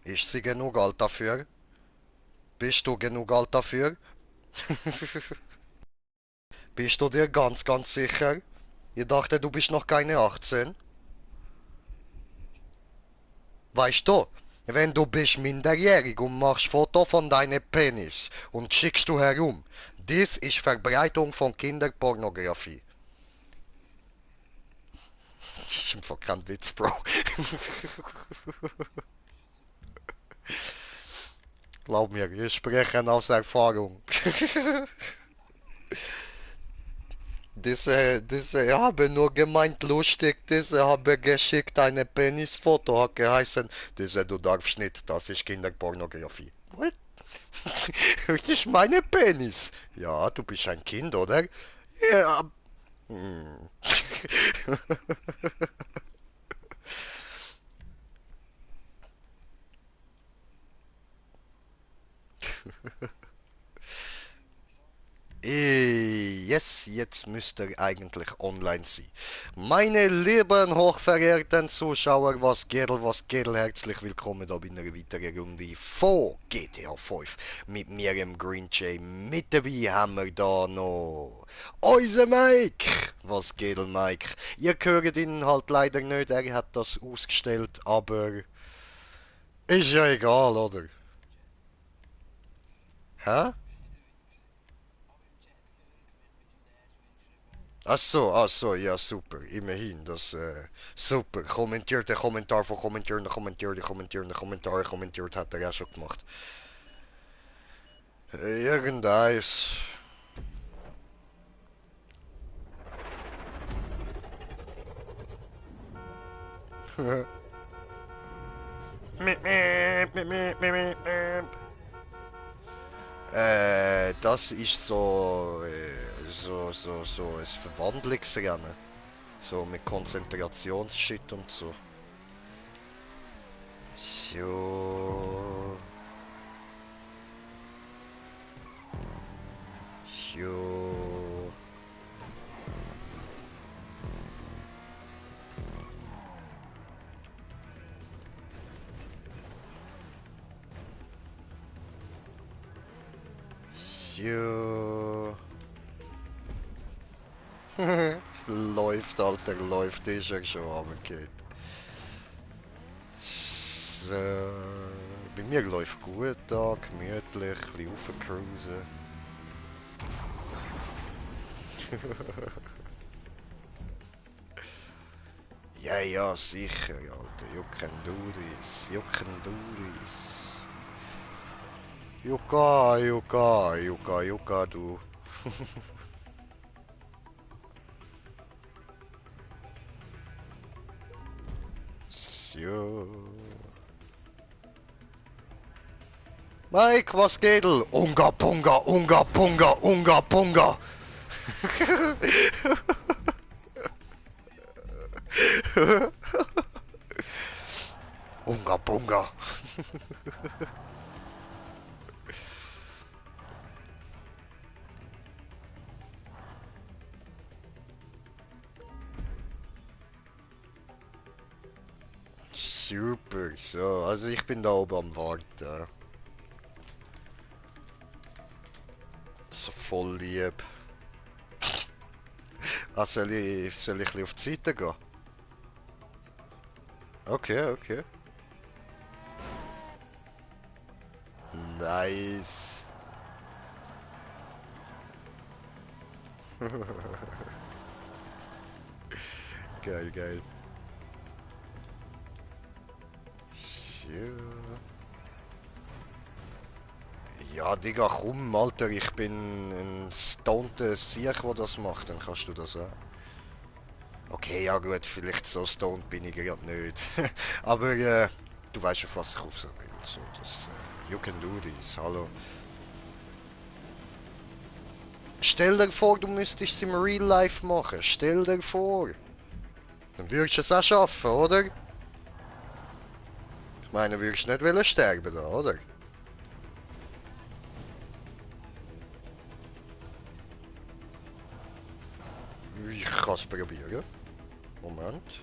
Ist sie genug alt dafür? Bist du genug alt dafür? Bist du dir ganz, ganz sicher? Ich dachte, du bist noch keine 18. Weißt du, wenn du bist minderjährig und machst Foto von deinem Penis und schickst du herum, dies ist Verbreitung von Kinderpornografie. Ist einfach kein Witz, Bro. Glaub mir, ich spreche aus Erfahrung. Diese habe nur gemeint lustig, diese habe geschickt eine Penisfoto, hat geheißen, diese du darfst nicht, das ist Kinderpornografie. What? Das ist meine Penis. Ja, du bist ein Kind, oder? Ja. Hm. Yes, jetzt müsste er eigentlich online sein. Meine lieben, hochverehrten Zuschauer, was geht, herzlich willkommen da bei einer weiteren Runde von GTA 5 mit mir, im Green Jay. Mit dabei haben wir da noch unser Mike. Was geht, Mike? Ihr hört ihn halt leider nicht, er hat das ausgestellt, aber ist ja egal, oder? Hä? Ach so, ja super, immerhin, das super. Kommentiert der Kommentar von kommentiert hat er ja schon gemacht. Irgendeins. Das ist so, so ein Verwandlungsrennen. So mit Konzentrationsshit und so. So, so. So. Läuft, Alter, läuft, ist er schon runtergeht. So. Bei mir läuft gut da, gemütlich, ein bisschen raufcruisen. Ja, ja, sicher, Alter. Jucken Duris, Jucken Duris. Jucka, du. So. Mike, was geht? Unga Punga, Unga Punga, Unga Punga. Unga Punga. Super, so, also ich bin da oben am Warten. So voll lieb. Ah, soll ich ein bisschen auf die Seite gehen? Okay, okay. Nice. Geil, geil. So. Ja, Digga, komm, Alter, ich bin ein stonter Sieg, der das macht, dann kannst du das auch. Okay, ja gut, vielleicht so stoned bin ich gerade nicht. Aber du weißt schon, was ich raus will. So, das, you can do this, hallo. Stell dir vor, du müsstest es im Real Life machen. Stell dir vor. Dann würdest du es auch schaffen, oder? Ich meine, würdest du nicht wollen sterben da, oder? Ich kann es probieren. Moment.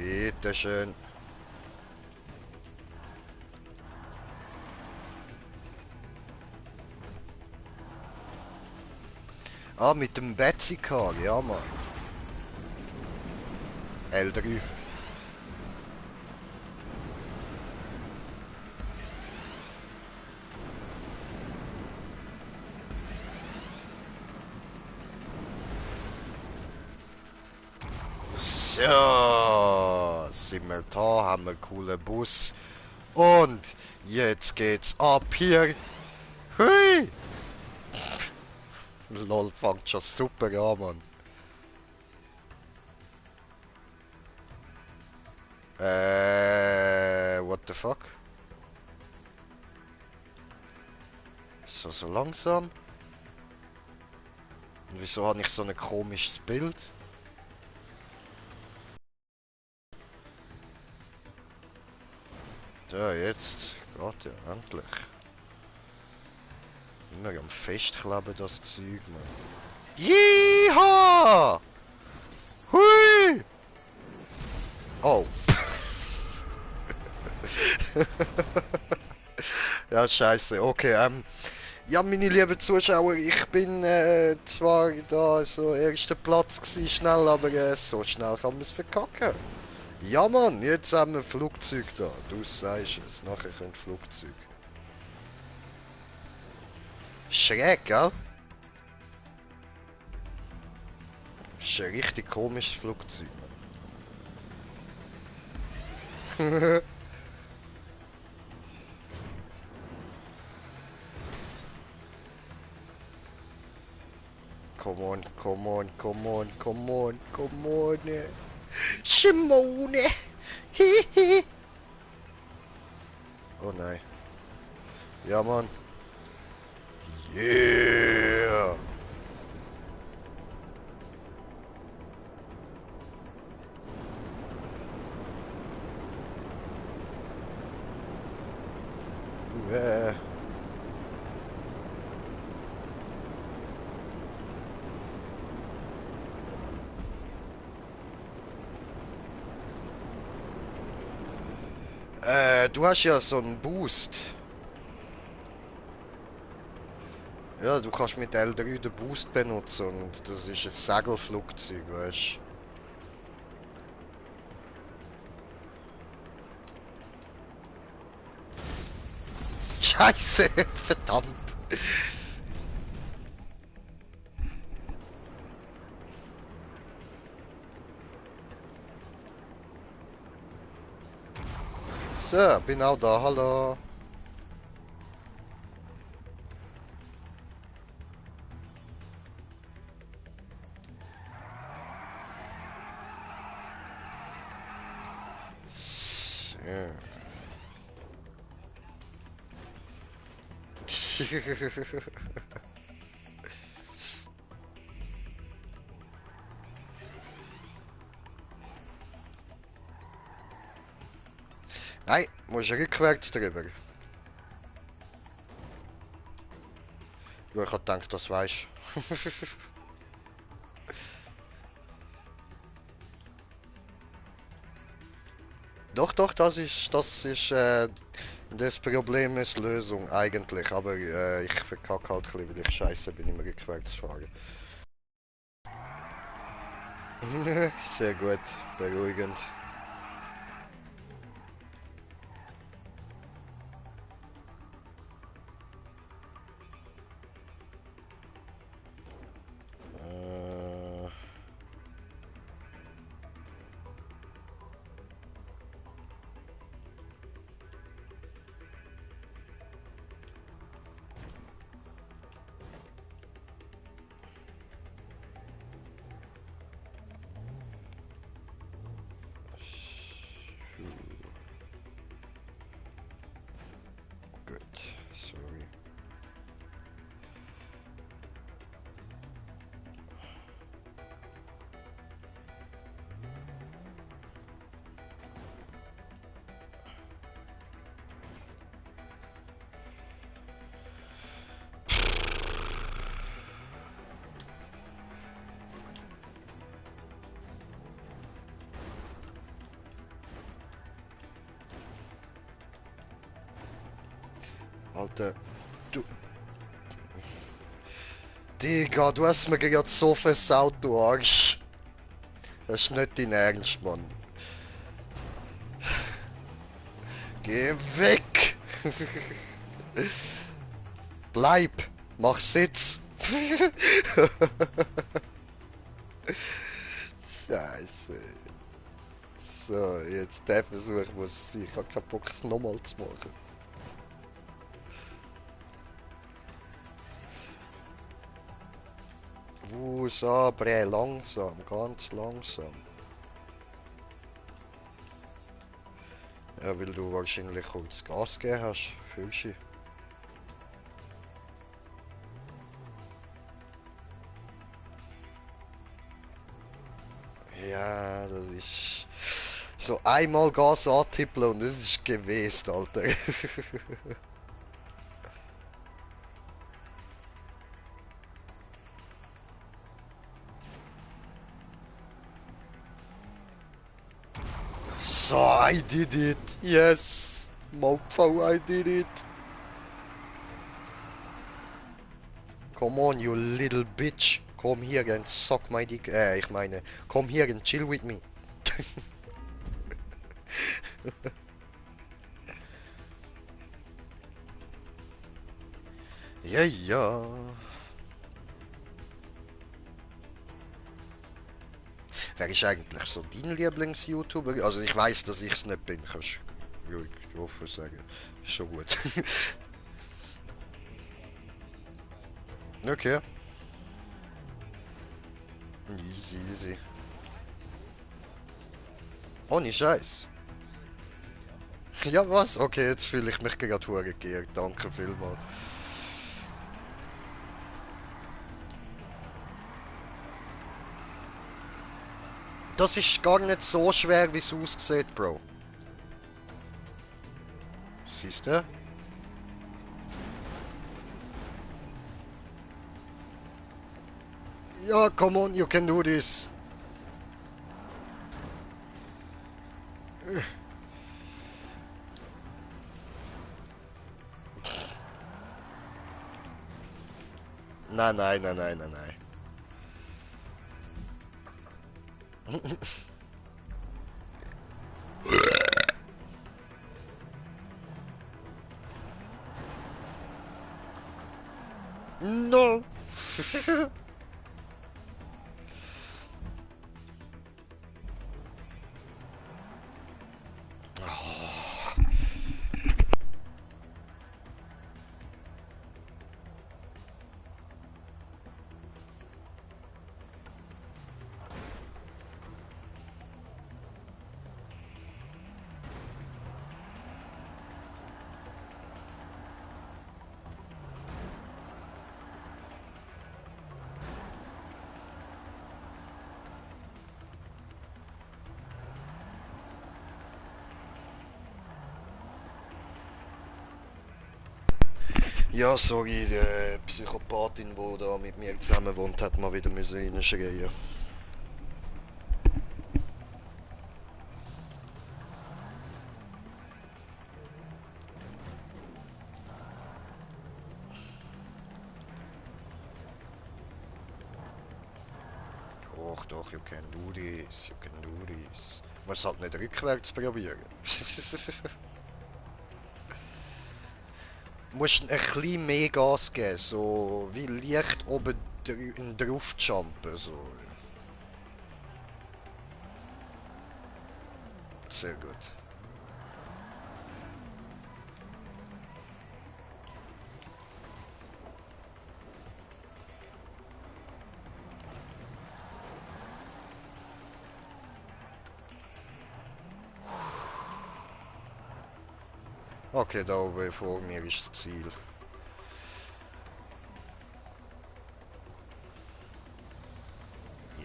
Bitteschön. Ah, mit dem Betsy-Car, ja Mann. L3. So, sind wir da, haben wir einen coolen Bus. Und jetzt geht's ab hier. Hui! Lol, fängt schon super an, Mann. What the fuck? So langsam? Und wieso habe ich so ein komisches Bild? Da, jetzt geht ja endlich. Immer am Festkleben, das Zeug, Mann. Jeha! Hui! Oh. Ja, scheiße. Okay, ja, meine lieben Zuschauer, ich bin zwar da so erster Platz gewesen, schnell, aber so schnell kann man es verkacken. Ja, Mann, jetzt haben wir ein Flugzeug da. Du sagst es, nachher kommt Flugzeug. Schräg, gell? Das ist ein richtig komisches Flugzeug, Mann. Come on, come on, come on, come on, come on. Simone! Hihi! Oh nein. Ja, Mann. Yeah! Äh. Du hast ja so einen Boost. Ja, du kannst mit L3 den Boost benutzen und das ist ein Segelflugzeug, weißt du? Scheiße, verdammt. So, bin auch da, hallo. So. Nein, musst rückwärts drüber. Ja, ich hab gedacht, das weisst. Doch, doch, das Problem ist Lösung eigentlich, aber ich verkacke halt ein bisschen, weil ich scheiße bin, immer rückwärts fahren. Sehr gut, beruhigend. Äh, gut, sorry. Alter, du... Digga, du hast mir gerade so versaut, du Arsch. Das ist nicht dein Ernst, Mann. Geh weg! Bleib! Mach Sitz! Scheiße. So, jetzt der Versuch muss sein. Ich hab keinen Bock, es nochmal zu machen. So, bre, langsam, ganz langsam. Ja, weil du wahrscheinlich kurz Gas gegeben hast. Fühlst du? Ja, das ist... So einmal Gas antippeln und das ist gewesen, Alter. So, I did it. Yes. Mofo, I did it. Come on, you little bitch. Come here and suck my dick. Ich meine, come here and chill with me. Ja, ja. Wer ist eigentlich so dein Lieblings-YouTuber? Also ich weiß, dass ich es nicht bin, kannst du ruhig offen sagen. Ist schon gut. Okay. Easy, easy. Ohne Scheiß. Ja, was? Okay, jetzt fühle ich mich gerade hure geehrt. Danke vielmals. Das ist gar nicht so schwer, wie es aussieht, Bro. Siehst du? Ja, come on, you can do this. Nein, nein, nein, nein, nein, nein. No. Ja, sorry, die Psychopathin, die da mit mir zusammen wohnt, hat mal wieder reinschreien. Doch, doch, you can do this, you can do this. Muss halt nicht rückwärts probieren. Musst ein bisschen mehr Gas geben, so wie leicht oben drauf jumpen, so. Sehr gut. Okay, da oben vor mir ist das Ziel.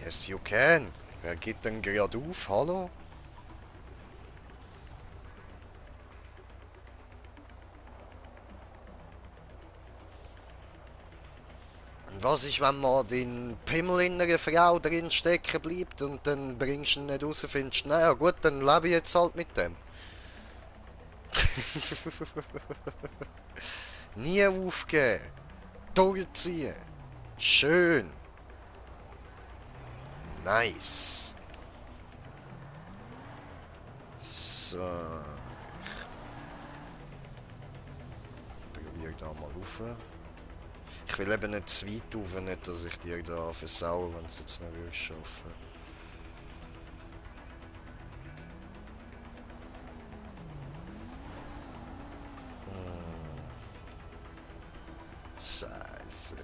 Yes, you can. Wer geht denn gerade auf? Hallo? Und was ist, wenn man den Pimmel in einer Frau drin stecken bleibt und dann bringst du ihn nicht raus, findest, naja gut, dann lebe ich jetzt halt mit dem. Nie aufgeben. Durchziehen. Schön. Nice. So. Ich probiere da mal rauf. Ich will eben nicht zu weit rauf, nicht, dass ich dir da versaue, wenn es jetzt nicht wirklich schaffen. Scheiße.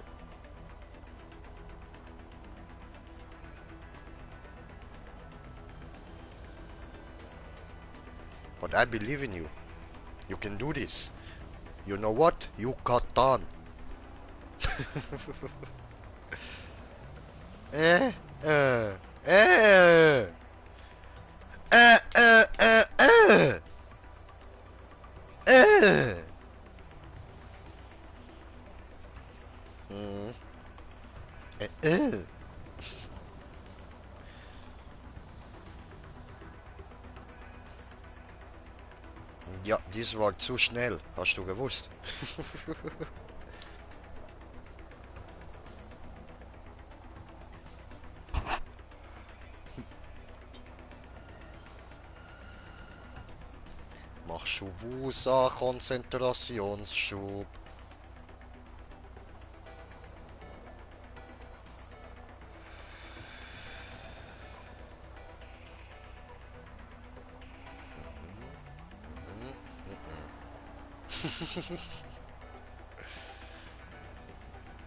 But I believe in you. You can do this. You know what? You got done. äh, äh, äh, äh, äh, äh, äh, äh. Mm, äh, äh. Ja, dies war zu schnell. Hast du gewusst? Mach Schubusa, Konzentrationsschub.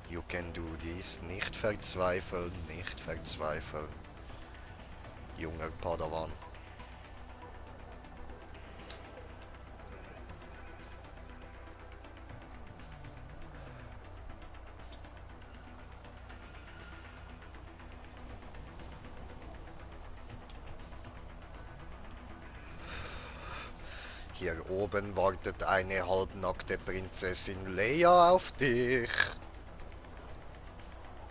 You can do this. Nicht verzweifeln, nicht verzweifeln. Junger Padawan. Hier oben wartet eine halbnackte Prinzessin Leia auf dich.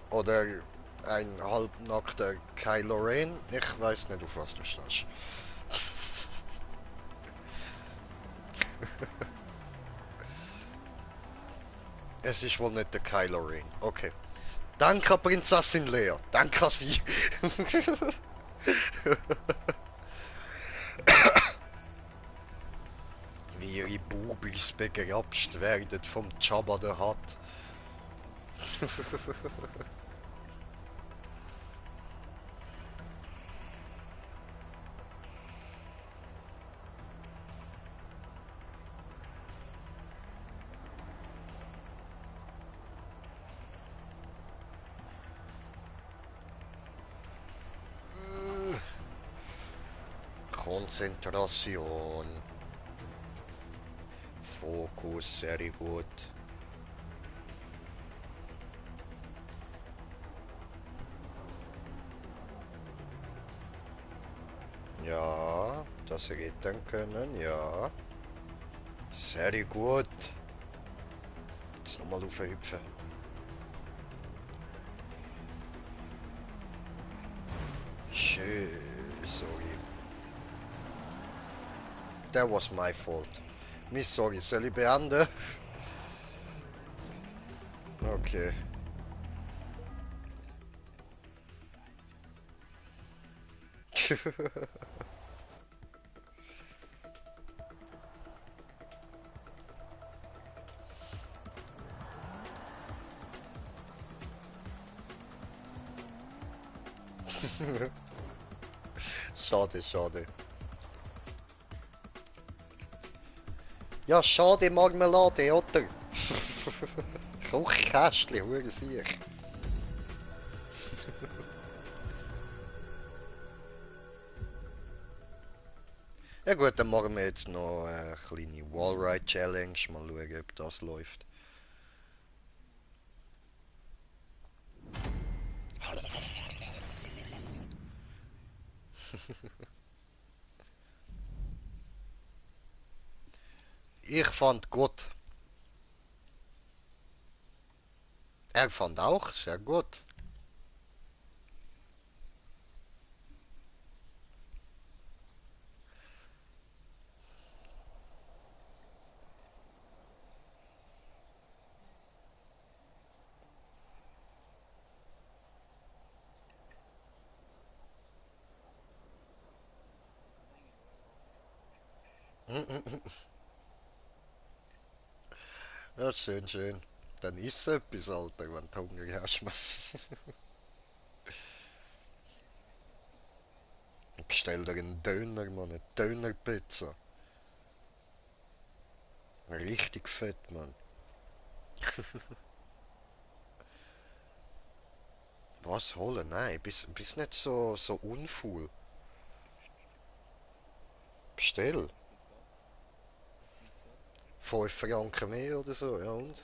Oder ein halbnackter Kylo Ren. Ich weiß nicht, auf was du stehst. Es ist wohl nicht der Kylo Ren. Okay. Danke, Prinzessin Leia. Danke an Sie. Wie ihre Bubis begrapscht werden vom Jabba the Hutt. Konzentration. Fokus, sehr gut. Ja, das retten können, ja. Sehr gut. Jetzt nochmal aufhüpfen. Schön, sorry. That was my fault. Miss sorry, soll ich beenden? Okay. Schade, schade. Ja, schade Marmelade, oder? Kochkästchen, hure sich. Ja gut, dann machen wir jetzt noch eine kleine Wallride Challenge. Mal schauen, ob das läuft. Ich fand gut. Er fand auch sehr gut. Ja, schön, schön. Dann isst etwas, Alter, wenn du Hunger hast, man. Bestell dir einen Döner, Mann, eine Dönerpizza. Richtig fett, Mann. Was holen? Nein, bist nicht so unfaul. Bestell. 5 Franken mehr oder so, ja und?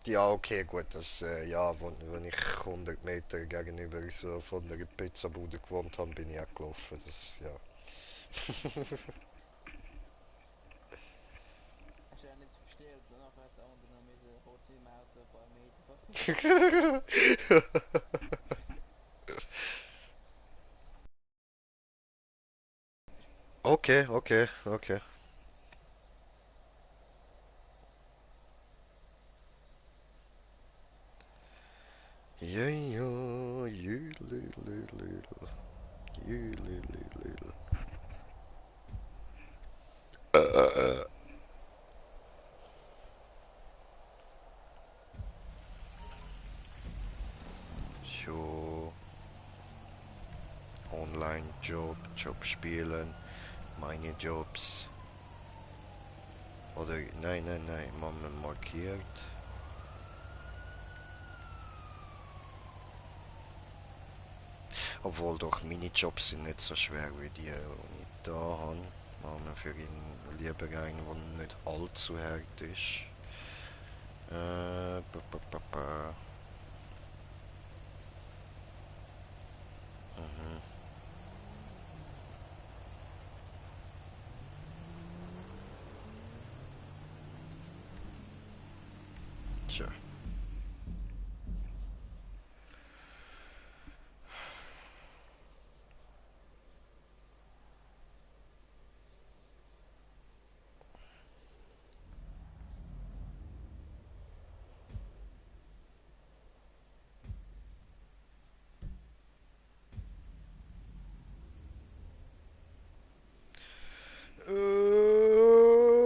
Ja, okay, gut, das, ja, wenn ich 100 Meter gegenüber so von der Pizzabude gewohnt habe, bin ich auch gelaufen, das, ja. Okay, okay, okay. Ja, ja, jülülülül, jülülülül. So, Online-Job, Job spielen, meine Jobs. Oder, nein, Mama markiert. Obwohl doch Minijobs sind nicht so schwer wie die ich da habe. Machen wir für ihn lieber einen, der nicht allzu hart ist. Ba, ba, ba, ba. Mhm. Tja.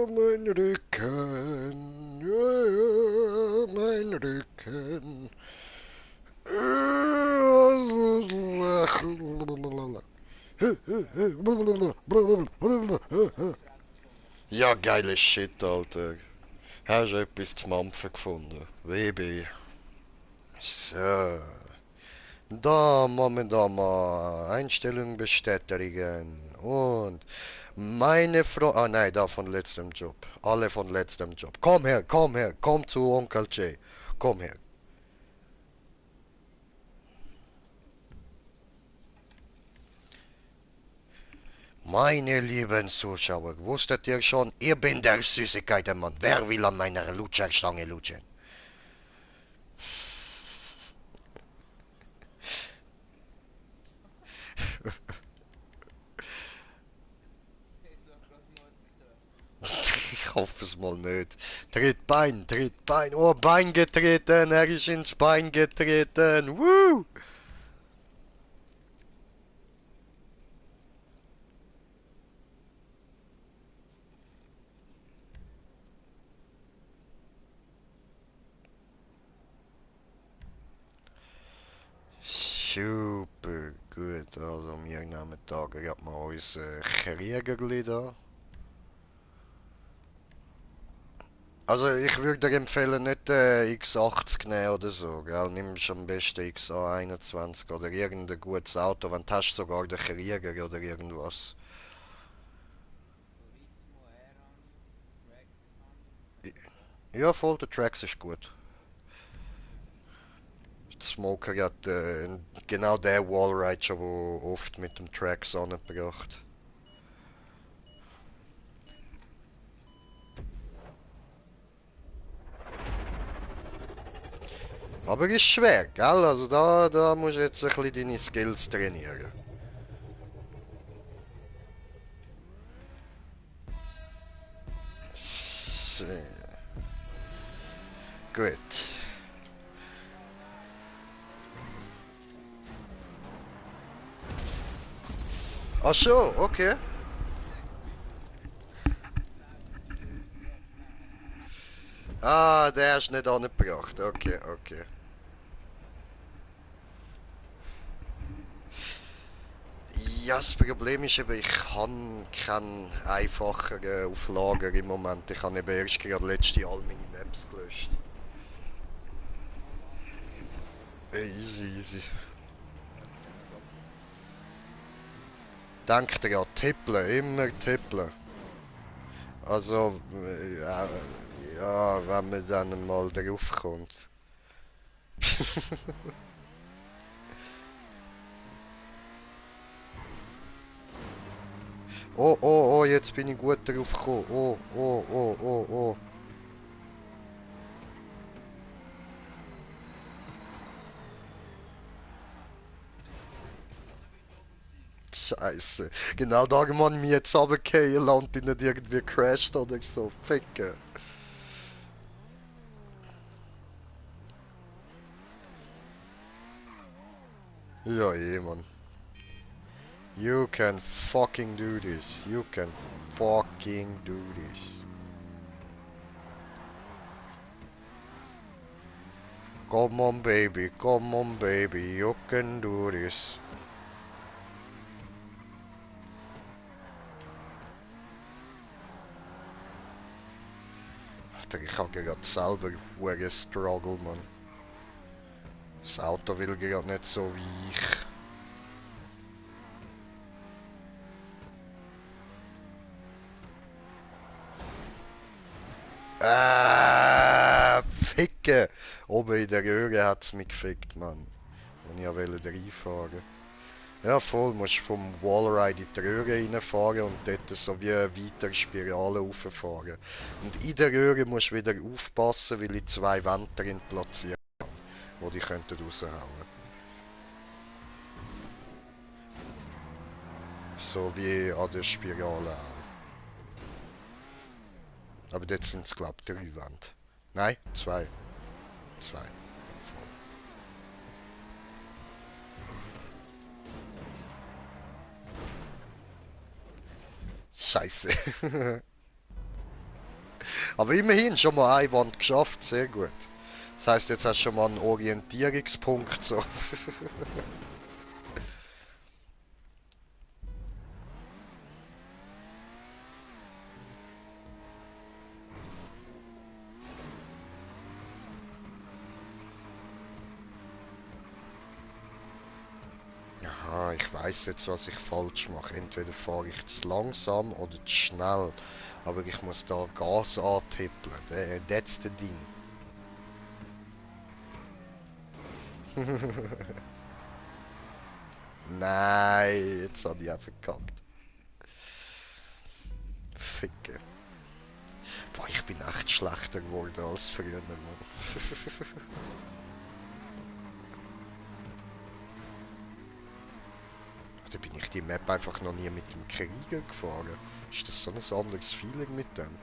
Mein Rücken, mein Rücken. Ja, geiles Shit, Alter. Hast du etwas zu mampfen gefunden? WB. So. Da machen wir mal Einstellungen bestätigen. Und meine Frau. Ah nein, da von letztem Job. Alle von letztem Job. Komm her, komm zu Onkel Jay. Komm her. Meine lieben Zuschauer, wusstet ihr schon, ihr bin der Süßigkeitenmann. Wer will an meiner Lutscherstange lutschen? Ich hoffe es mal nicht. Tritt Bein. Oh, Bein getreten. Er ist ins Bein getreten. Woo! Super gut. Also, wir nehmen da gerade mal unser Kriegerli da. Also, ich würde dir empfehlen, nicht X80 nehmen oder so, gell? Nimmst am besten XA21 oder irgendein gutes Auto, wenn du hast sogar den Krieger oder irgendwas. Ja, voll, der Trax ist gut. Smoker hat genau der Wallride schon, wo oft mit dem Trax angebracht. Aber ist schwer, gell? Also da musst du jetzt ein bisschen deine Skills trainieren. So, gut. Ach so, okay. Ah, der ist nicht angebracht. Okay, okay. Ja, das Problem ist eben, ich kann keinen einfacheren auf Lager im Moment. Ich habe eben erst gerade letzte all meine Maps gelöscht. Easy, easy. Denkt dran, tippeln, immer tippeln. Also, ja, wenn man dann mal drauf kommt. Oh, oh, oh, jetzt bin ich gut drauf gekommen. Oh, oh, oh, oh, oh. Scheiße. Genau da man mich jetzt runterfallen und nicht irgendwie crasht oder so. Ficken. Ja, eh, Mann. You can fucking do this. You can fucking do this. Come on, baby, you can do this. Alter, ich habe gerade selber einen Struggle, Mann. Das Auto will gerade nicht so wie ich. Ficken! Oben in der Röhre hat's mich gefickt, Mann. Wenn ich ja reinfahren. Ja, voll, musst vom Wallride in die Röhre reinfahren und dort so wie eine weitere Spirale rauffahren. Und in der Röhre musst du wieder aufpassen, weil ich zwei Wände drin platziert habe, wo die könnten raushauen. So wie an der Spirale auch. Aber dort sind es, glaube ich, drei Wände. Nein, zwei. Zwei. Scheiße. Aber immerhin schon mal eine Wand geschafft, sehr gut. Das heißt, jetzt hast du schon mal einen Orientierungspunkt so. Aha, ich weiß jetzt, was ich falsch mache. Entweder fahre ich zu langsam oder zu schnell. Aber ich muss da Gas antippeln. That's the Ding. Nein, jetzt habe ich auch verkackt. Ficke. Boah, ich bin echt schlechter geworden als früher, Mann. Da bin ich die Map einfach noch nie mit dem Krieger gefahren. Ist das so ein anderes Feeling mit dem?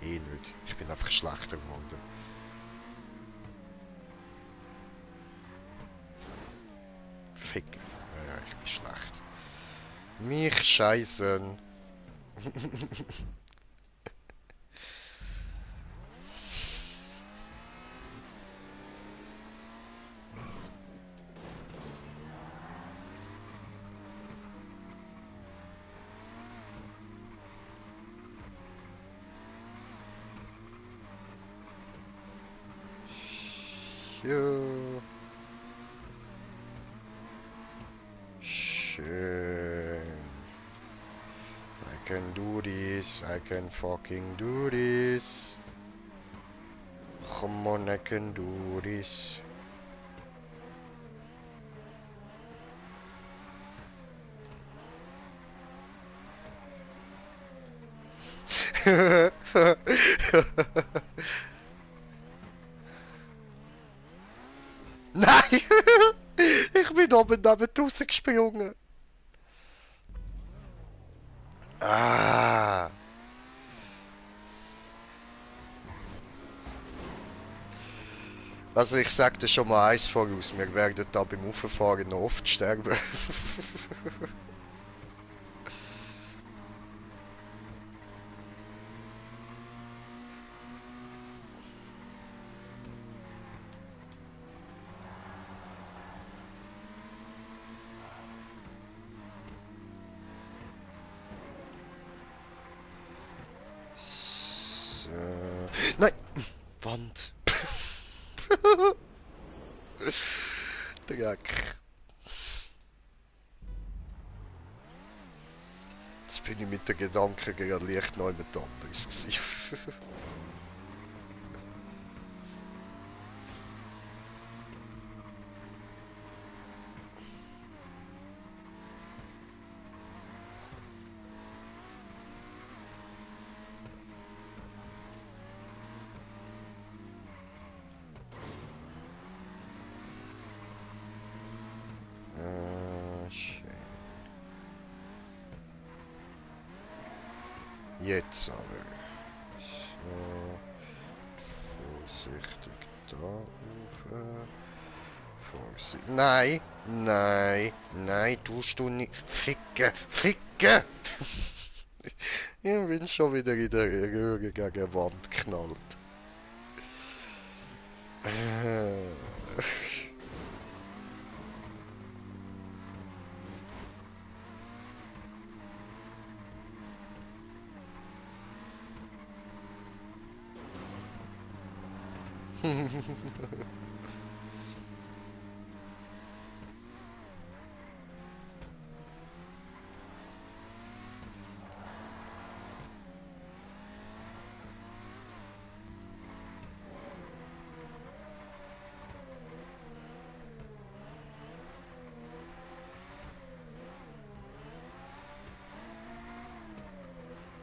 Eh nicht. Ich bin einfach schlechter geworden. Fick. Ja, ich bin schlecht. Mich scheißen. Ja. Schön. I can do this. I can fucking do this. Come on, I can do this. Nein! Ich bin oben neben rausgesprungen. Ah. Also ich sag dir schon mal eins voraus, wir werden da beim Auffahren noch oft sterben. Nein! Wand! Dreck. Jetzt bin ich mit den Gedanken gerade leicht noch jemand anderes gewesen. Schön. Jetzt aber. So. Vorsichtig da rauf. Vorsichtig. Nein! Nein! Nein, tust du nicht. Ficken! Ficken! Ich bin schon wieder in der Röhre gegen die Wand geknallt.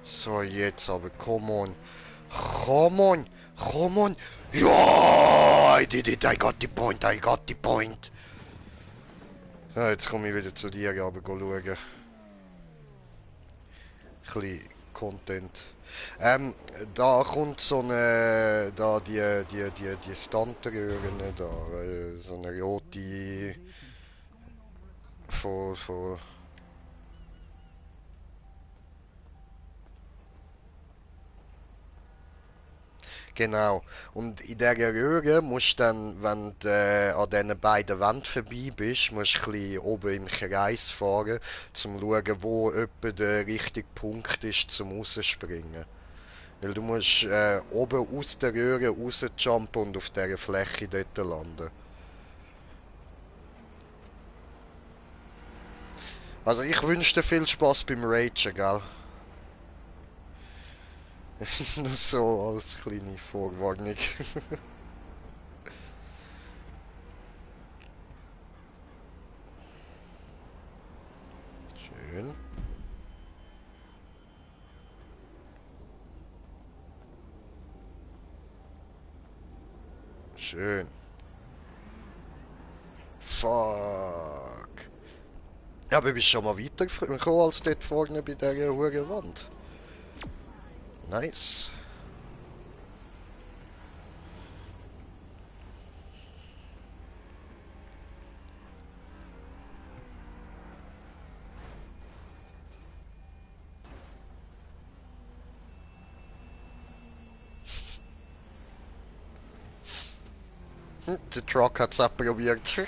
So, jetzt aber, come on. Come on! Come on! Ja! I did it! I got the point! I got the point! Ja, jetzt komme ich wieder zu dir, aber schauen. Ein bisschen Content. Da kommt so eine... Da die Stuntröhren da. So eine rote... Von... Genau. Und in dieser Röhre musst du dann, wenn du an diesen beiden Wänden vorbei bist, musst du ein bisschen oben im Kreis fahren, um zu schauen, wo etwa der richtige Punkt ist, zum rausspringen. Weil du musst oben aus der Röhre rausjumpen und auf dieser Fläche dort landen. Also ich wünsche dir viel Spaß beim Ragen, gell? Nur so als kleine Vorwarnung. Schön. Schön. Fuck. Ja, aber du bist schon mal weitergekommen als dort vorne bei dieser hohen Wand. Nice. Der Truck hat's auch probiert.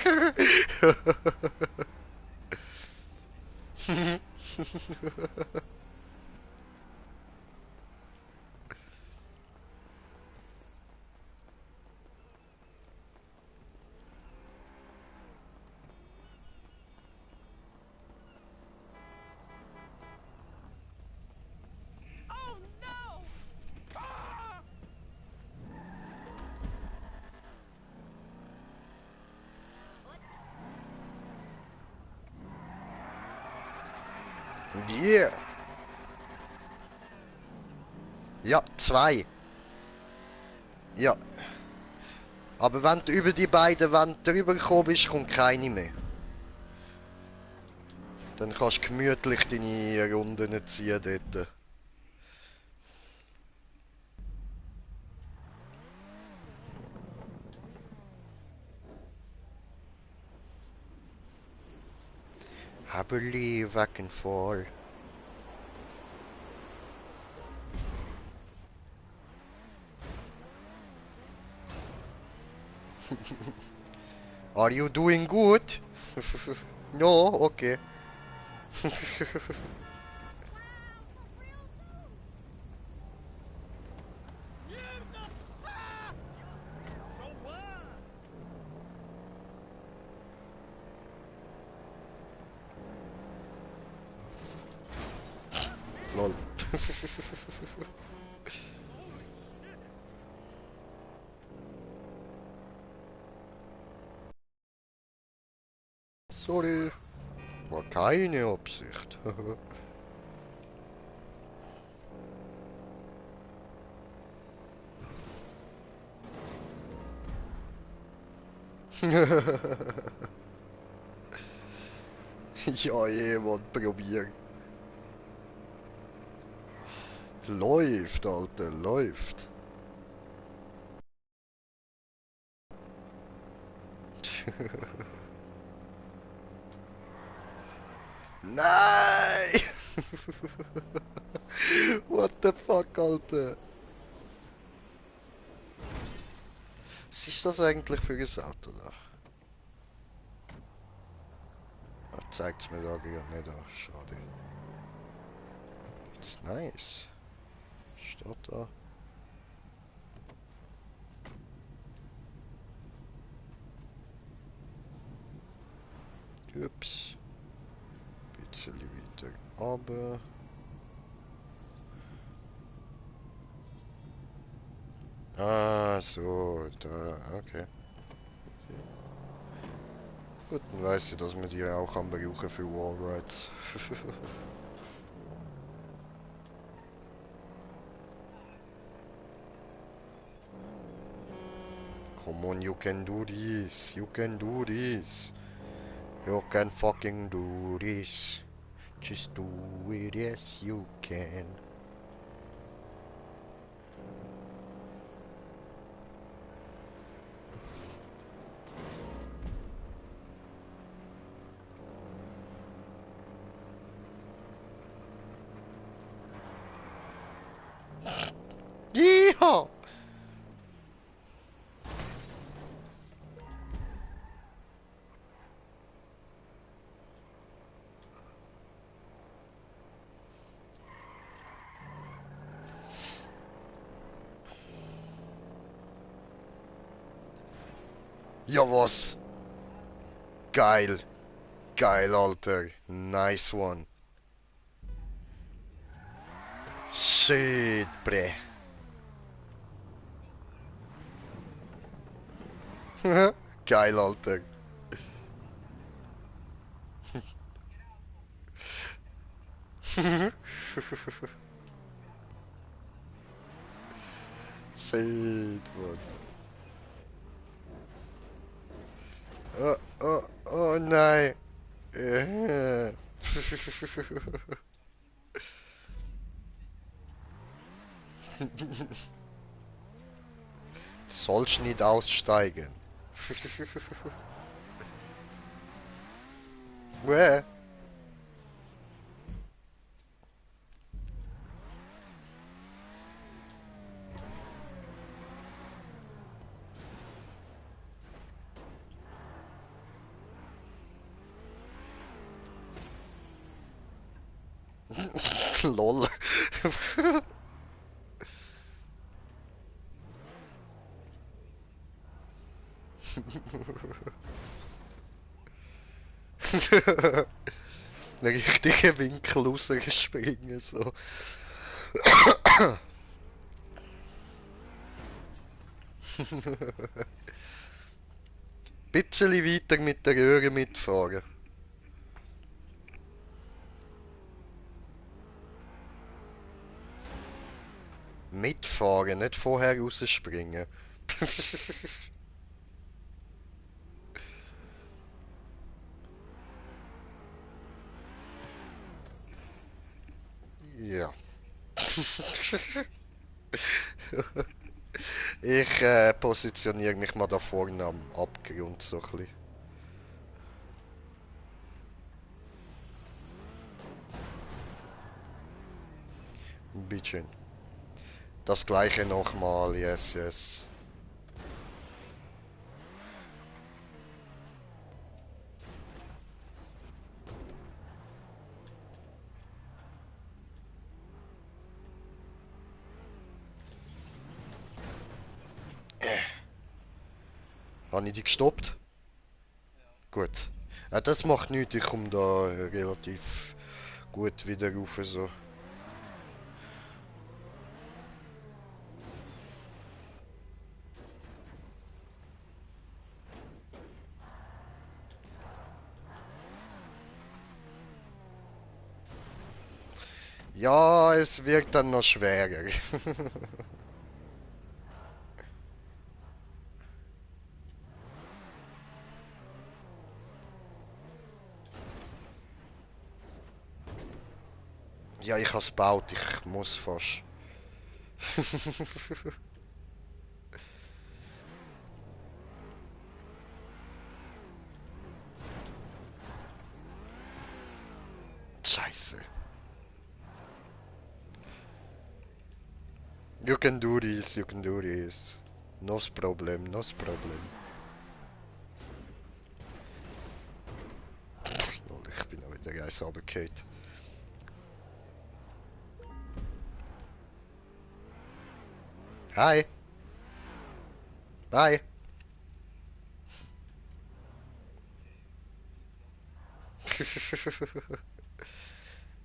Yeah. Ja, zwei. Ja. Aber wenn du über die beiden Wände drüber gekommen bist, kommt keine mehr. Dann kannst du gemütlich deine Runden ziehen dort. I believe I can fall. Are you doing good? No, okay. Sorry, war keine Absicht. Ja, jemand probieren. Läuft, Alter, läuft. Nein! What the fuck, Alter? Was ist das eigentlich für ein Auto da? Ah, zeigt's mir da gar nicht an. Schade. It's nice. Steht da. Ups. Bisschen weiter runter. Ah, so, da, okay. Gut, dann weiß ich, dass man die auch kann brauchen für Wallrides. Come on, you can do this. You can do this. You can fucking do this. Just do it, yes you can. Yeehaw! Ja was? Geil. Geil, Alter. Nice one. Shit, bre. Geil, Alter. Shit, man. Oh, oh, oh nein. Sollst nicht aussteigen. Wäh? Lol. Einen richtigen Winkel rausgespringen, so. Bisschen weiter mit der Röhre mitfahren. Mitfahren, nicht vorher rausspringen. Ja. Ich positioniere mich mal da vorne am Abgrund so ein bisschen. Bitteschön. Das gleiche nochmal, yes, yes. Habe ich die gestoppt? Gut. Das macht nichts, ich komme da relativ gut wieder rauf. So. Ja, es wird dann noch schwerer. Ja, ich hab's gebaut, ich muss fast. Scheiße. You can do this, you can do this. No problem, no problem. Lol, ich bin auch wieder eins runtergefallen. Hi. Bye.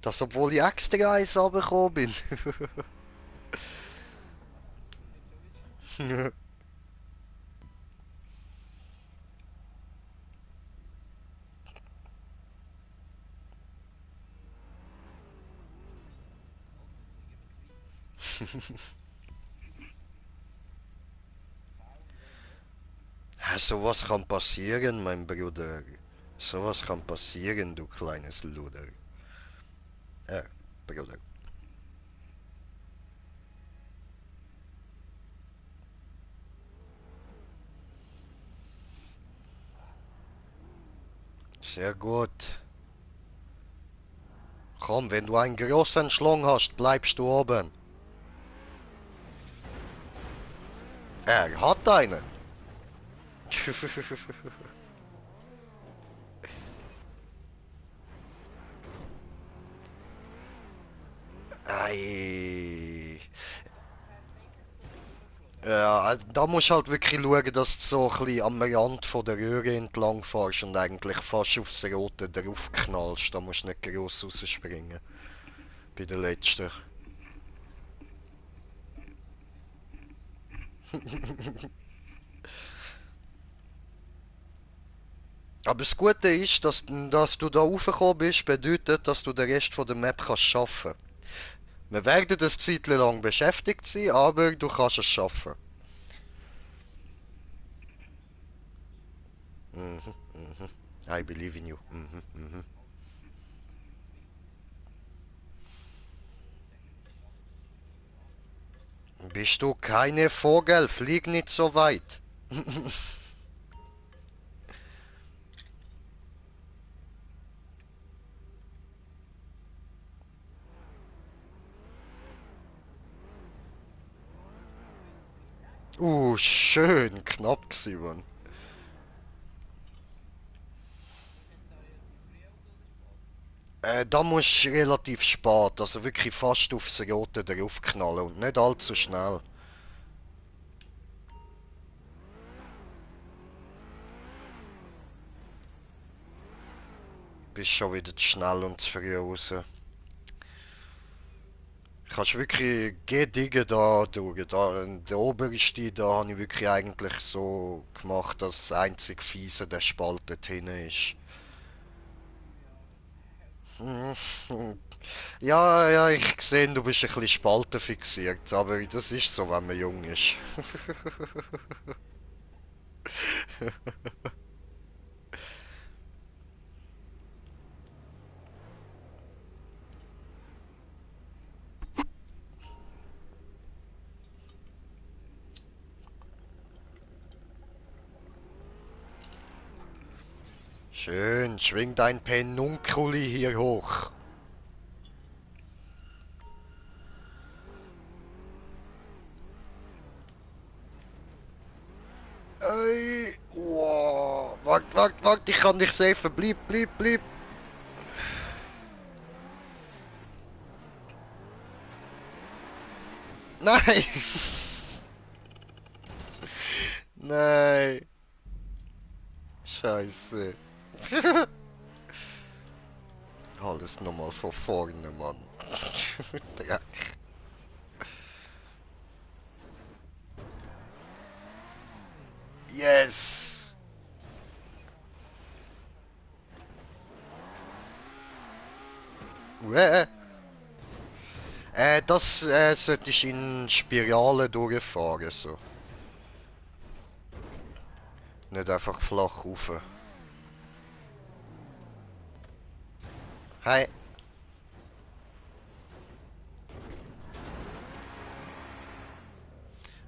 Das, obwohl ich extra eins runtergekommen bin. Ja, sowas kann passieren, mein Bruder. Sowas kann passieren, du kleines Luder. Bruder. Sehr gut. Komm, wenn du einen großen Schlong hast, bleibst du oben. Er hat einen. Ei. Ja, da musst du halt wirklich schauen, dass du so ein bisschen am Rand von der Röhre entlang fährst und eigentlich fast aufs Rote drauf knallst. Da musst du nicht gross rausspringen. Bei der letzten. Aber das Gute ist, dass du da raufgekommen bist, bedeutet, dass du den Rest von der Map kannst schaffen. Wir werden das Zeit lang beschäftigt sein, aber du kannst es schaffen. Mhm, mhm. I believe in you. Mhm, mhm. Bist du keine Vogel? Flieg nicht so weit. Schön knapp gewesen, Mann. Da musst du relativ spät, also wirklich fast aufs Rote draufknallen und nicht allzu schnell. Bist schon wieder zu schnell und zu früh raus. Kannst wirklich gediegen da durch. Da, der oberste, da habe ich wirklich eigentlich so gemacht, dass das einzige Fiese der Spalt dort hinten ist. Hm, ja, ja, ich sehe, du bist ein bisschen spaltenfixiert, aber das ist so, wenn man jung ist. Schön, schwing dein Penunkuli hier hoch. Ey, wow. Wart, wart, wart, ich kann dich safen. Bleib, bleib, bleib. Nein! Nein! Scheiße. Alles nochmal von vorne, Mann. Dreck. Yes! Uäh. Das solltest du in Spirale durchfahren, so. Nicht einfach flach rauf. Hey,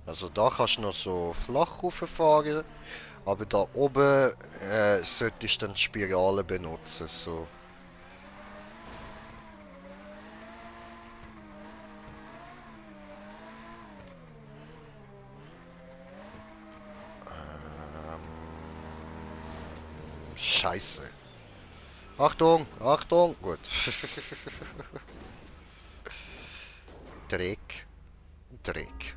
also da kannst du noch so flach rauffahren, aber da oben solltest du dann die Spirale benutzen, so. Scheiße. Achtung, Achtung, gut. Dreck, Dreck.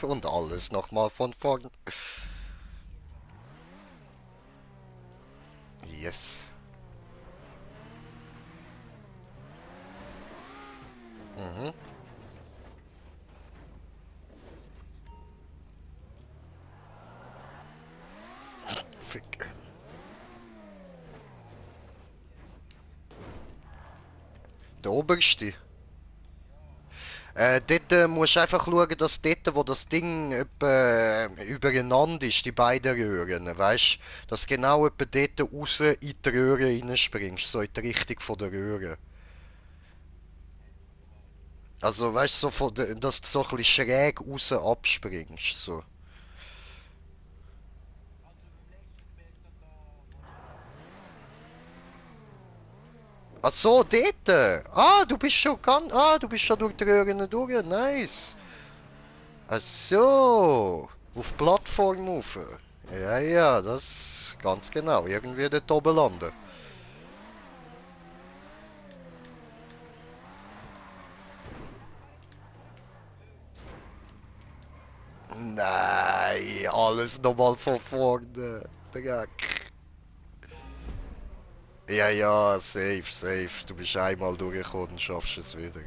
Und alles nochmal von vorn. Yes. Mhm. Fick. Der oberste. Dort musst du einfach schauen, dass dort, wo das Ding etwa übereinander ist, die beiden Röhren, weißt du, dass genau etwa dort raus in die Röhre reinspringst, so in die Richtung von der Röhre. Also weißt du, so dass du so ein bisschen schräg raus abspringst, so. Ach so, dort! Du bist schon durch die Röhren durch, nice! Ach so! Auf Plattform rauf. Ja, ja, das ganz genau. Irgendwie dort oben landen. Nein, alles nochmal von vorne. Dreck. Ja, ja, safe, safe. Du bist einmal durchgekommen und schaffst es wieder.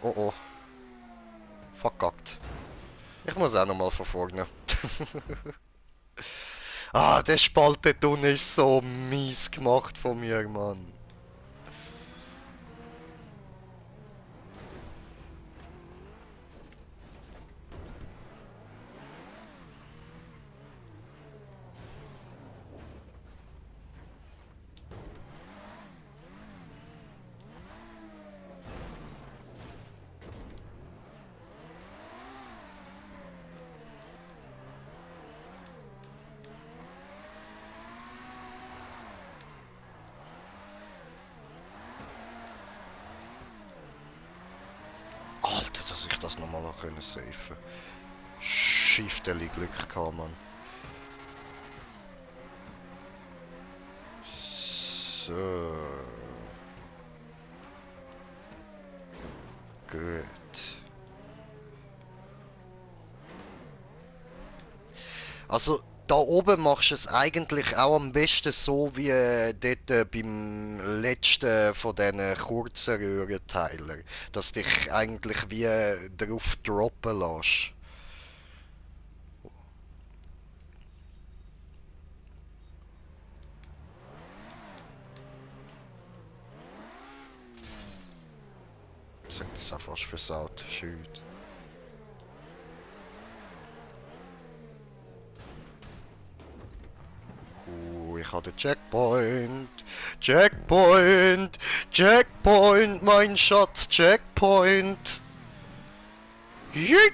Oh oh, verkackt. Ich muss auch nochmal von vorne. Ah, der Spalt dort unten ist so mies gemacht von mir, Mann. Alter, dass ich das nochmal noch können safen. Schifteli Glück gehabt, Mann. So, gut. Also, da oben machst du es eigentlich auch am besten so wie dort beim letzten von diesen kurzen Röhrenteiler. Dass dich eigentlich wie drauf droppen lässt. Ich sag das auch fast versaut. Shoot. Ich habe den Checkpoint. Checkpoint. Checkpoint, mein Schatz. Checkpoint. Jeet.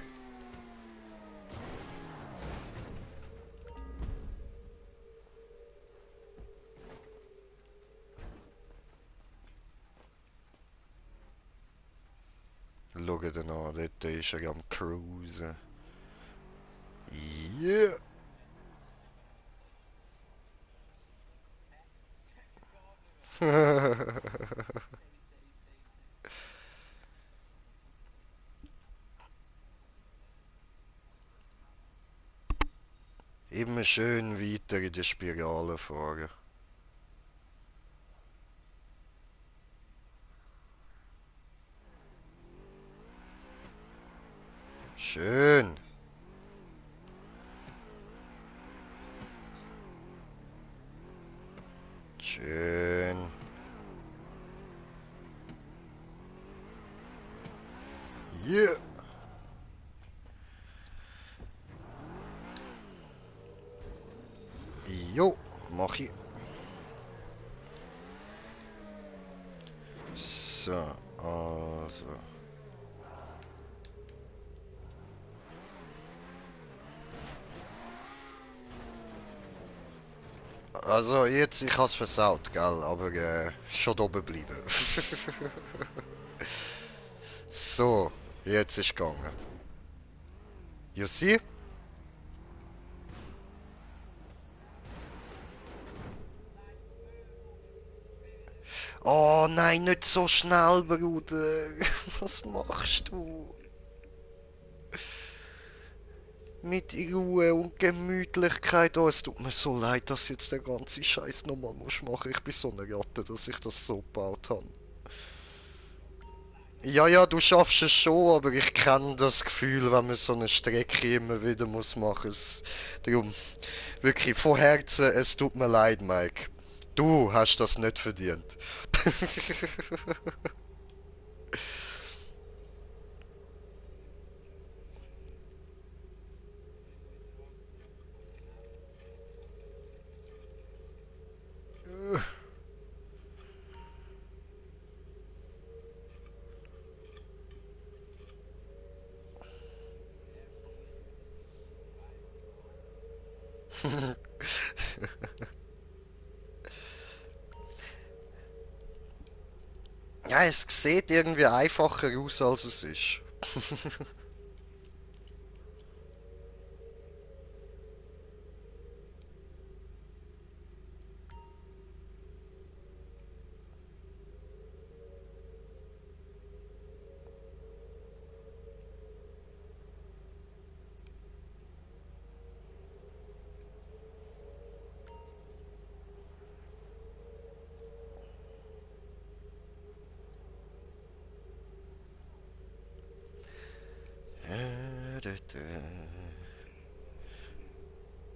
Schau dir an, dort ist er am Cruisen. Yeah. Immer schön weiter in die Spirale fahren. Schön. Schön. So, also. Also jetzt, ich hab's versaut, gell, aber schon oben bleiben. So, jetzt ist gegangen. You see? Oh nein, nicht so schnell, Bruder. Was machst du? Mit Ruhe und Gemütlichkeit. Oh, es tut mir so leid, dass ich jetzt den ganzen Scheiß nochmal machen muss. Ich bin so eine Ratte, dass ich das so gebaut habe. Ja, ja, du schaffst es schon, aber ich kenne das Gefühl, wenn man so eine Strecke immer wieder muss machen. Darum, wirklich, von Herzen, es tut mir leid, Mike. Du hast das nicht verdient. Ja, es sieht irgendwie einfacher aus, als es ist.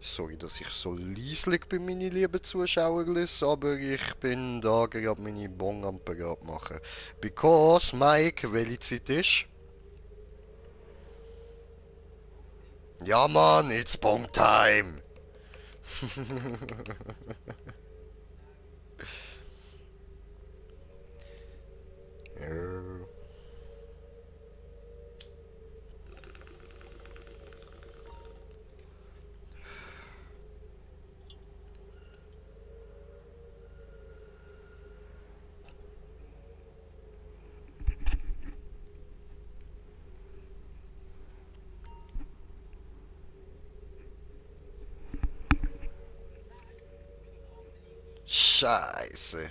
Sorry, dass ich so leislich bin, meine lieben Zuschauer, aber ich bin da gerade meine Bon am parat machen. Because, Mike, welche Zeit ist? Ja, Mann, it's Bong time! Ja. Scheiße.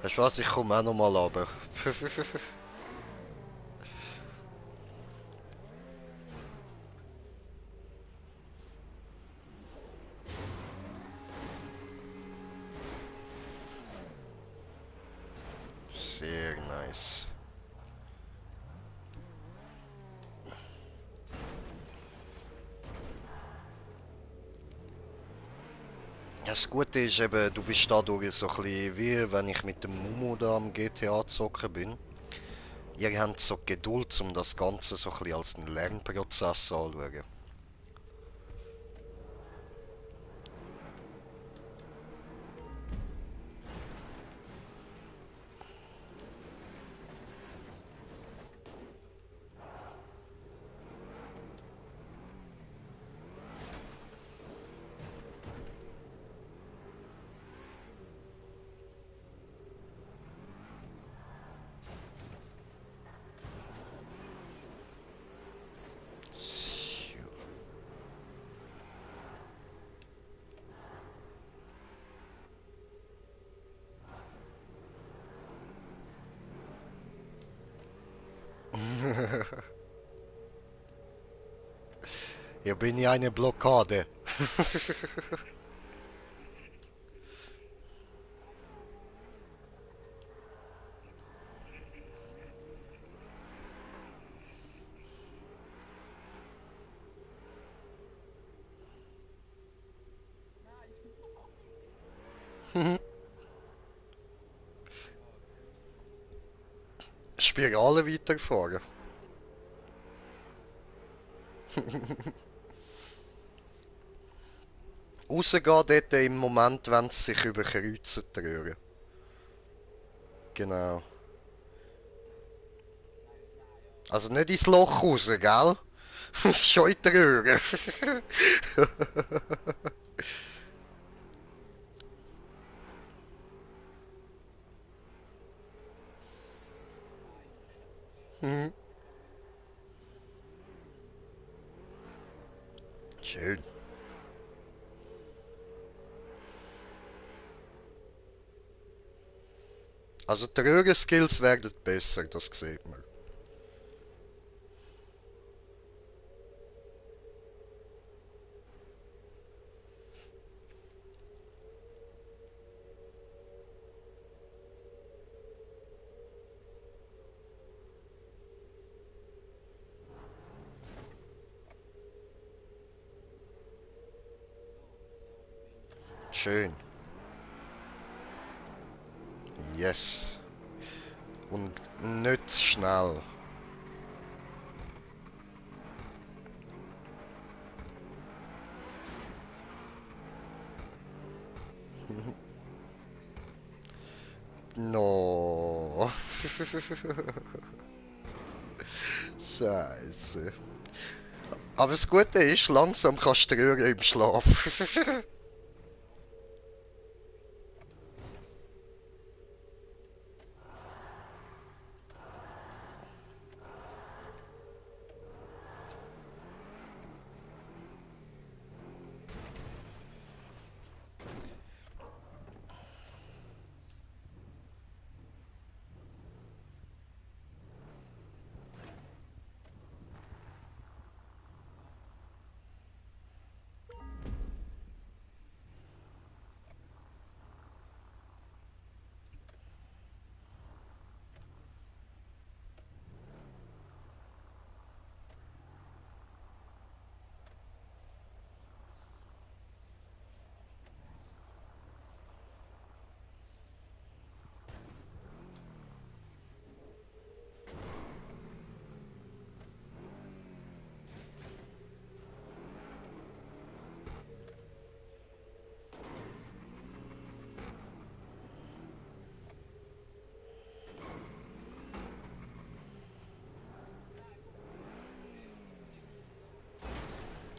Weißt du was, ich komme auch nochmal runter. Sehr nice. Ja, das Gute ist eben, du bist dadurch so ein bisschen wie wenn ich mit dem Mumu da am GTA zocken bin. Ihr habt so Geduld, um das Ganze so ein bisschen als einen Lernprozess anzuschauen. Hier bin ich eine Blockade. Spirale weiterfahren. Rausgehen dort im Moment, wenn sie sich überkreuzen, die Röhren. Genau. Also nicht ins Loch raus, gell? Schon in die Röhre. Hm, schön. Also die Röhrenskills werden besser, das sieht man. Schön. Yes. Und nicht zu schnell. No. Scheiße. Aber das Gute ist, langsam kannst du rühren im Schlaf.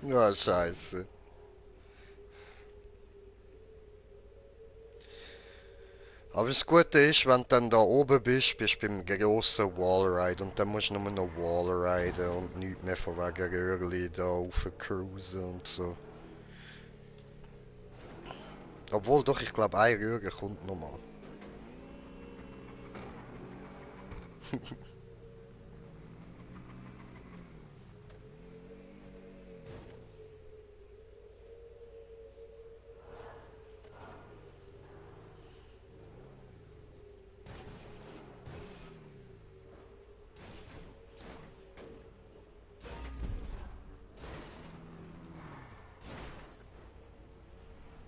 Ja, scheiße. Aber das Gute ist, wenn du dann da oben bist, bist du beim grossen Wallride und dann musst du nur noch Wallriden und nichts mehr von wegen Röhrli da auf cruisen und so. Obwohl doch, ich glaube, ein Röhre kommt nochmal.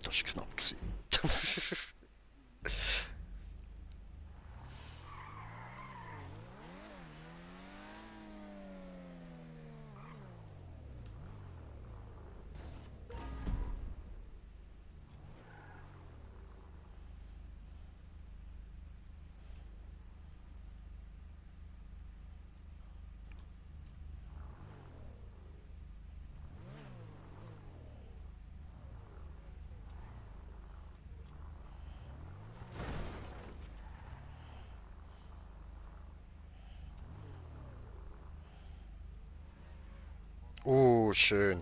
Das war knapp gewesen. Schön.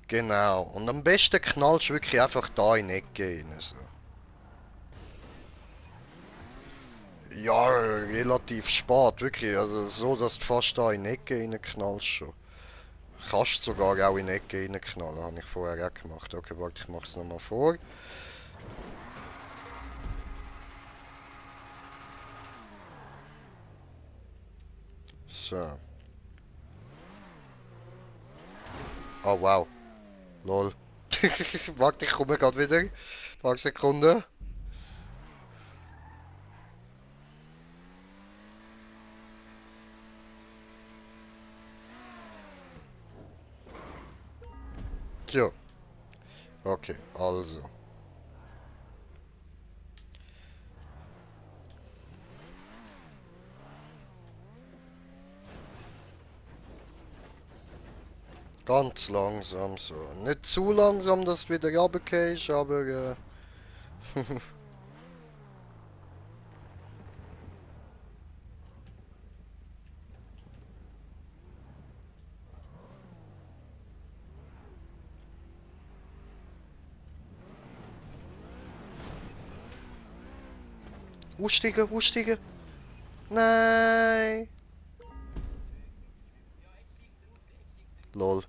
Genau. Und am besten knallst du wirklich einfach da in die Ecke rein. So. Ja, relativ spät, wirklich. Also so, dass du fast da in die Ecke reinknallst schon. Kannst sogar auch in die Ecke reinknallen, habe ich vorher auch gemacht. Okay, warte, ich mache es nochmal vor. So. Oh wow. Lol. Warte, ich komme gerade wieder. Ein paar Sekunden. Ja. Okay, also. Ganz langsam so. Nicht zu langsam, dass du wieder runtergehst, aber aussteigen, aussteigen. Nein. Lol.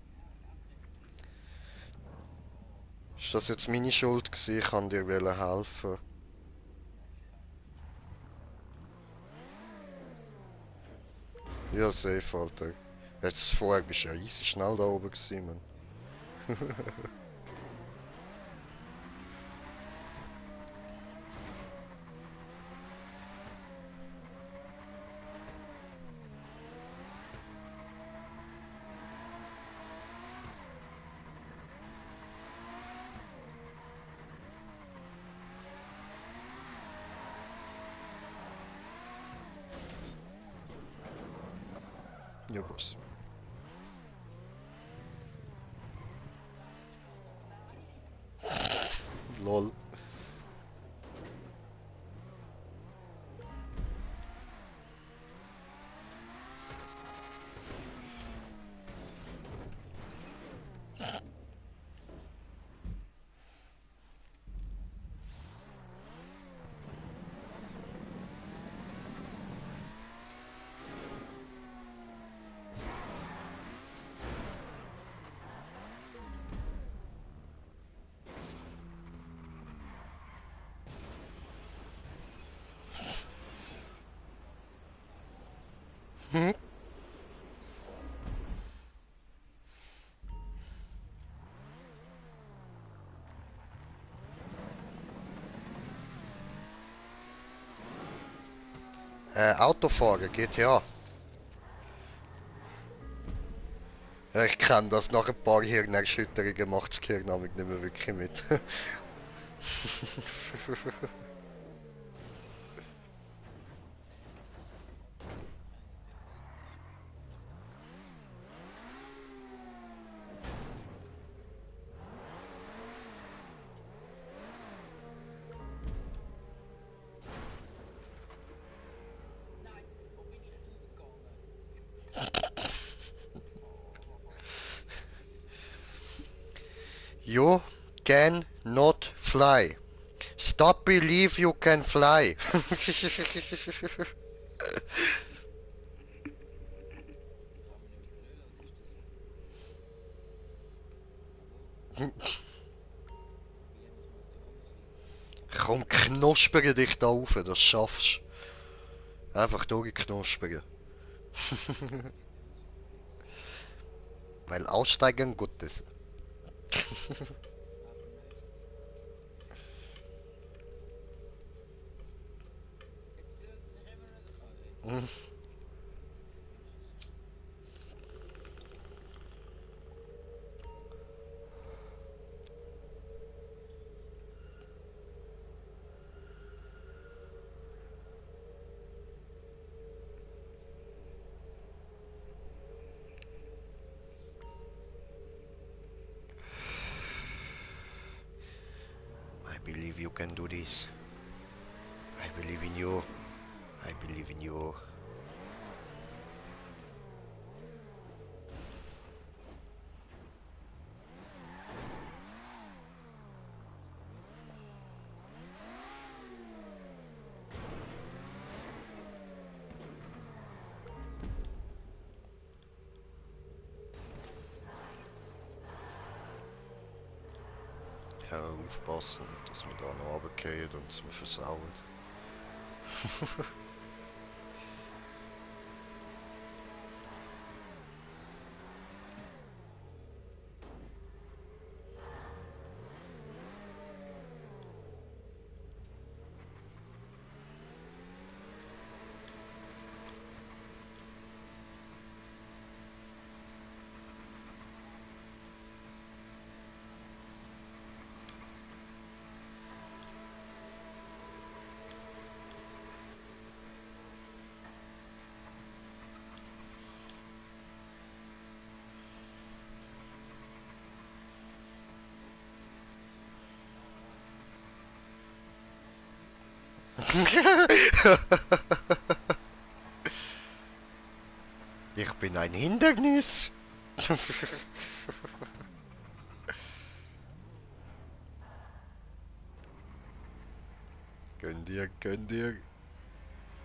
Ist das jetzt meine Schuld gewesen? Ich kann dir helfen. Ja, safe, Alter. Jetzt vorher bist du ja easy schnell da oben gewesen, Mann. Ja, Boss. Lol. Hm? Autofahren, GTA. Ja, ich kenne das, nach ein paar Hirnerschütterungen macht das Gehirn nämlich nicht mehr wirklich mit. You can not fly. Stop believe you can fly. Komm, knuspere dich da auf, das schaffst du. Einfach durchknuspern. Weil aussteigen gut ist. I believe you can do this. I believe in you. I believe in you. Ja, aufpassen, dass wir da noch runterfallen und es mir versauen. Ich bin ein Hindernis. Gönn dir, gönn dir.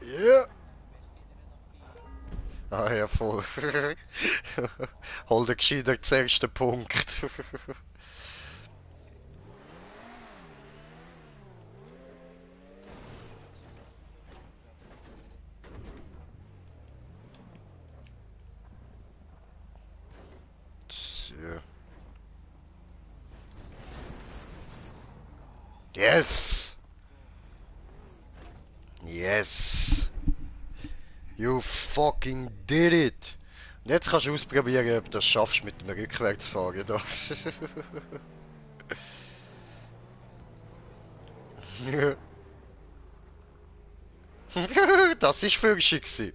Ja. Ah ja, voll. Hol dir gescheiter zuerst den Punkt. So. Yes! Yes! You fucking did it! Und jetzt kannst du ausprobieren, ob du das schaffst mit dem Rückwärtsfahren da. Das ist Fürsche gsi.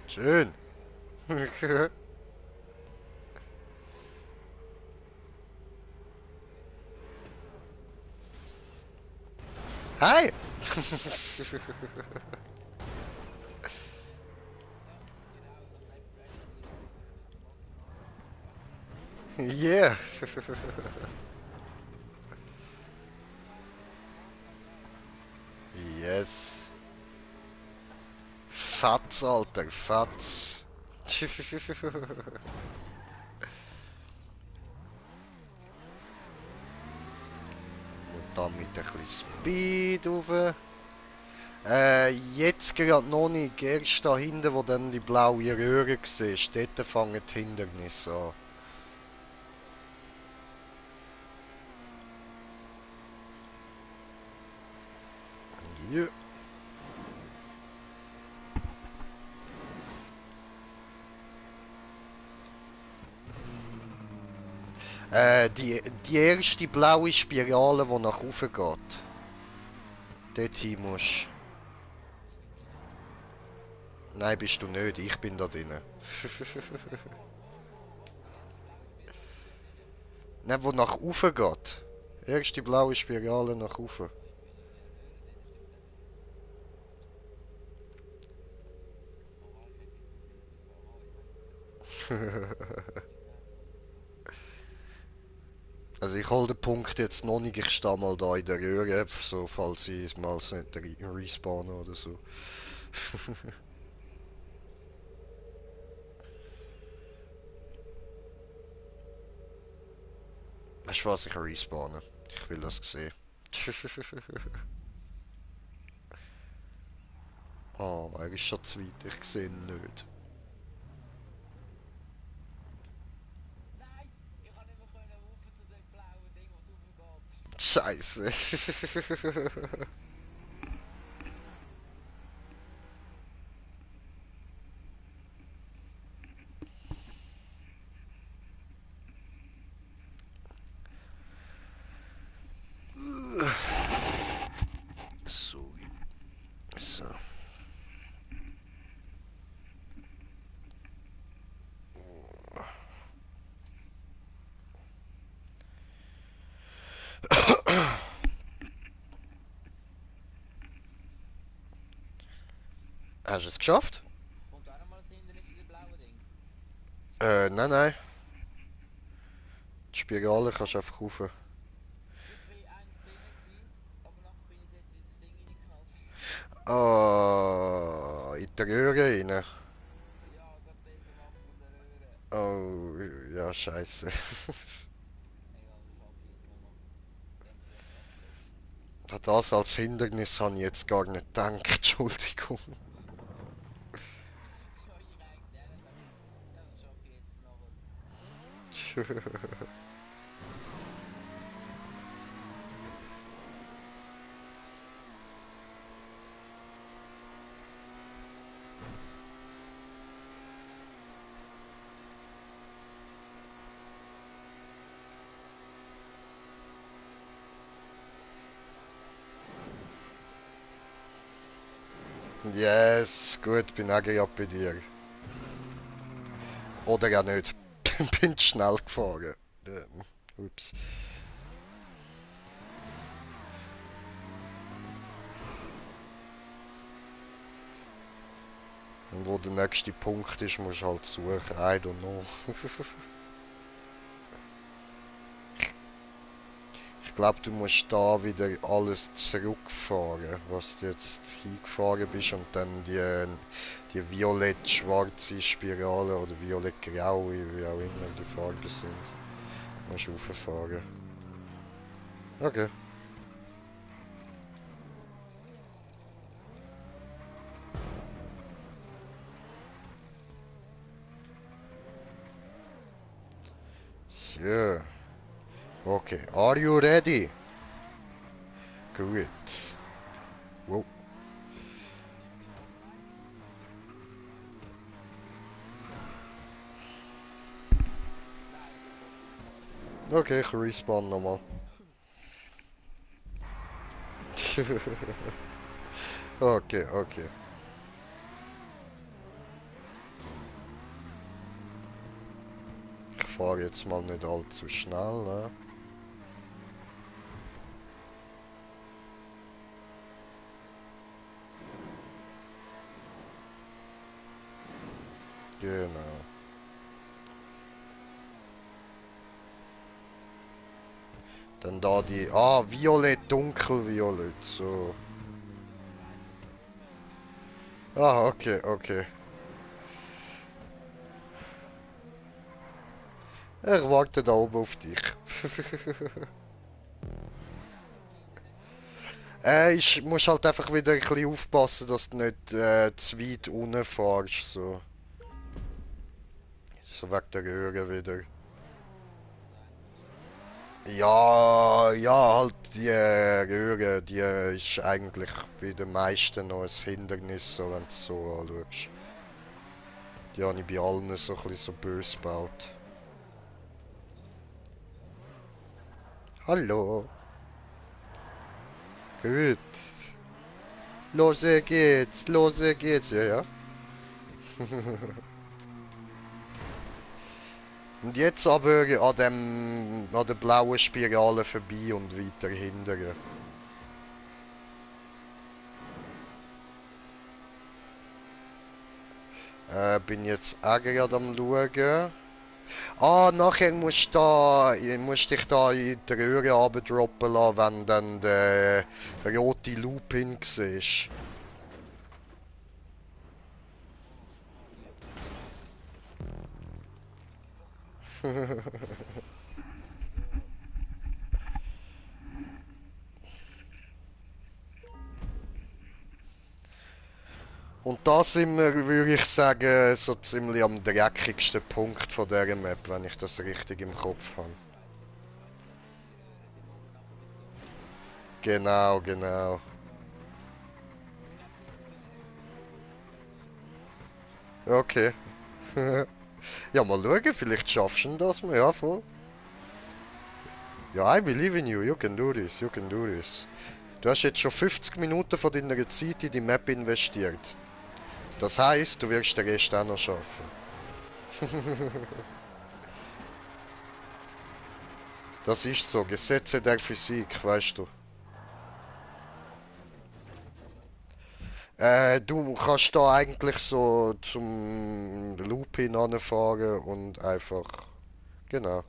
Schön. Hi! Yeah! Yes! Fatz, Alter, Fatz! Und dann mit ein bisschen Speed rauf. Jetzt gerade noch nicht. Erst da hinten, wo dann die blaue Röhre siehst, dort fangen die Hindernisse an. Ja. Die erste blaue Spirale, die nach oben geht. Dorthin musst. Nein, bist du nicht. Ich bin da drinnen. Nein, wo nach oben geht. Erste blaue Spirale nach oben. Also ich hole den Punkt jetzt noch nicht. Ich stehe mal da in der Röhre, so falls ich mal nicht respawnen oder so. Weißt du was, ich respawnen. Ich will das sehen. Oh, er ist schon zu weit, ich sehe ihn nicht. Scheiße. Sorry. So. Hast du es geschafft? Nein, nein. Die Spirale kannst du einfach rauf. Ah, in die Röhre rein. Oh, ja, scheiße. An das als Hindernis habe ich jetzt gar nicht gedacht, Entschuldigung. Yes, gut, bin auch gerade bei dir. Oder auch nicht. Bin schnell gefahren. Ups. Und wo der nächste Punkt ist, musst du halt suchen. I don't know. Ich glaube, du musst da wieder alles zurückfahren, was du jetzt hingefahren bist und dann die violett-schwarze Spirale oder violett-graue, wie auch immer die Farben sind, musst du rauffahren. Okay. So. Okay. Are you ready? Gut. Wow. Okay, ich respawn nochmal. Okay, okay. Ich fahre jetzt mal nicht allzu schnell, ne? Genau. Dann da die... Ah, violett, dunkelviolett, so. Ah, okay, okay. Ich warte da oben auf dich. Ich muss halt einfach wieder ein bisschen aufpassen, dass du nicht zu weit unten fährst, so. So wegen der Röhre wieder. Ja, ja, halt die Röhre, die ist eigentlich bei den meisten noch ein Hindernis, so, wenn du es so anschaust. Die habe ich bei allen so ein bisschen so böse gebaut. Hallo. Gut. Los los geht's, ja, ja. Und jetzt aber an der blauen Spirale vorbei und weiter hinterher. Bin jetzt auch gerade am schauen. Ah, nachher musst dich da in die Röhre abdroppen lassen, wenn dann der rote Lupin siehst. Und da sind wir, würde ich sagen, so ziemlich am dreckigsten Punkt von dieser Map, wenn ich das richtig im Kopf habe. Genau, genau. Okay. Ja, mal schauen, vielleicht schaffst du das mal. Ja, voll. Ja, I believe in you. You can do this. You can do this. Du hast jetzt schon 50 Minuten von deiner Zeit in die Map investiert. Das heißt, du wirst den Rest auch noch schaffen. Das ist so. Gesetze der Physik, weißt du. Du kannst da eigentlich so zum Loop hinfahren und einfach. Genau.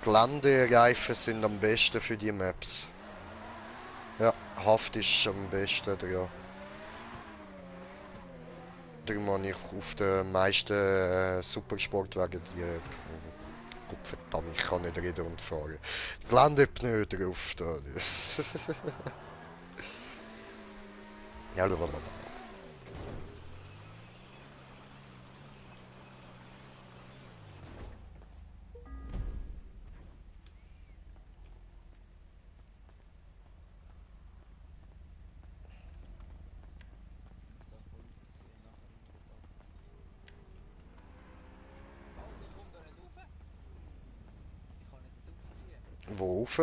Geländereifen sind am besten für die Maps. Ja, Haft ist am besten, ja. Darum habe ich auf den meisten Supersportwagen die... Gott verdammt, ich kann nicht reden und fahren. Geländepneu drauf da. Ja, Wo rauf?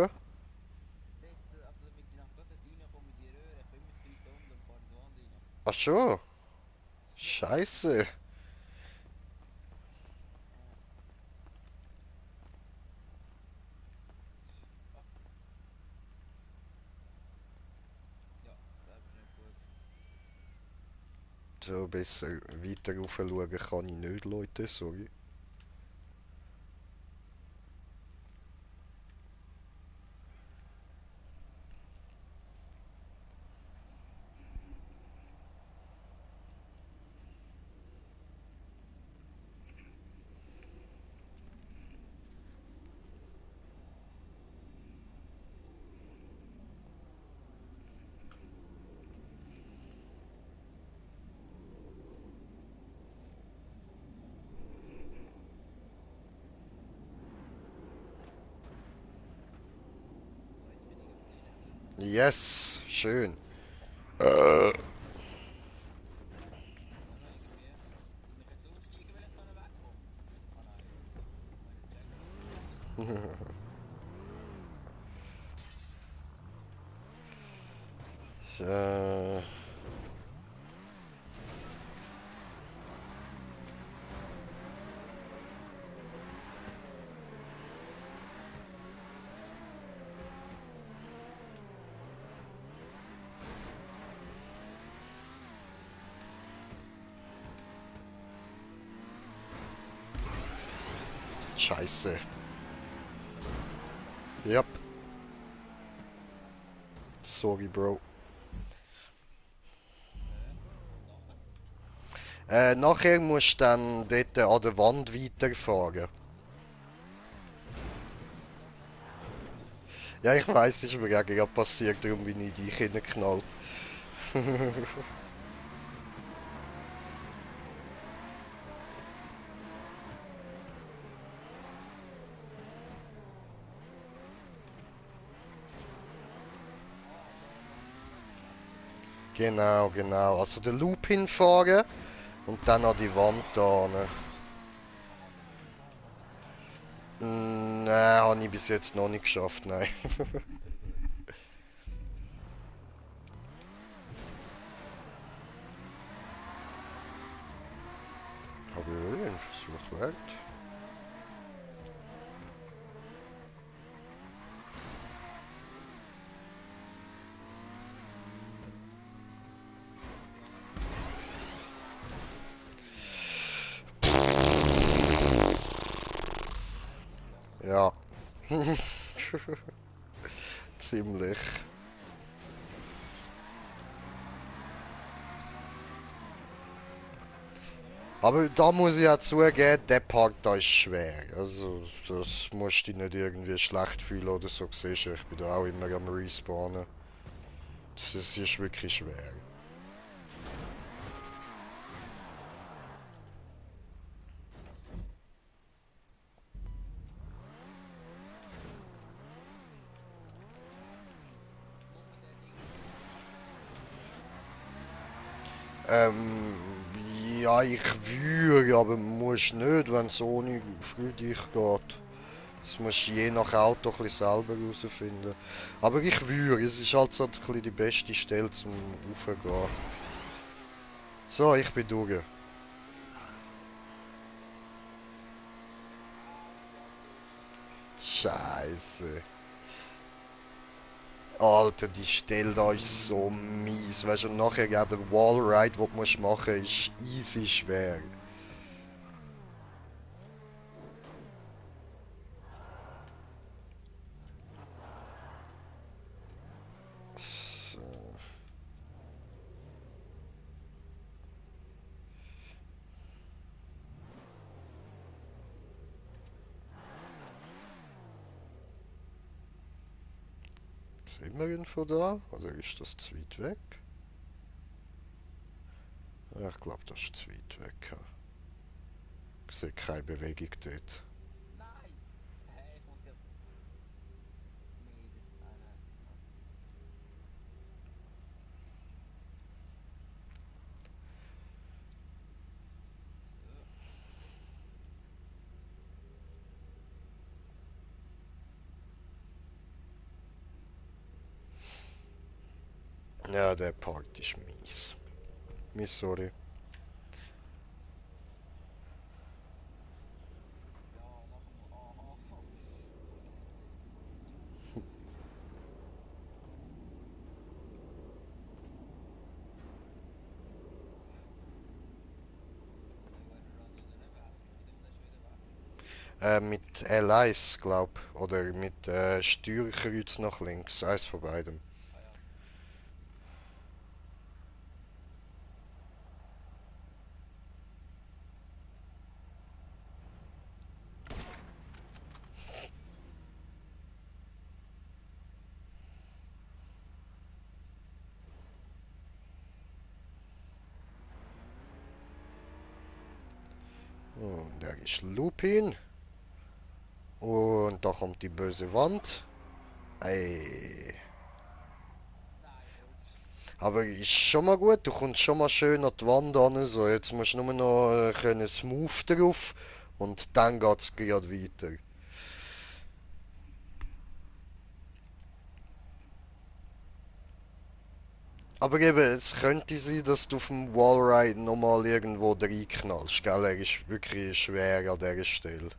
Dort, also damit ich nach gerade dort reinkomme in die Röhre, ich bin immer so weit unten und fahre in die Wand rein. Ach schon. Ja, Scheiße. äh, fuck. Ja, selber nicht gut gewesen. So besser weiter rauf schauen kann ich nicht, Leute. Sorry. So, jetzt bin ich gerade drin. Yes. Schön. Äh. Ja, noch irgendwie. Muss ich jetzt aussteigen, wenn ich so wegkomme? Ah nein, jetzt. Kann ich jetzt wegkommen. äh. Scheiße. Yep. Sorry, Bro. Okay. Und nachher? Nachher musst du dann dort an der Wand weiterfahren. Ja, ich weiß, das ist mir gerade passiert, darum bin ich in dich hineingeknallt. Ah, da lang weiter. Genau, genau. Also den Loop hinfahren und dann an die Wand da. Aha, den Loop fahren und dann dort an die Wand. Nein, habe ich bis jetzt noch nicht geschafft, nein. Gut. Aber ja, ein Versuch wert. Ziemlich lang. Ja, ziemlich. Aber da muss ich auch zugeben, der Part da ist schwer. Also, das musst du dich nicht irgendwie schlecht fühlen oder so. Siehst du, ich bin da auch immer am Respawnen. Das ist wirklich schwer. Muss man den Dings aufladen? Ähm, ja, ich würde, aber musst nicht, wenn es ohne für dich geht. Das musst du je nach Auto ein bisschen selber herausfinden. Aber ich würde, es ist halt so ein bisschen die beste Stelle zum Raufgehen. So, ich bin durch. Ah, ich bin abgeschossen. Scheiße. Alter, die Stelle da ist so mies. Weißt du, und nachher ja der Wallride, den du machen musst, ist easy schwer. So, sind wir irgendwo da? Oder ist das zu weit weg? Ja, ich glaube, das ist zu weit weg. Ja. Ich sehe keine Bewegung dort. Nein! Hä, ich muss gerade mehr dort. Ah nein, fuck. So. Ja, der Part ist mies. Mies, sorry. Ja, nach dem Aha. Sorry. Nein, wäre er also nicht wechseln. Mit dem musst du wieder wechseln. Mit L1, glaub. Oder mit Steuerkreuz nach links. Eins von beidem. Ah ja. Und der ist Lupin. Und da kommt die böse Wand. Ey. Nein, willst Aber ist schon mal gut, du kommst schon mal schön an die Wand an. So, jetzt musst du nur noch können smooth drauf und dann geht's gerade weiter. Aber eben, es könnte sein, dass du auf dem Wallride nochmal irgendwo reinknallst, gell? Er ist wirklich schwer an dieser Stelle.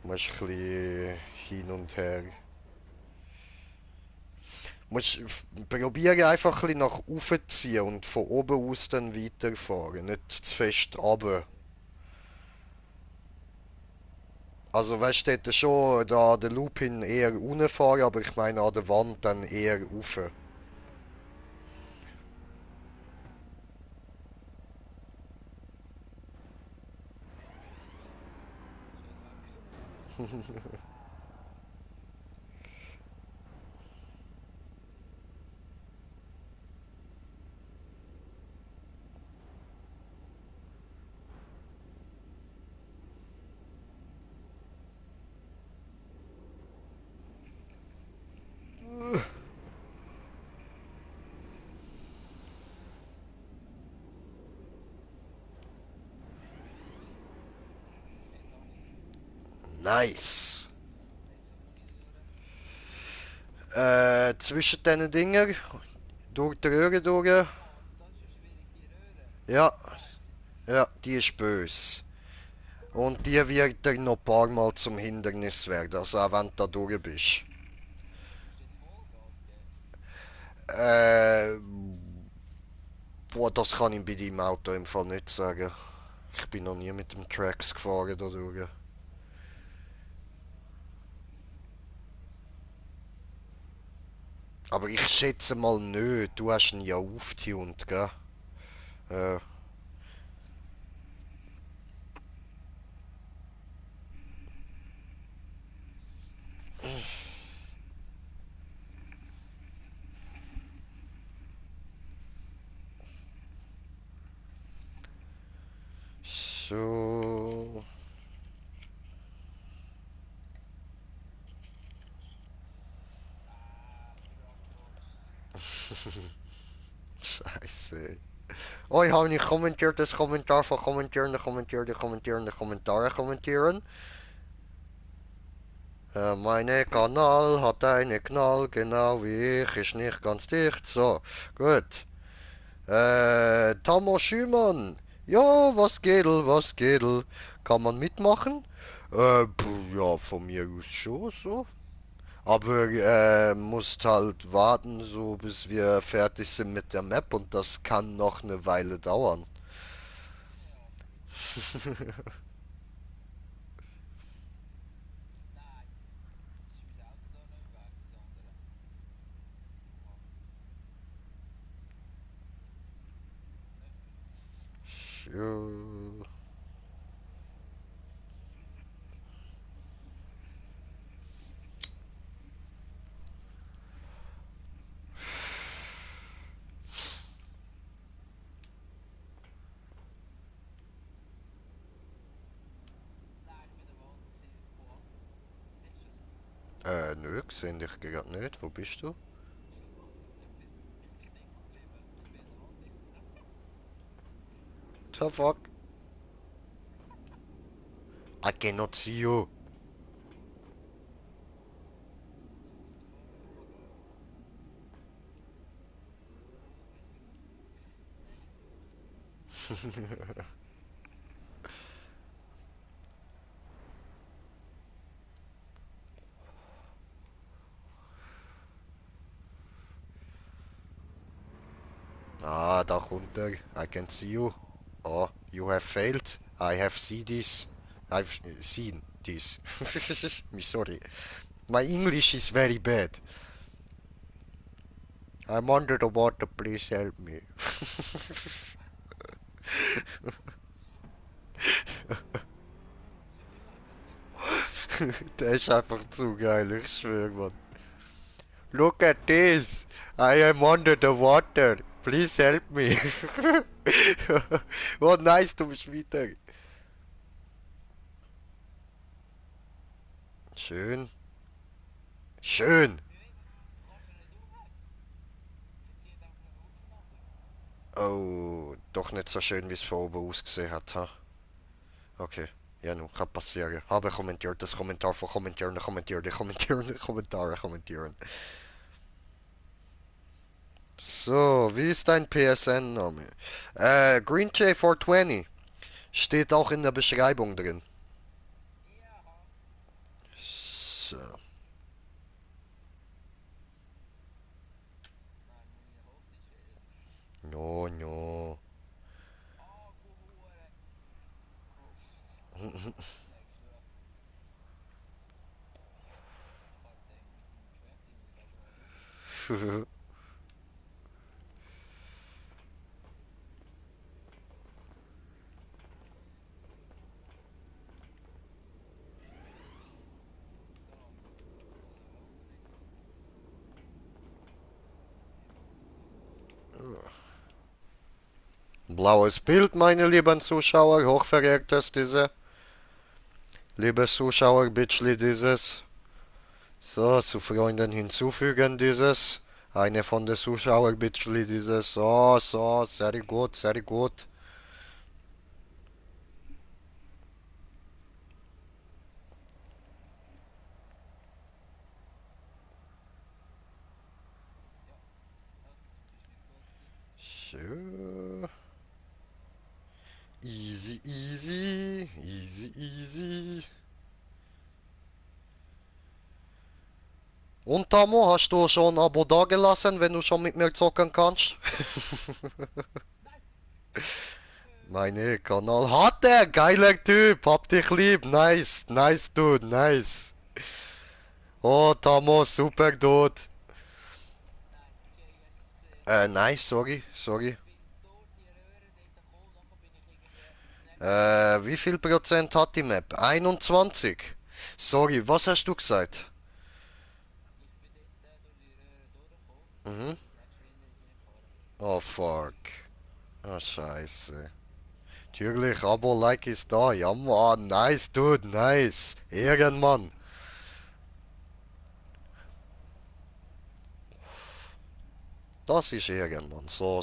Du musst ein bisschen hin und her. Du musst probieren einfach ein bisschen nach oben ziehen und von oben aus dann weiterfahren, nicht zu fest runter. Also weißt du, dort schon da der Lupin eher unten fahren, aber ich meine an der Wand dann eher rauf. du wieder weggerutscht? Jetzt habe ich. Nice. Jetzt wo ich durch. Zwischen diesen Dingen, durch die Röhre durch. Ah, das ist ja schwierig, die Röhre. Ja, Ah, shit. ja, die ist böse. Und die wird dir noch ein paar Mal zum Hindernis werden, also auch wenn du da durch bist. Musst du jetzt Vollgas geben? Äh, boah, das kann ich bei deinem Auto im Fall nicht sagen. Ich bin noch nie mit dem Trax gefahren da durch. Aber ich schätze mal nicht, du hast ihn ja aufgetunt, gell? Äh, so. Ah, wieder abgerutscht. Scheiße. Oh, ich habe nicht kommentiert, das Kommentar von Kommentare kommentieren. Meine Kanal hat einen Knall, genau wie ich, ist nicht ganz dicht. So, gut. Tammo Schümann. Ja, was geht? Kann man mitmachen? Ja, von mir aus schon so. Aber musst halt warten, so bis wir fertig sind mit der Map und das kann noch eine Weile dauern. Ja. Nein. Jetzt ist mein Auto da nicht mehr weg, das andere. Oha. Nicht mehr. Jo. Nein, ich bin an der Wand gewesen. Oha. Siehst du das? Nö, gesehen dich gerade nicht. Wo bist du? Ich bin stecken geblieben. Ich bin an der Wand drin. The fuck? I cannot see you. Da weiterfahren. Schauen. Ah, da kommt er. I can see you. Oh, you have failed. I have seen this. I've seen this. Me sorry. My English is very bad. I'm under the water, please help me. Der ist einfach zu geil, ich schwöre, Mann. Look at this! I am under the water. Please help me. Oh, nice, du bist weiter. Schön. Schön. Du kannst ja nicht rauf. Das zieht einfach nicht raus nachher. Oh, doch nicht so schön, wie es von oben ausgesehen hat, ha? Okay. Ja, nun, kann passieren. Habe kommentiert, das Kommentar von kommentieren, kommentieren, kommentieren, Kommentare kommentieren. So, wie ist dein PSN-Name? GreenJ420. Steht auch in der Beschreibung drin. Ja. So. Nein, muss ich Hochdeutsch reden. No, no. Ah, du Hure. Frosch. Legst du. Karteng mit dem Schwächsinn, muss ich aber auch schauen. Da. Zu den Openings. Was da? Blaues Bild, meine lieben Zuschauer, hochverehrteste, liebe Zuschauer, bitchli dieses. So, zu Freunden hinzufügen dieses. Eine von den Zuschauern, bitchli dieses. So, so, sehr gut, sehr gut. Ja, das ist nicht gut gewesen. So. Easy, easy, easy, easy. Und Tamo, hast du schon ein Abo dagelassen, wenn du schon mit mir zocken kannst? Nein! Meine Kanal hat er, geiler Typ, hab dich lieb, nice, nice dude, nice. Oh Tamo, super Dude. Nein, Jay, hast du es gesehen? Nein, sorry, sorry. Ich bin durch die Röhre dort gekommen, nachher bin ich irgendwie nicht. Wie viel Prozent hat die Map? 21. Sorry, was hast du gesagt? Ich bin dort durch die Röhre durchgekommen. Mhm. Dann geschwind ist reingefahren. Oh fuck. Oh scheiße. Natürlich, Abo, Like ist da. Ja Mann, nice dude, nice. Ehrenmann. Das ist Ehrenmann. So.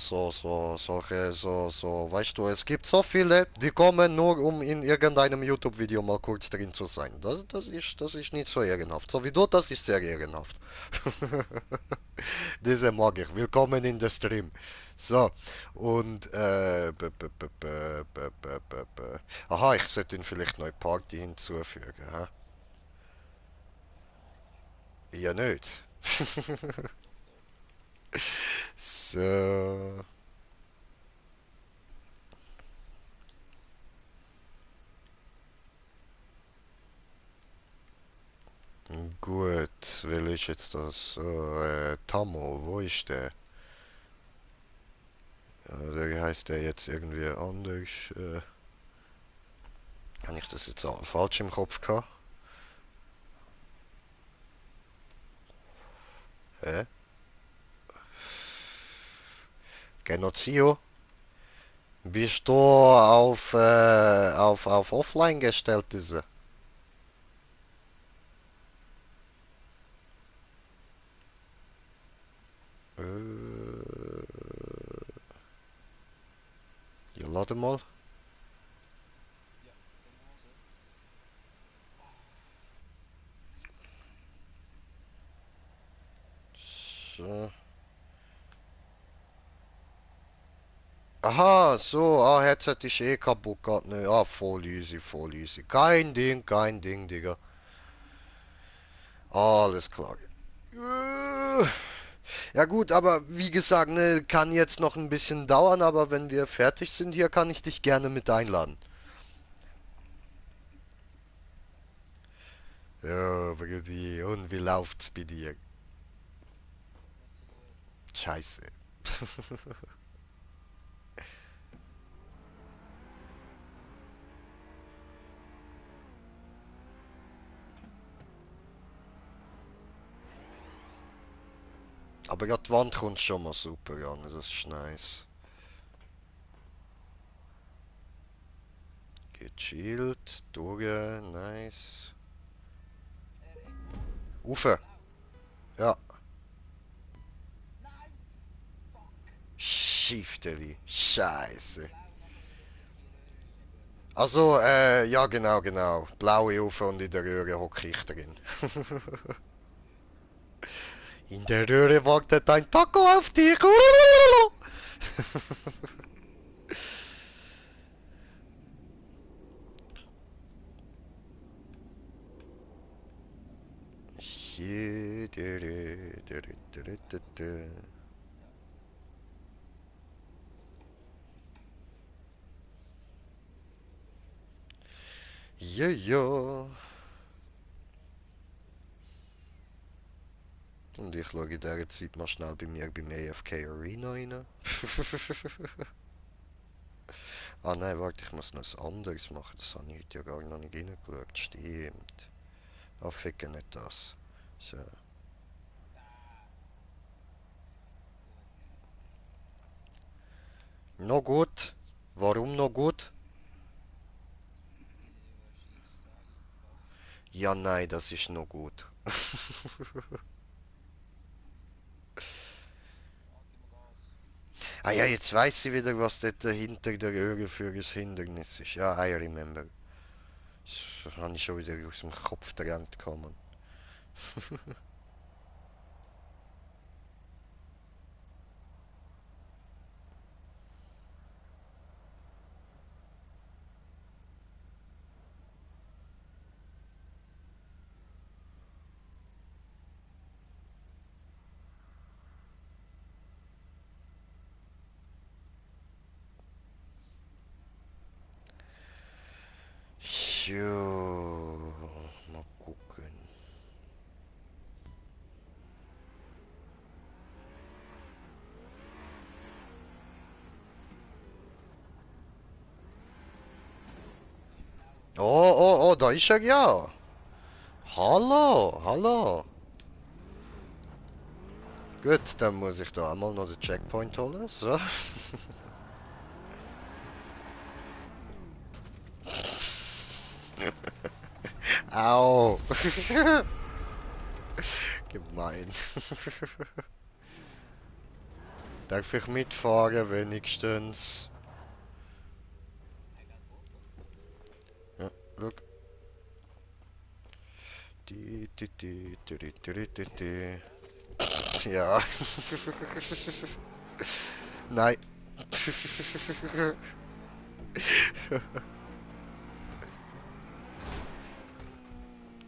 Weißt du, es gibt so viele, die kommen nur, um in irgendeinem YouTube-Video mal kurz drin zu sein. Das ist nicht so ehrenhaft. So wie du, das ist sehr ehrenhaft. Diese mag ich. Willkommen in der Stream. So, und, aha, ich sollte ihn vielleicht neue Party hinzufügen, hä? Ja, nicht. Doch, doch. So. Gut, wer ist jetzt das? So, Tammo, wo ist der? Der heißt der jetzt irgendwie anders. Habe ich das jetzt auch falsch im Kopf gehabt? Hä? Genozio? Bist du auf Offline gestellt, diese? Ja, lade mal. Ja, der Mose. So. Aha, so, Headset ist eh kaputt, geht nicht. Voll easy, voll easy. Kein Ding, Digga. Alles klar. Ja gut, aber wie gesagt, ne, kann jetzt noch ein bisschen dauern, aber wenn wir fertig sind hier, kann ich dich gerne mit einladen. Ja, Brudi, und wie läuft's bei dir? Nicht so gut. Scheiße. Aber ja, die Wand kommt schon mal super an, das ist nice. Gechillt, durch, nice. RX. Ufe, Blau. ja. Nein! Fuck! Schiefteli, scheiße. Blau nachher die Röhrchen. Gut, so. Also, ja genau. Blaue Ufe und in der Röhre hocke ich drin. In der Röhre wartet ein Taco auf dich. Ja. Ja, ja. Und ich schaue in dieser Zeit mal schnell bei mir beim AFK Arena rein. Ah nein, warte, ich muss noch was anderes machen. Das habe ich heute ja gar noch nicht reingeschaut. Stimmt. Ah, ficken nicht das. So. Da. Gut. Noch gut. Warum noch gut? Weil du eine Scheissfrage aufgefasst. Ja, nein, das ist noch gut. Warte mal Gas. Ah ja, jetzt weiß ich wieder, was dort hinter der Röhre für ein Hindernis ist. Ja, I remember. Das habe ich schon wieder aus dem Kopf verdrängt gekommen. So, mal gucken. Im Blauen. Da ist er ja. Hallo. Gut, dann muss ich da einmal noch den Checkpoint holen. So. Au. Gemein. Darf ich mitfahren wenigstens? Er geht Fotos. Ja, look. Di. Ja. Nein.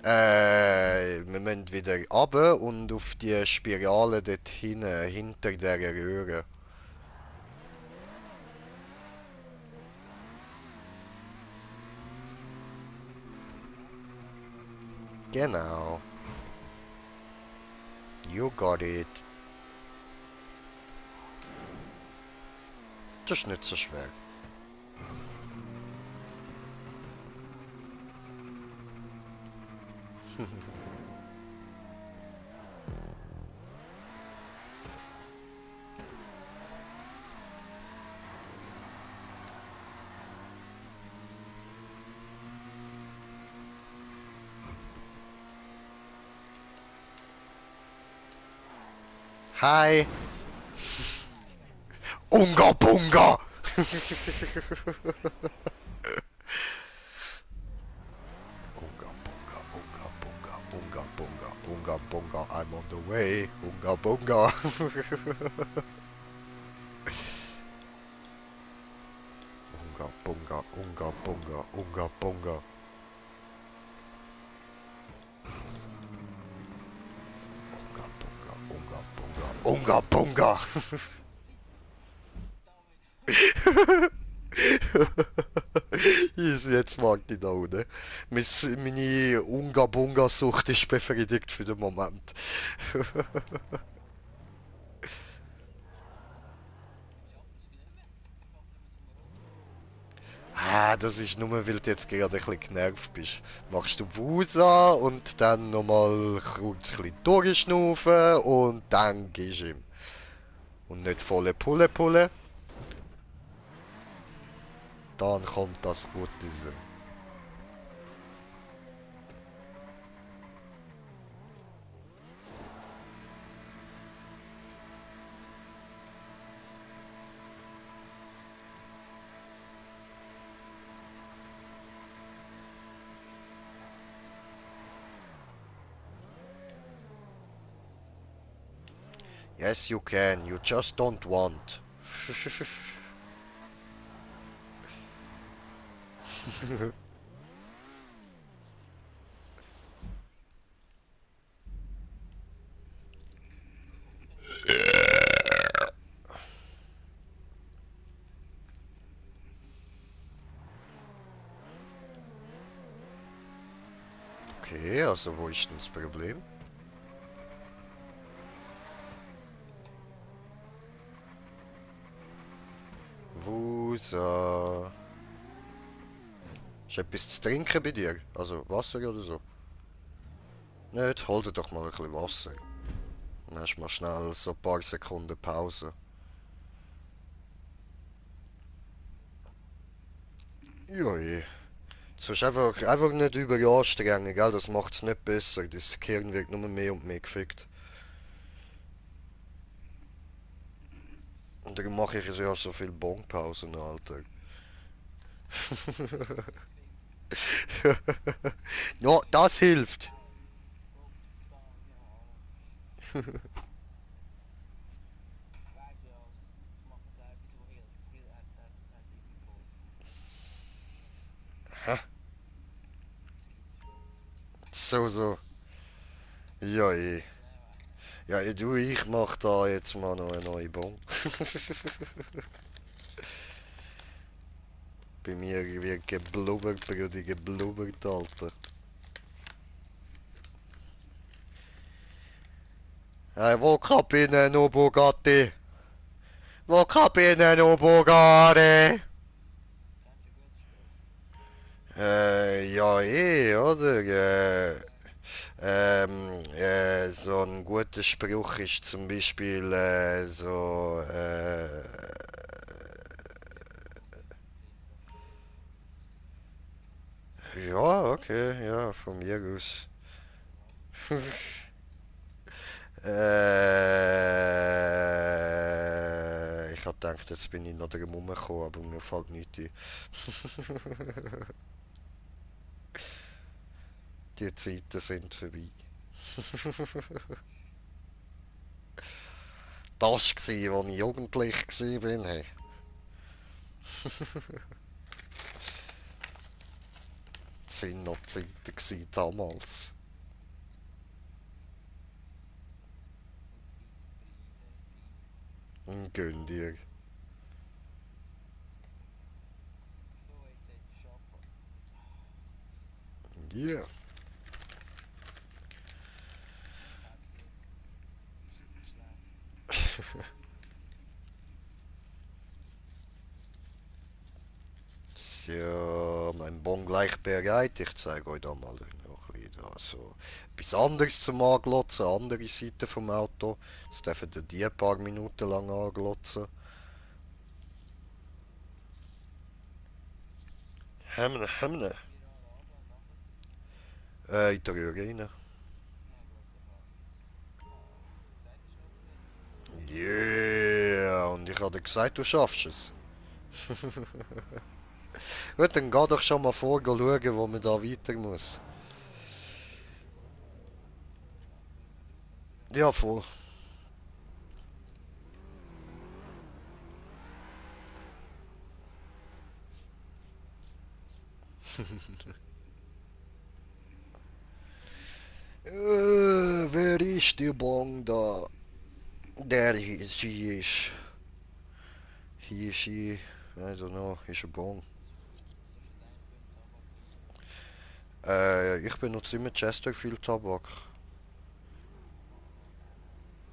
Wir müssen wieder runter und auf die Spirale dort hinten, hinter der Röhre. Genau. You got it. Das ist nicht so schwer. Hi. Unga Bunga! Unga Bunga, I'm on the way. Unga Bunga. bunga, unga, bunga, unga, bunga. Unga, bunga, unga, bunga, unga, bunga. Jetzt mag ich da unten. Meine Unga-Bunga-Sucht ist befriedigt für den Moment. Ah, das ist nur, weil du jetzt gerade ein bisschen genervt bist. Machst du Wusa und dann nochmal kurz ein bisschen durchschnaufen und dann gehst du ihm. Und nicht volle Pulle Pulle, dann kommt das Gute raus. Yes, you can, you just don't want. Okay, also wo ist denn das Problem? Wusa. Ist etwas zu trinken bei dir? Also Wasser oder so? Nicht? Hol dir doch mal ein bisschen Wasser. Dann hast du mal schnell so ein paar Sekunden Pause. Ja, eh. Sonst einfach nicht überanstrengen, gell? Das macht's nicht besser. Das Gehirn wird nur mehr und mehr gefickt. Und darum mache ich ja so viel Bonpausen, Alter. Ja, das hilft. Hä? So, so. Ja, eh. Ja, du, ich mach da jetzt mal noch eine neue Bon. Bei mir wird geblubbert, Brudi, geblubbert, Alter. Hey, wo cabine no Bugatti? Wo cabine no Bugatti? Ja, eh, oder? So ein guter Spruch ist zum Beispiel ja, okay, ja, von mir aus. Ich hab gedacht, jetzt bin ich noch drum rumgekommen, aber mir fällt nichts ein. Die Zeiten sind vorbei. Das war, als ich jugendlich war. Hey. Das sind noch Zeiten damals. Gönn dir. Ja. So, mein Bon gleich bereit. Ich zeige euch da mal noch ein bisschen so etwas anderes zum Anglotzen, andere Seite vom Auto. Das dürfen ihr die ein paar Minuten lang anglotzen. Hemne. In der Röhre rein. Yeah, und ich habe gesagt, du schaffst es. Gut, dann geh doch schon mal vor, schauen, wo man da weiter muss. Ja, voll. Wer ist der Bon da? Der hier ist. Hier ist I don't know, ist ein Bon. Was ist denn eigentlich für ein Tabak drin? Ich benutze immer Chesterfield Tabak.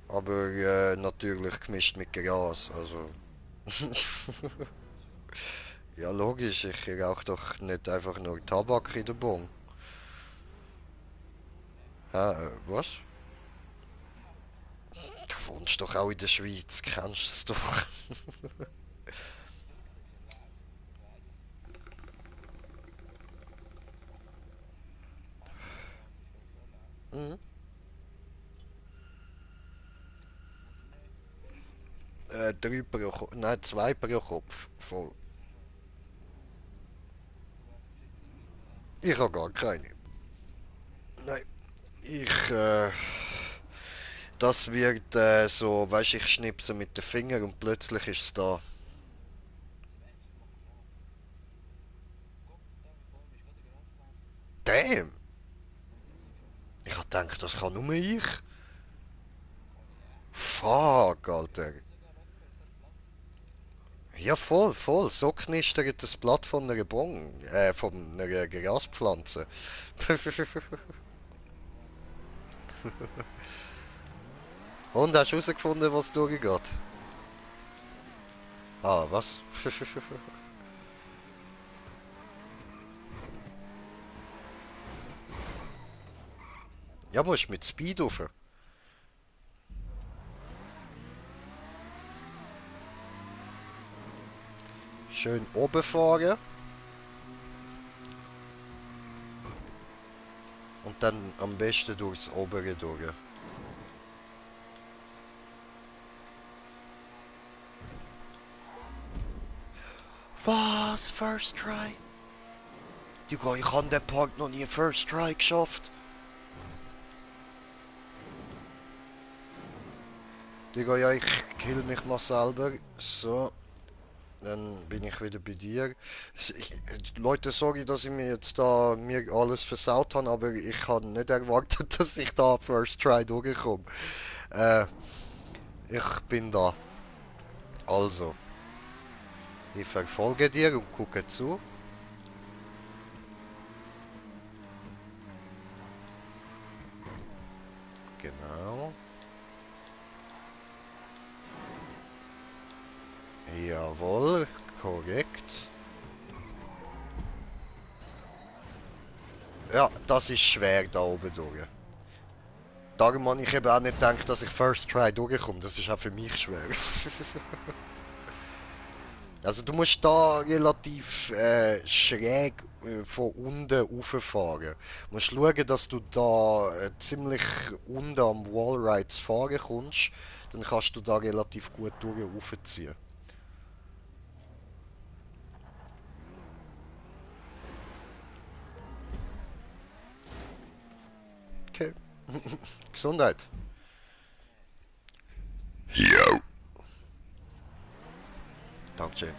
Aber natürlich gemischt mit Gras, also. Ja, logisch, ich rauche doch nicht einfach nur Tabak in der Bon. Warum nicht? Hä, was? Ja, Du wohnst doch auch in der Schweiz, kennst es doch. Küchel ist erlaubt, das weiss ich. Handgranat ist wohl schon erlaubt. Mhm. Musst du mehr? 3 pro Kopf, nein, 2 pro Kopf. Voll. Du auch verschiedene gibt's, hä? Ich habe gar keine. Nein, ich, das wird so, weißt ich schnipse mit den Fingern und plötzlich ist es da. Das Mensch macht so. Guck dich da, wie vor mir ist gerade eine Grospflanze. Damn! Die ist schon Ich hab gedacht, das kann nur ich. ohne Fuck, Hörst Alter. du sogar, hörst du das Blatt? Ja, voll, voll. So knistert das Blatt von einer Bon, von einer Graspflanze. Und hast du herausgefunden, was durchgeht? Ah, was? Ja, musst mit Speed rauf. Schön oben fahren und dann am besten durchs obere durch. Was? First try? Digga, ich habe den Part noch nie First Try geschafft. Digga, ja, ich kill mich mal selber. So, dann bin ich wieder bei dir. Leute, sorry, dass ich mir jetzt da mir alles versaut habe, aber ich habe nicht erwartet, dass ich da First Try durchkomme. Äh, ich bin da. Also, ich verfolge dir und gucke zu. Genau. Jawohl, korrekt. Ja, das ist schwer da oben durch. Darum habe ich eben auch nicht gedacht, dass ich First Try durchkomme. Das ist auch für mich schwer. Also du musst da relativ schräg von unten rauffahren. Du musst schauen, dass du da ziemlich unten am Wallrides fahren kommst. Dann kannst du da relativ gut durch raufziehen. Okay. Gesundheit. Merci. Jo. Dankeschön.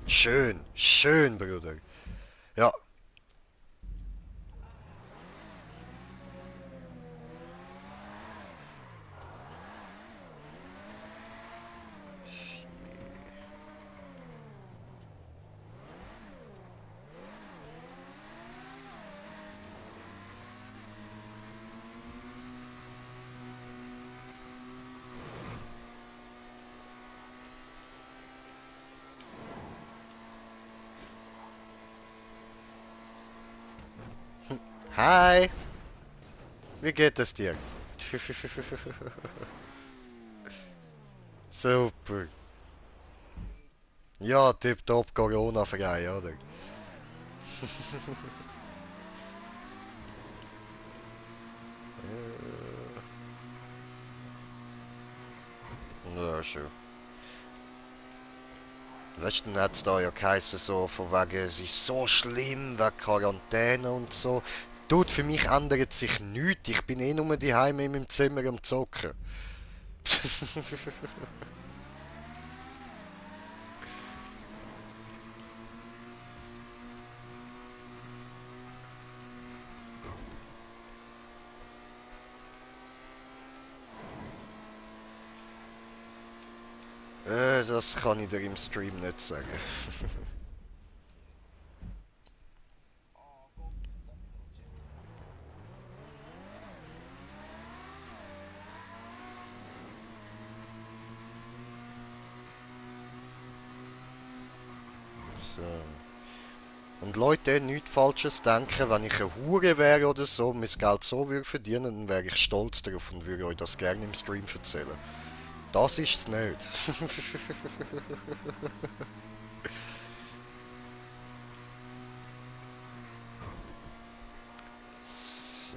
Schön, schön, Bruder. Ja, hi. Wie geht es dir? Super. Wie? Ja, tipptopp Corona-frei, oder? Ja, schön. Weißt du, dann hat es da ja geheißen, so von wegen, es ist so schlimm, wegen Quarantäne und so. Tut, für mich ändert sich nichts. Ich bin eh nur daheim in meinem Zimmer am Zocken. Das kann ich dir im Stream nicht sagen. Oh Gott, da bin ich rutsche. So. Und Leute, nichts Falsches denken, wenn ich ein Hure wäre oder so, mein Geld so würde verdienen, dann wäre ich stolz darauf und würde euch das gerne im Stream erzählen. Das ist es nicht. So.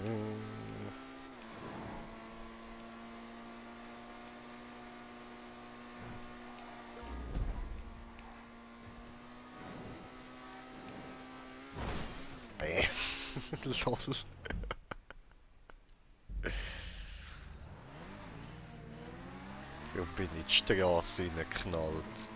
Bäh. Lol. Ich bin in die Straße reingeknallt.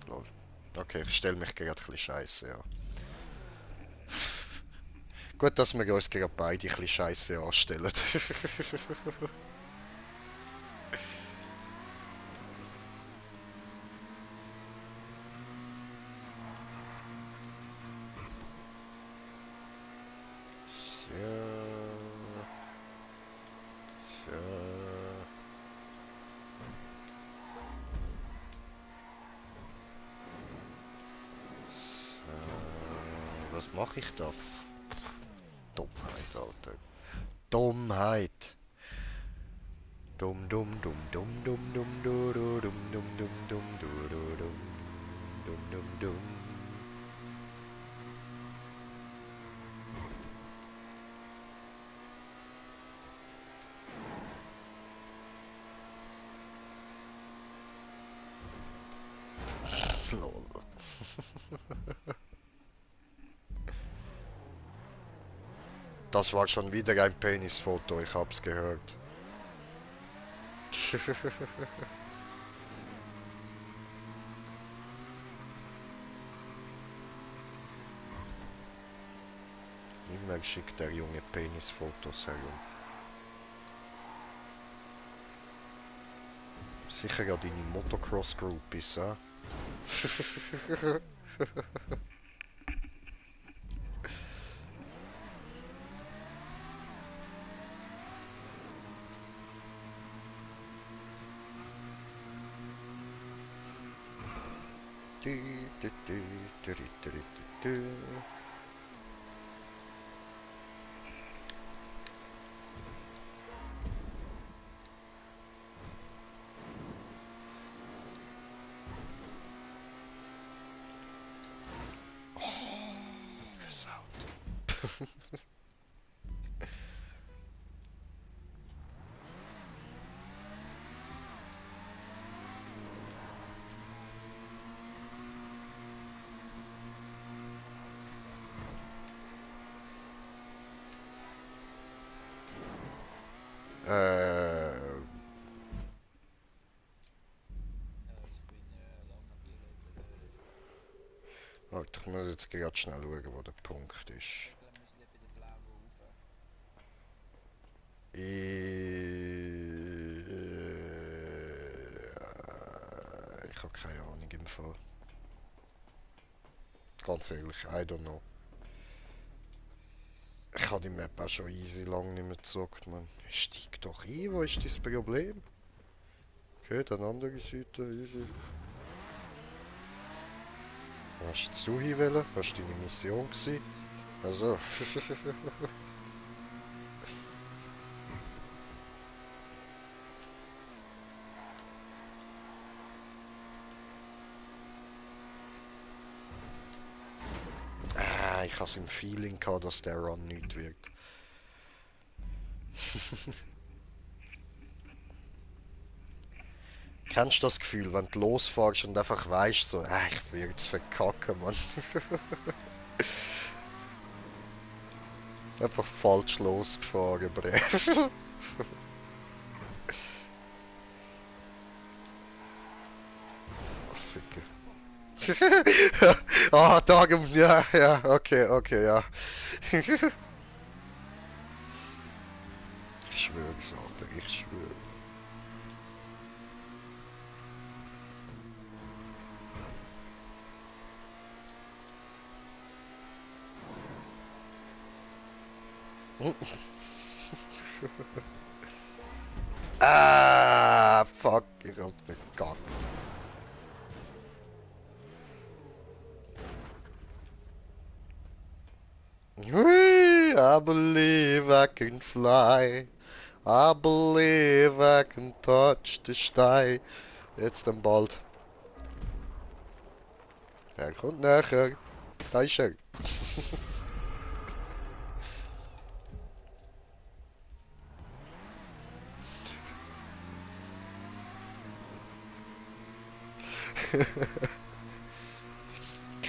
Lol. Okay, ich stelle mich gerade ein bisschen scheiße an. Gut, dass wir uns gerade beide ein bisschen scheiße anstellen. So. So. Was mache ich da? Dummheit, Alter. Dummheit. Dumm, dumm, dumm, dumm, dumm, dumm, du, du, dumm, dumm, dumm, dumm, du, du, dumm, dumm, dumm, dumm. Lol. Das war schon wieder ein Penisfoto, ich hab's gehört. Immer schickt der Junge Penisfotos herum. Sicher ja deine Motocross-Groupies, hä? Du, du, du, du, du, du, du, du. Versaut. Äh, Ich bin lang nach hier reden. warte, ich muss jetzt gerade schnell schauen, wo der Punkt ist. Ich glaube, wir sind bei der blauen rauf. Ich habe keine Ahnung im Fall. Ganz ehrlich, I don't know. Ich habe die Map auch schon easy lang nicht mehr gezockt, man. Steig doch ein, wo ist das Problem? Okay, dann andere Seite, easy. Wo hast jetzt du hinwählen? Was war deine Mission gewesen? Also. Ich Ich habe im Feeling gehabt, dass der Run nicht wird. Kennst du das Gefühl, wenn du losfährst und einfach weißt, so, ich will jetzt verkacken, Mann. Einfach falsch losgefahren, bre. Ficker. Ah, darum, ja, ja, okay, okay, ja. Ich schwör's, Alter, ich schwöre. Ah, fuck, ich hab's verkackt. I believe I can fly. I believe I can touch the sky. Jetzt dann bald. Er kommt näher. Da ist er.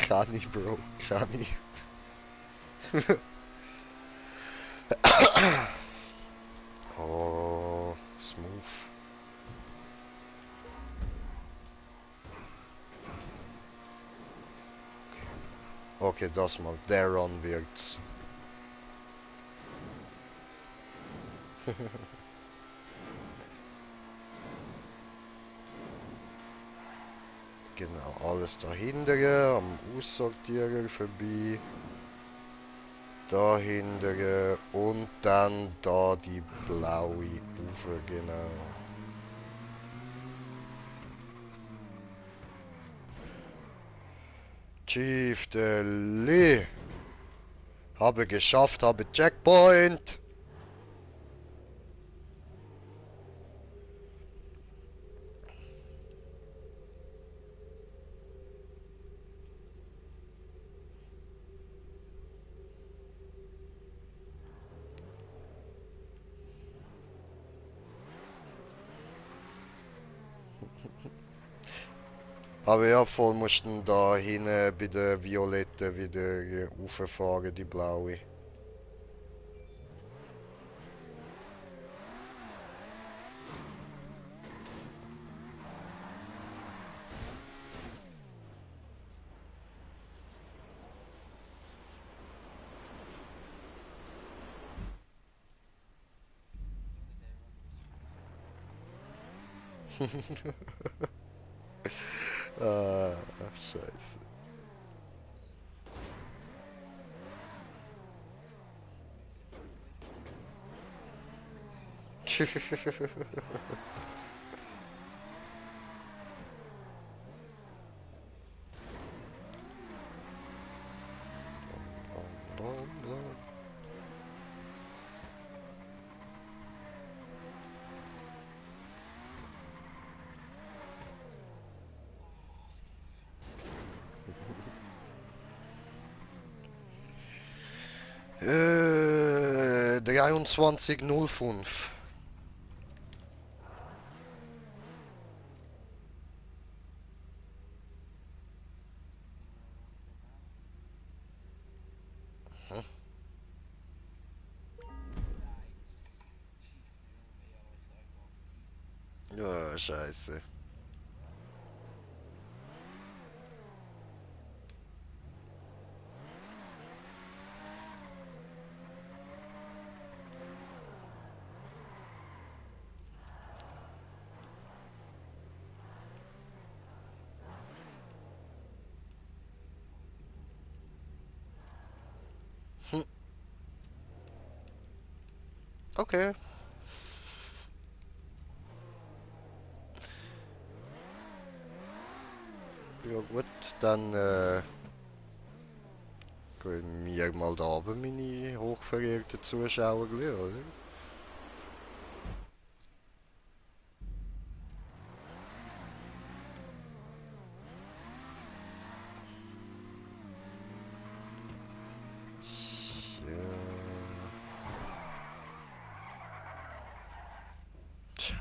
Kann ich, Bro. Kann ich. Oh, smooth. Okay, das mal. Der Run wird's. Genau, alles dahinter, am Aussortierer vorbei. Dahinter und dann da die blaue Ufer, genau. Chief Deli. Habe geschafft, habe Checkpoint. Aber ja, voll mussten da hinten bei der Violette wieder rauffahren, die blaue. Ah, scheiße. Äh, 23:05. Ja, scheiße. Hm, okay. Ja gut, dann gehen wir mal da oben, meine hochverehrten Zuschauer, oder?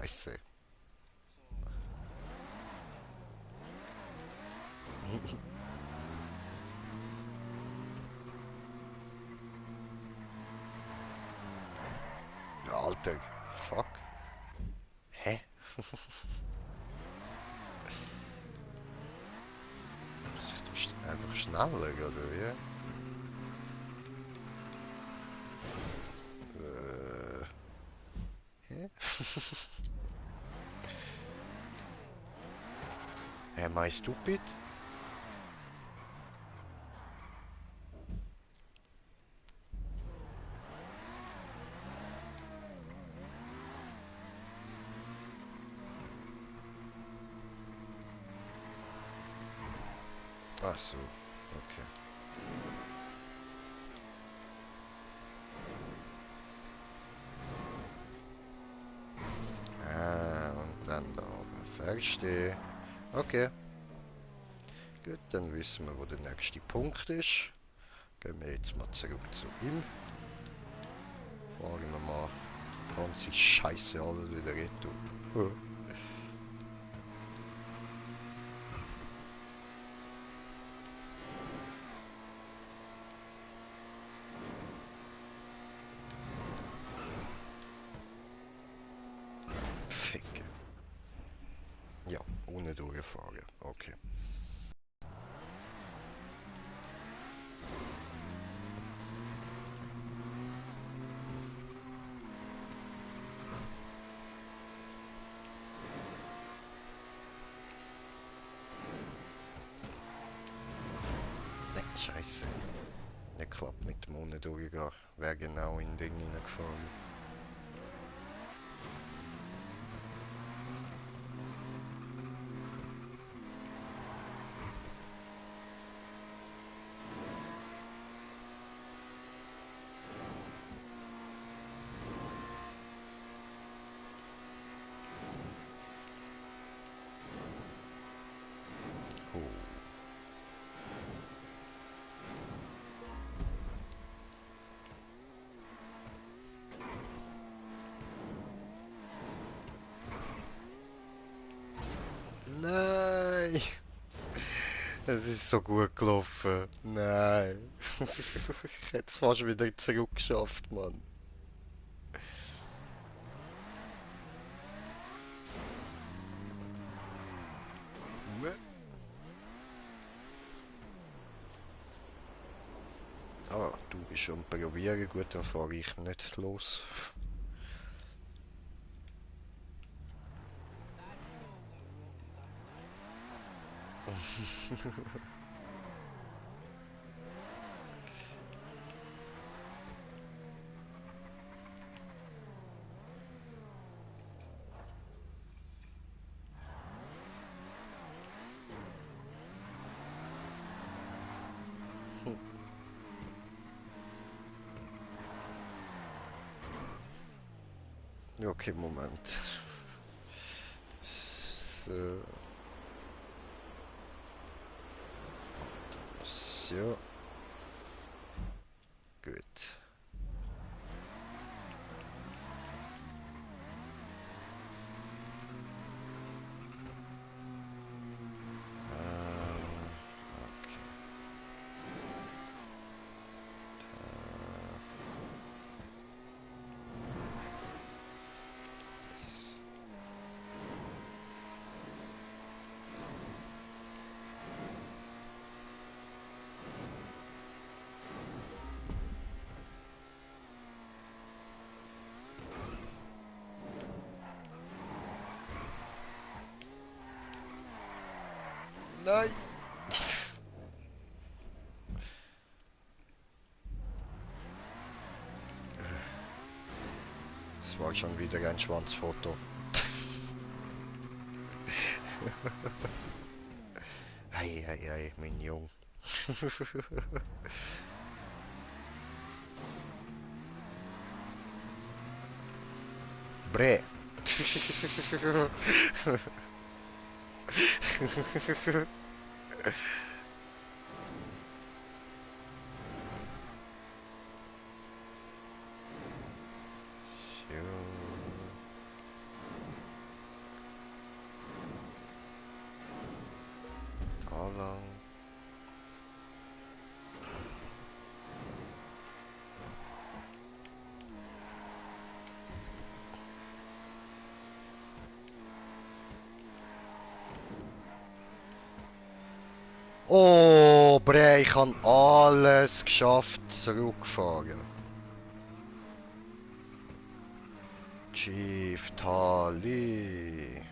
Scheiße. Ja, Alter. Fuck. Hä? Ist das einfach schneller, oder wie? Hä? Am I stupid? Ach so, okay. Ah, und dann da oben. Verstehe. Okay. Gut, dann wissen wir, wo der nächste Punkt ist. Gehen wir jetzt mal zurück zu ihm. Fahren wir mal die ganze Scheiße alles wieder retour. Ficke. Ja, ohne durchfahren. Okay. Ne, scheiße. Nicht klappt mit dem ohne durchgehen. Wäre genau in den Ding reingefahren. Oh. Nein! Es ist so gut gelaufen. Nein. Ich hätte es fast wieder zurückgeschafft, Mann. Ah, du bist schon am Probieren. Gut, dann fahre ich nicht los. Okay, Moment. So. So. Gut. Okay. Yes. Nein! Es war schon wieder ein Schwanzfoto. Ei, ei, ei, mein Jung. Bre. So. Aber ich habe alles geschafft zurückfahren. Chief Tali.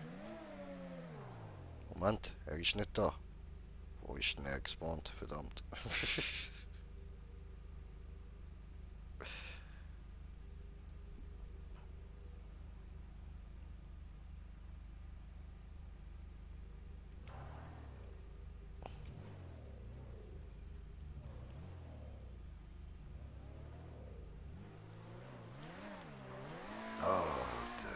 Moment, er ist nicht da. Wo ist denn er gespawnt? Verdammt. Alter.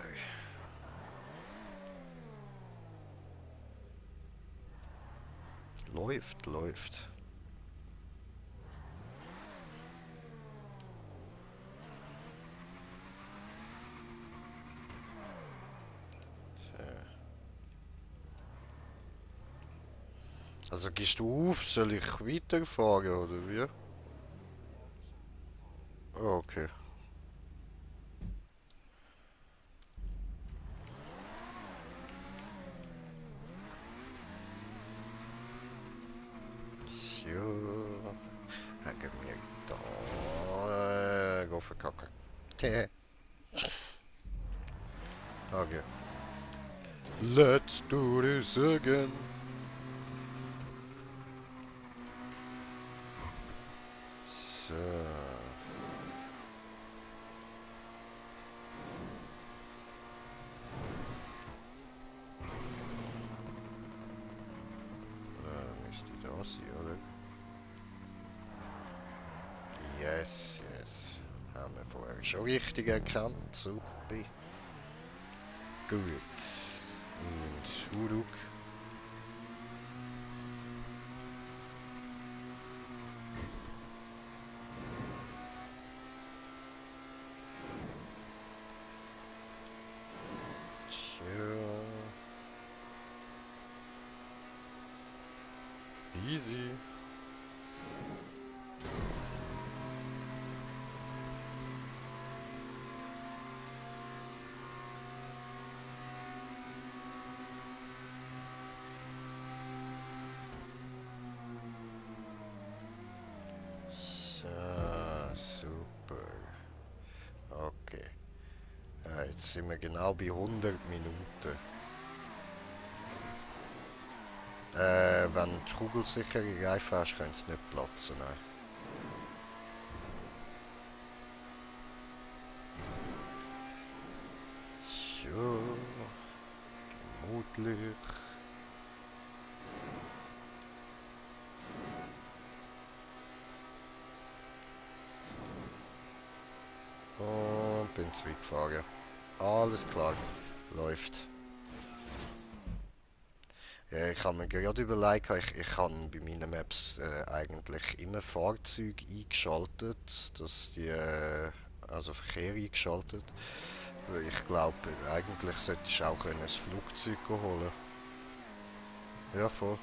Läuft, läuft. Also gehst du auf, soll ich weiterfahren oder wie? Okay. So. Dann gehen wir da. Go verkacken. Tee. Okay. Let's do this again. So. Müsste da sein, oder? Yes, yes. Haben wir vorher schon richtig erkannt. Super. Gut. Und Uruk. Tja. Easy. So, super. Okay. Ja, jetzt sind wir genau bei 100 Minuten. Wenn die Kugelsichere Reifen hast, könnte es nicht platzen. Nein. So, gemütlich. Und bin zurückgefahren. Alles klar. Läuft. Ja, ich habe mir gerade überlegt, ich kann bei meinen Maps eigentlich immer Fahrzeuge eingeschaltet, dass die, also Verkehr eingeschaltet. Weil ich glaube, eigentlich solltest du auch können ein Flugzeug holen. Ja, voll.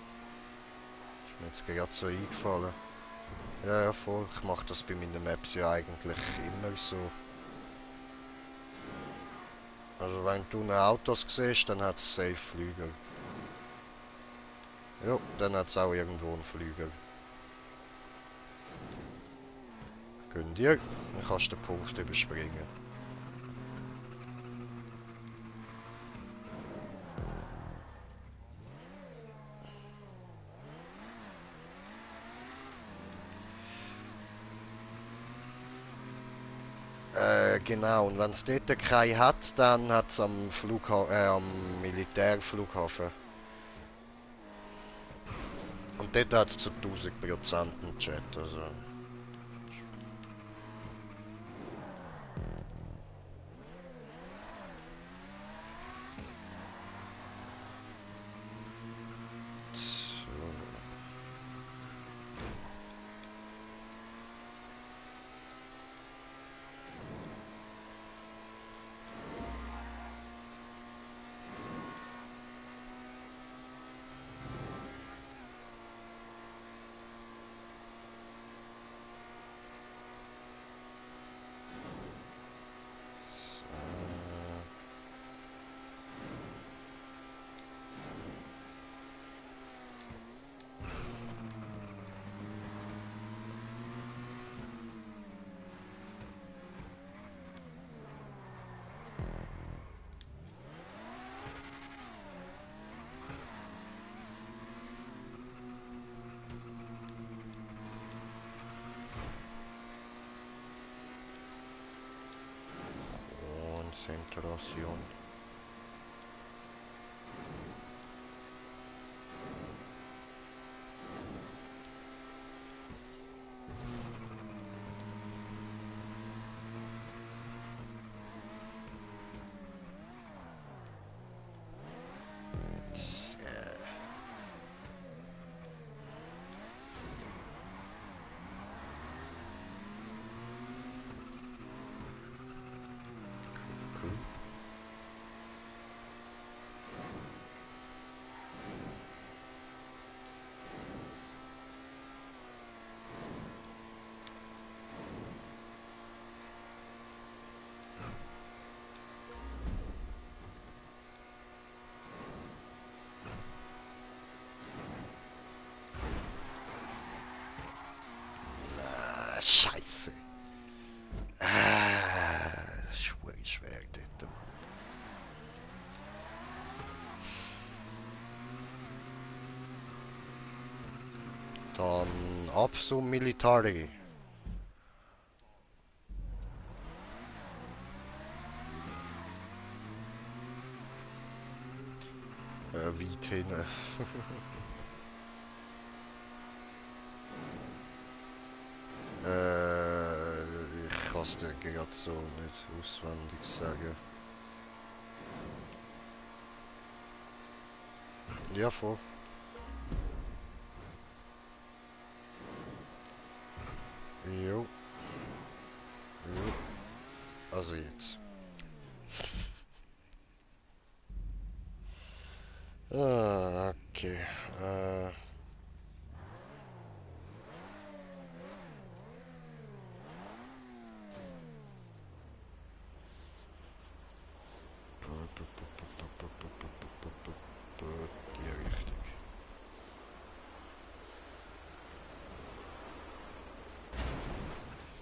Ist mir jetzt gerade so eingefallen. Ja, ja, voll. Ich mache das bei meinen Maps ja eigentlich immer so. Also wenn du eine Autos siehst, dann hat es safe Flüger. Ja, dann hat es auch irgendwo einen Flüger. Gönn dir, dann kannst du den Punkt überspringen. Genau, und wenn es dort keinen hat, dann hat es am Militärflughafen. Und dort hat es zu 1000% einen Chat, also... So. Konzentration. Cool. Scheiße. Schwer dort, Mann. Dann ab zum Military. Weit hin. Ich kann es dir gerade so nicht auswendig sagen. Ja, voll. Jo. Jo. Also jetzt. Okay. Ja, richtig.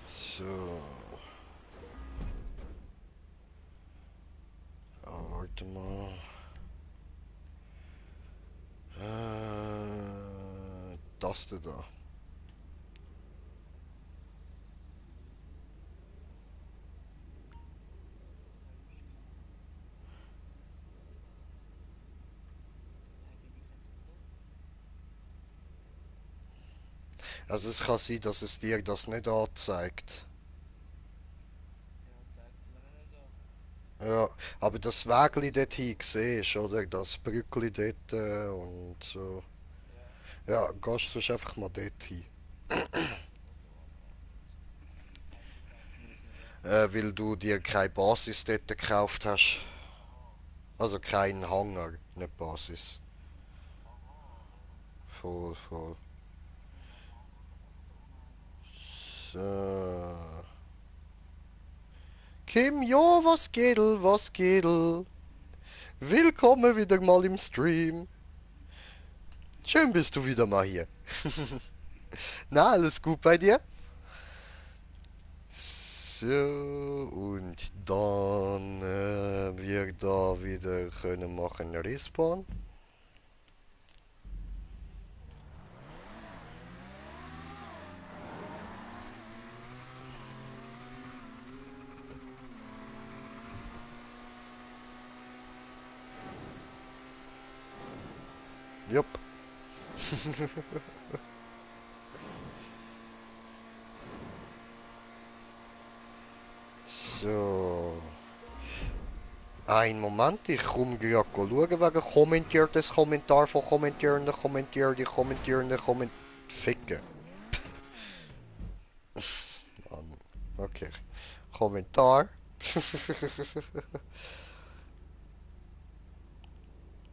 So. Warte mal. Das da. Also es kann sein, dass es dir das nicht anzeigt. Ja, zeigt's mir auch nicht an. Ja, aber das Wägli dort hin siehst, oder? Das Brückli dort und so. Ja, Ja, gehst du sonst einfach mal dort hin. also warte mal kurz. Wieso zeigt's mir das nicht an? Weil du dir keine Basis dort gekauft hast. Aha, Also kein Hangar, nicht Basis. aha, aha. Voll, voll. Muss man einen Hanger gemacht haben? Oh nein. So. Kim, jo, was geht, was geht? Willkommen wieder mal im Stream. Schön bist du wieder mal hier. Na, alles gut bei dir? So, und dann wir da wieder können machen Respawn. Jupp. So. Ein Moment, ich komme gerade schauen wegen kommentiertes Kommentar von kommentierende Komment... Ficken. Mann. Okay. Kommentar.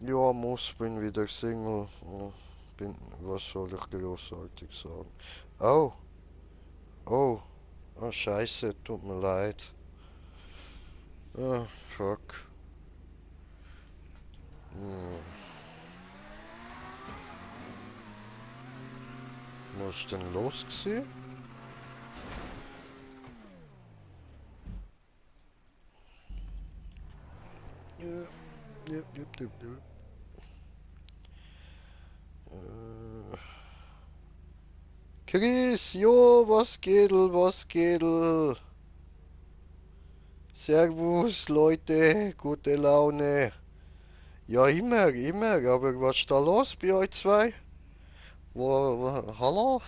Ja, muss, bin wieder Single. Bin, was soll ich großartig sagen? Oh, oh, oh, scheiße, tut mir leid. Ah, fuck. Hm. Was ist denn los gewesen? Ja, ja, ja, ja, ja. Chris, jo, was geht, was geht? Servus, Leute, gute Laune. Ja, immer, immer, aber was ist da los bei euch zwei? Hallo?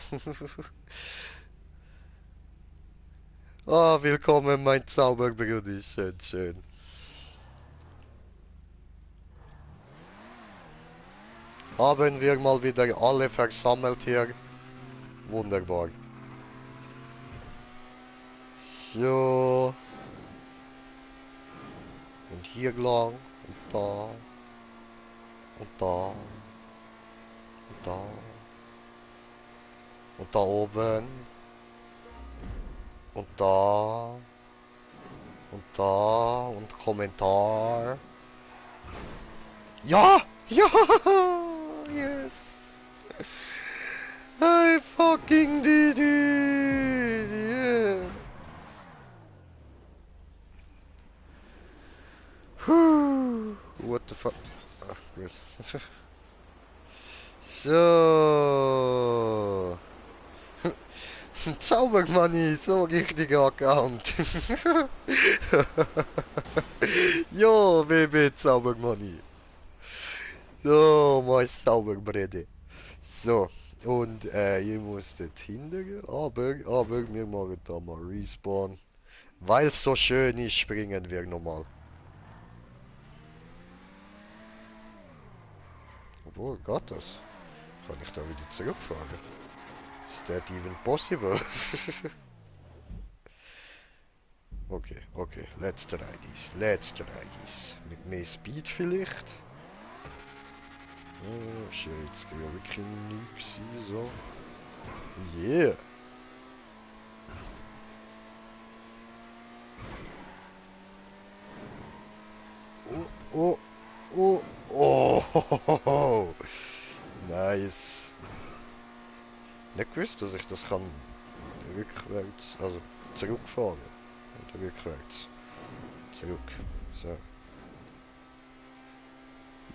Ah, willkommen, mein Zauberbruder, schön, schön. Haben wir mal wieder alle versammelt hier? Wunderbar. So, und hier lang, und da, und da, und da, und da oben, und da, und da, und Kommentar. Ja! Ja! Yes! I fucking did it! Yeah! Whew. What the fuck? Ach, gut. So. Zaubermoney, so richtiger Account. Jo, Baby, Zaubermoney. So, mein Zauberbrede. So, und ihr musstet hindern, aber wir machen da mal Respawn. Weil es so schön ist, springen wir nochmal. Obwohl, geht das? Kann ich da wieder zurückfahren? Is that even possible? Okay, okay, let's try this, let's try this. Mit mehr Speed vielleicht? Oh, shit, jetzt ja wirklich nichts so. Yeah! Oh, oh, oh, oh, nice. Nicht gewusst, dass ich das kann rückwärts, also zurückfahren. Oder rückwärts. Zurück. So.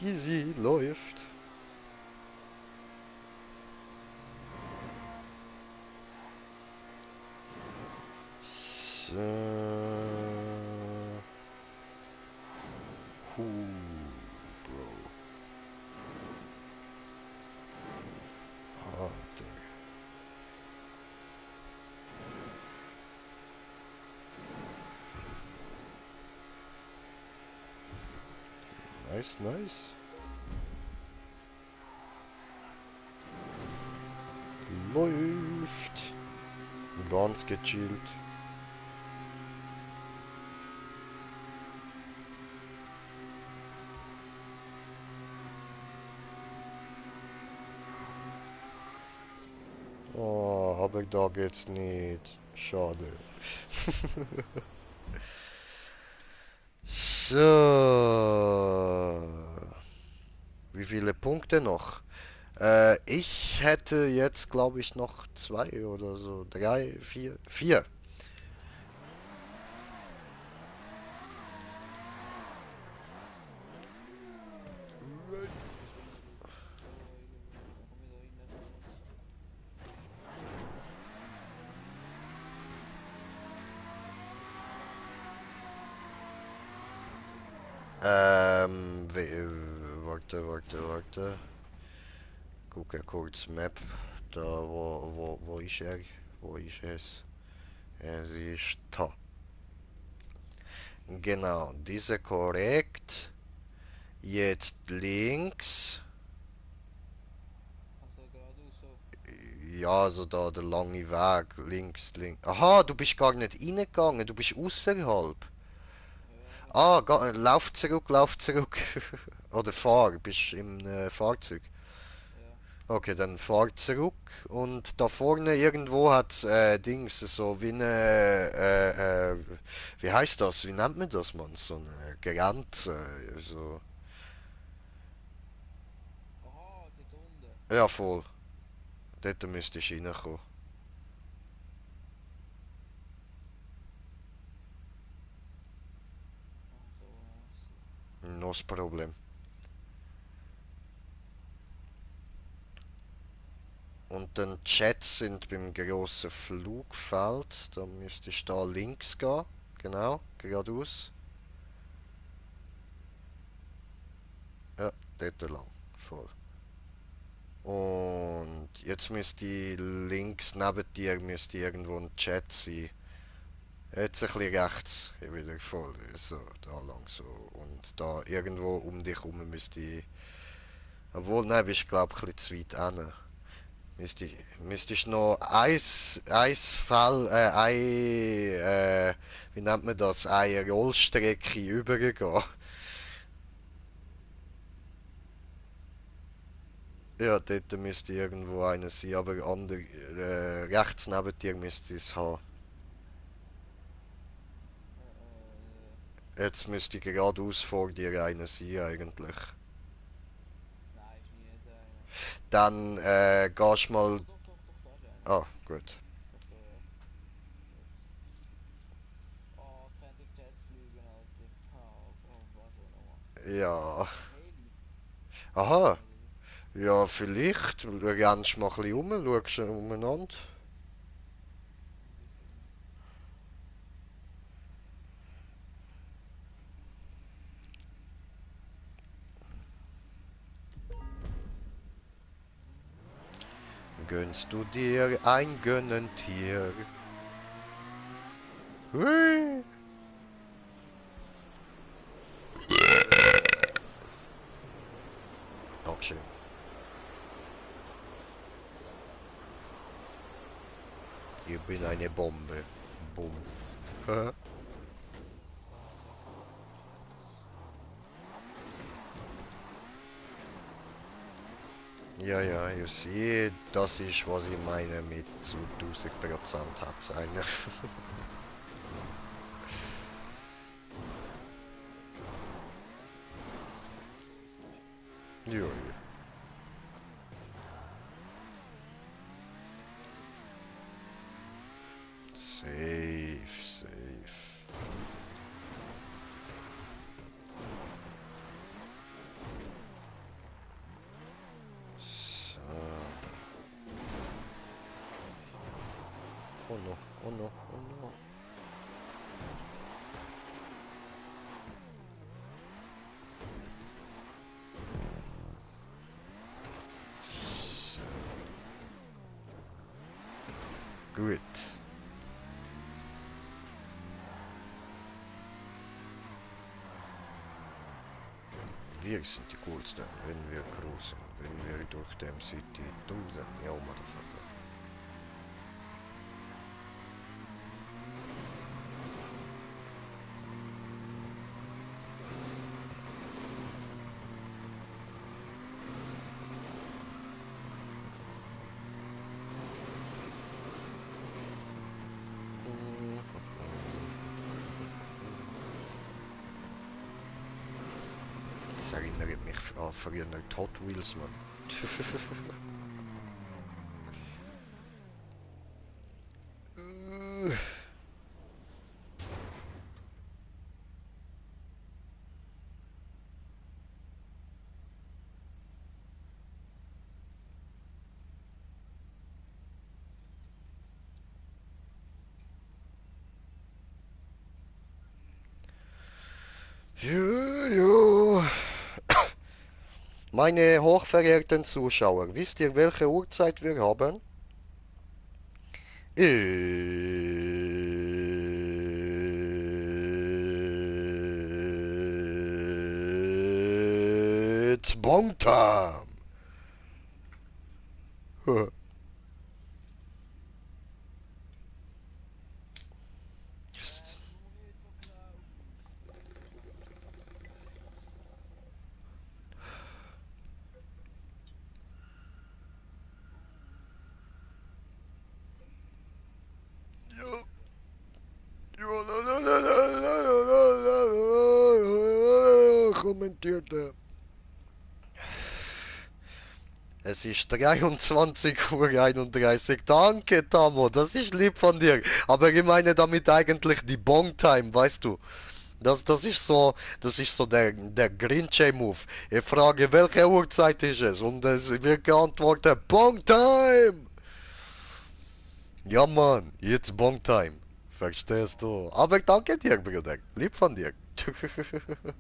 Easy, läuft. So. Cool, Bro. Alter. Nice, nice. Läuft. Ganz gechillt. Oh, aber da geht's nicht. Schade. So. Wie viele Punkte noch? Ich hätte jetzt, glaube ich, noch zwei oder so. Drei, vier. Vier. Warte. Gucke kurz Map. Da, wo ist er? Wo ist es? Es ist da. Genau, diese korrekt. Jetzt links. Also geradeaus so. Ja, so da der lange Weg. Links, links. Aha, du bist gar nicht reingegangen, du bist außerhalb. Ja, aber Ah, lauf zurück, lauf zurück. Oder fahr, bist im Fahrzeug. ja. Okay, dann fahr zurück und da vorne irgendwo hat's Dings, so wie eine, wie heißt das? Wie nennt man das, man? So eine Grenze, so. Aha, dort unten. Ja, voll. Dort müsstest du reinkommen. Ah, so, so. No Problem. Und dann Chats sind beim grossen Flugfeld. Da müsstest du da links gehen. Genau, geradeaus. Ja, dort lang. Voll. Und jetzt müsste links neben dir müsste irgendwo ein Chat sein. Jetzt ein bisschen rechts, wieder voll, so, da lang so. Und da irgendwo um dich herum müsste. Obwohl, nein, bist glaube ich ein bisschen zu weit hin. Müsstest noch wie nennt man das, eine Rollstrecke übergehen. Ja, dort müsste irgendwo einer sein, aber rechts neben dir müsste es haben. Jetzt müsste geradeaus vor dir einer sein eigentlich. Nein, ist nie einer. Dann gehst mal. Doch, da ist einer. Ah, gut. Doch, da, ja. Oh, könnte ich Jet fliegen, Alter. Was auch nochmal. Ja. Heli. Fliegst du Aha. nicht, oder? Ja, vielleicht. Du rennst mal ein bisschen rum, schaust umeinander. Gönnst du dir ein Gönnentier? Hui. Dankeschön. Ich bin eine Bombe. Bumm. Ja, ja, ich sehe, das ist, was ich meine mit zu 1000% hat es einer. Ja, ja. Safe, safe. So. Oh no, oh no, oh no. So. Gut. Wir sind die Coolsten, wenn wir cruisen, wenn wir durch dem City dusen. Ja, Motherfucker. Das erinnert mich an früher Hot Wheels, Mann. Jo. Meine hochverehrten Zuschauer, wisst ihr, welche Uhrzeit wir haben? It's bong time. Du jetzt so gelaufen. Kommentierte. Es ist 23:31 Uhr. Danke, Tamo, das ist lieb von dir. Aber ich meine damit eigentlich die Bong-Time, weißt du? Das ist so der Grinch-Move. Ich frage, welche Uhrzeit ist es? Und es wird geantwortet, Bong-Time! Ja, Mann, jetzt Bong-Time. Verstehst du? Aber danke dir, Bruder. Lieb von dir. Willst du zurücklaufen und nachher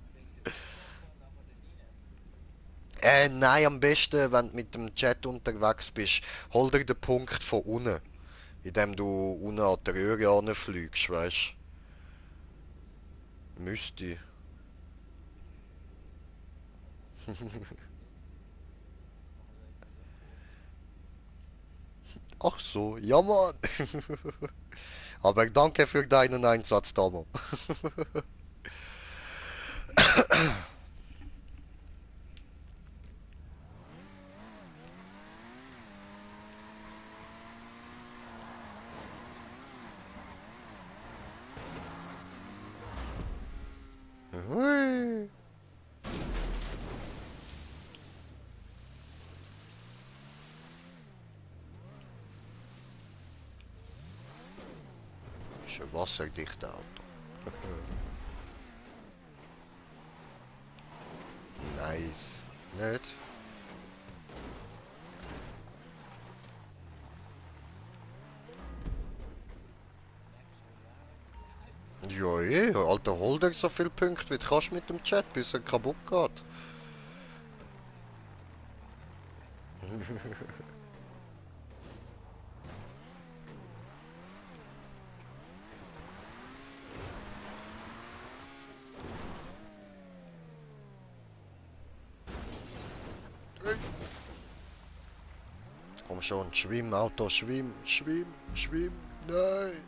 dort rein? Nein, am besten, wenn du mit dem Chat unterwegs bist, hol dir den Punkt von unten. Indem du unten an der Röhre ranfliegst, weißt du? Müsste. Machen wir da so einen Punkt. Ach so, ja Mann. Aber danke für deinen Einsatz, Damo. Hui. Ist ein wasserdichtes Auto. Nice. Nicht? Merkst du, ja, Ja, Alter, hol dir so viele Punkte, wie du kannst mit dem Chat, bis er kaputt geht. Minus. Komm schon, schwimm, Auto, schwimm, schwimm, schwimm. Nein.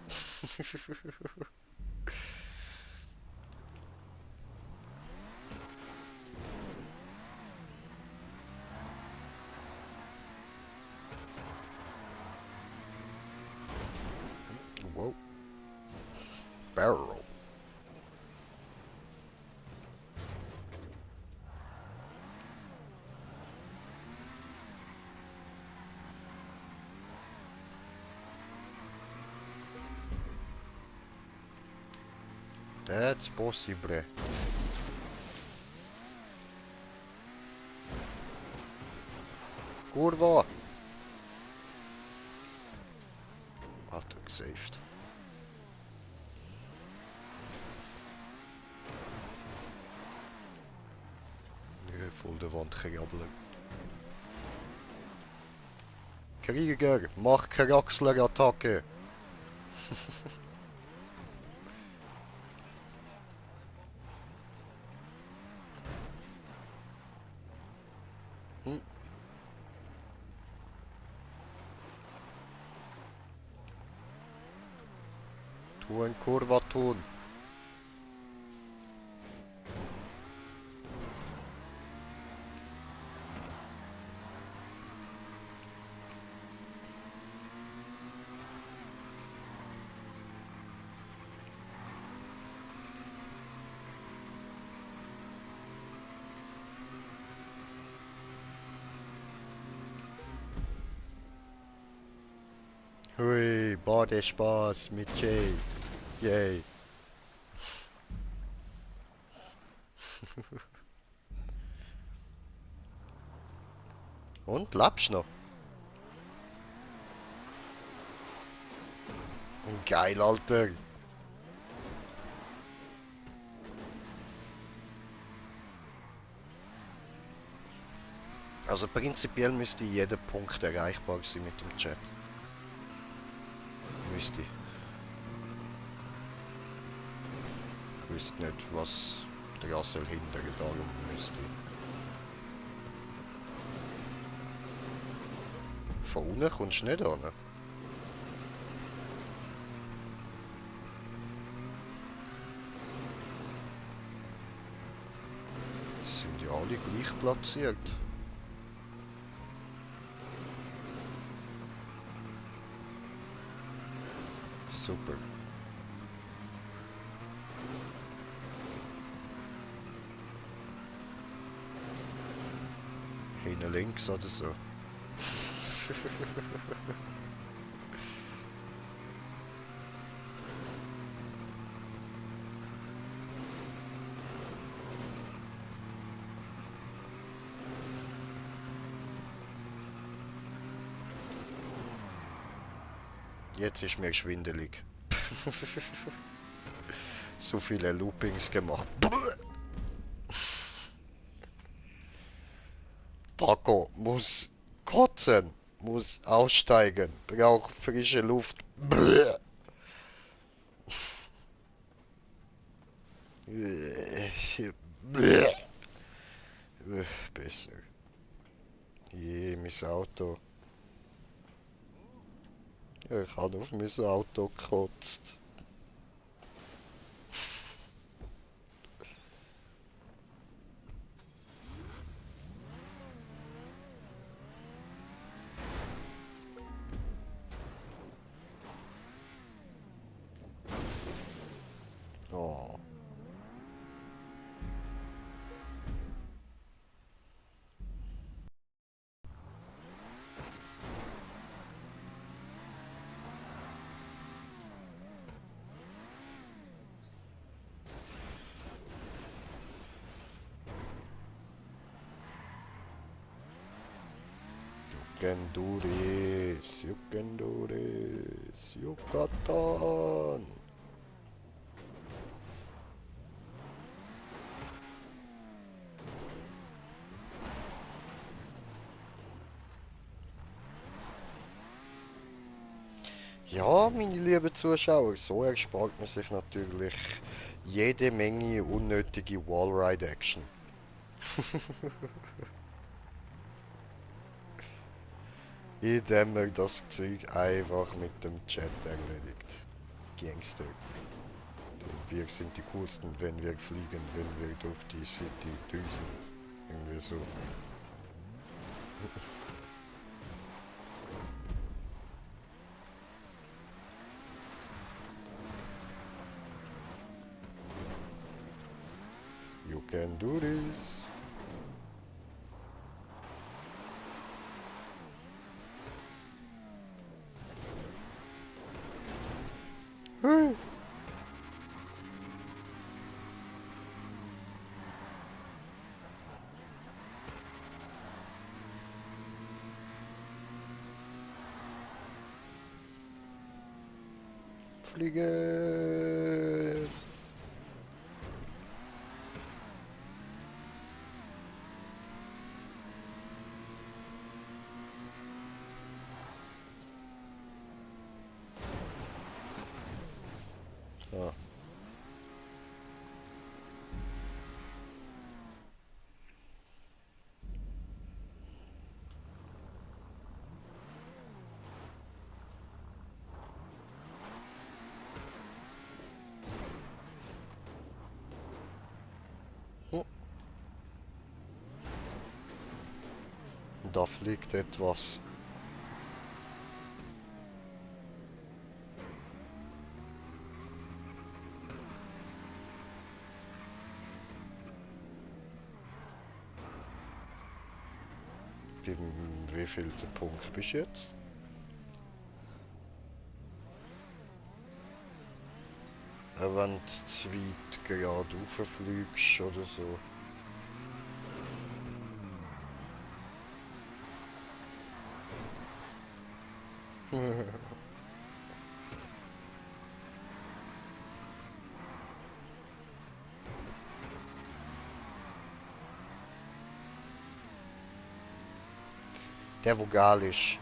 Wow. Barrel. That's possible. Kurwa. Alter, gesaved. Ja, voll der Wand gerabbelt. Krieger, mach Kraxler-Attacke. Hm, tu ein Kurva tun. Hui, Badespaß mit Jay. Yay. Und, lebst noch? Geil, Alter. Also prinzipiell müsste jeder Punkt erreichbar sein mit dem Chat. Müsste. Ich wüsste nicht, was daran soll hindern, darum müsste. Von unten kommst du nicht an. Die sind ja alle gleich platziert. Super. Hinten links oder so. Jetzt ist mir schwindelig. So viele Loopings gemacht. Taco muss kotzen, muss aussteigen, braucht frische Luft. Besser. Je, mein Auto. Ja, ich habe auf mein Auto gekotzt. Oh. You can do this, Yucatan. Ja, meine lieben Zuschauer, so erspart man sich natürlich jede Menge unnötige Wallride-Action. Indem man das Zeug einfach mit dem Chat erledigt. Gangster. Wir sind die coolsten, wenn wir fliegen, wenn wir durch die City düsen. Irgendwie so. You can do this. Hey. Fliegen. Ah. Hm. Da fliegt etwas. Wie viel der Punkt bist du jetzt? Wenn du zu weit gerade rauffliegst oder so. Der Vogalisch.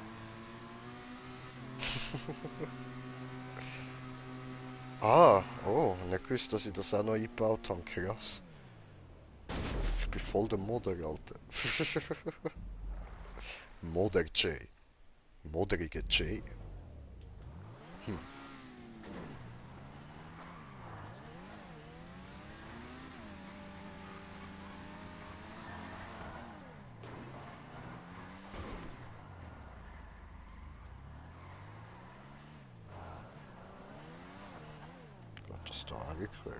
Ah, oh, nicht gewusst, dass ich das auch noch eingebaut habe. Krass. Ich bin voll der Modder, Alter. Modder J. Modderige J. Hm. Hat das da angequält?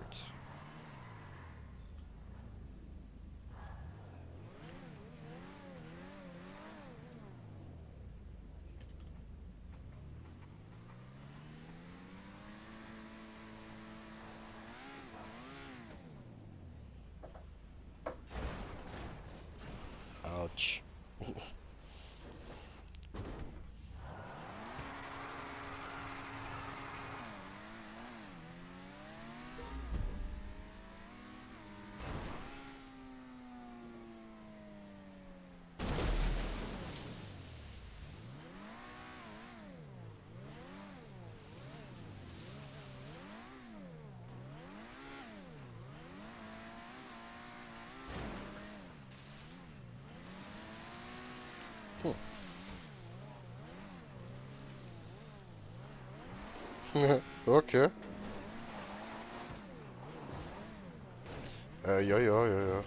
Autsch. Okay. Ja, ja, ja, ja.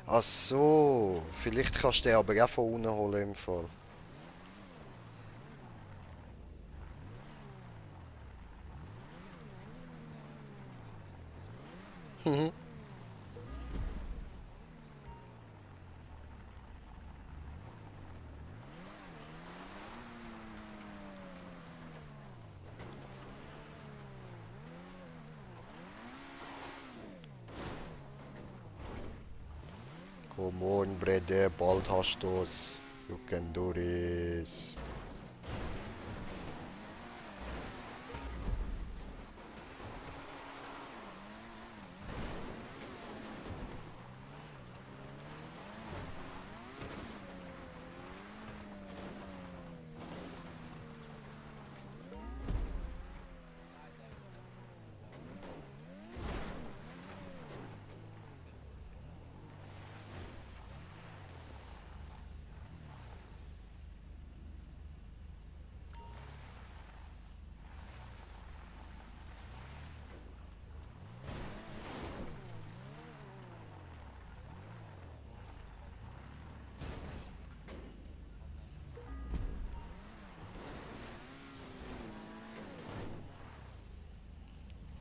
Ach so. Vielleicht kannst du den aber auch von unten holen im Fall. Come on, Brede, bald hast du's. You can do this.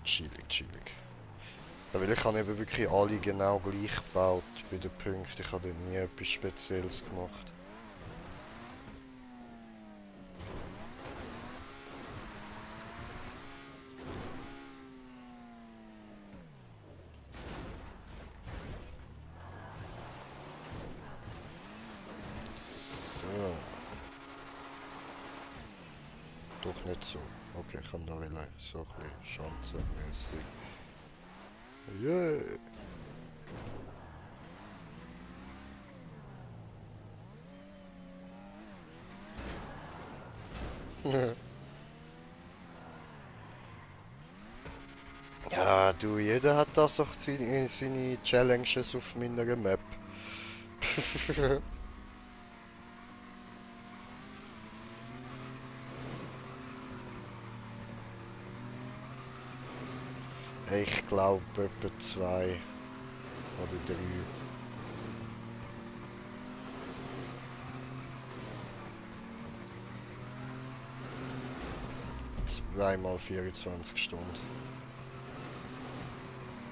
Chillig, chillig. Ja, weil ich habe eben wirklich alle genau gleich gebaut bei den Punkten. Ich habe dort nie etwas Spezielles gemacht. So, doch nicht so. Okay, ich kann da will so ein bisschen schanzenmäßig. Yeah! Ja, du, jeder hat da so seine Challenges auf meiner Map. Ich glaube etwa zwei oder drei. Zweimal 24 Stunden.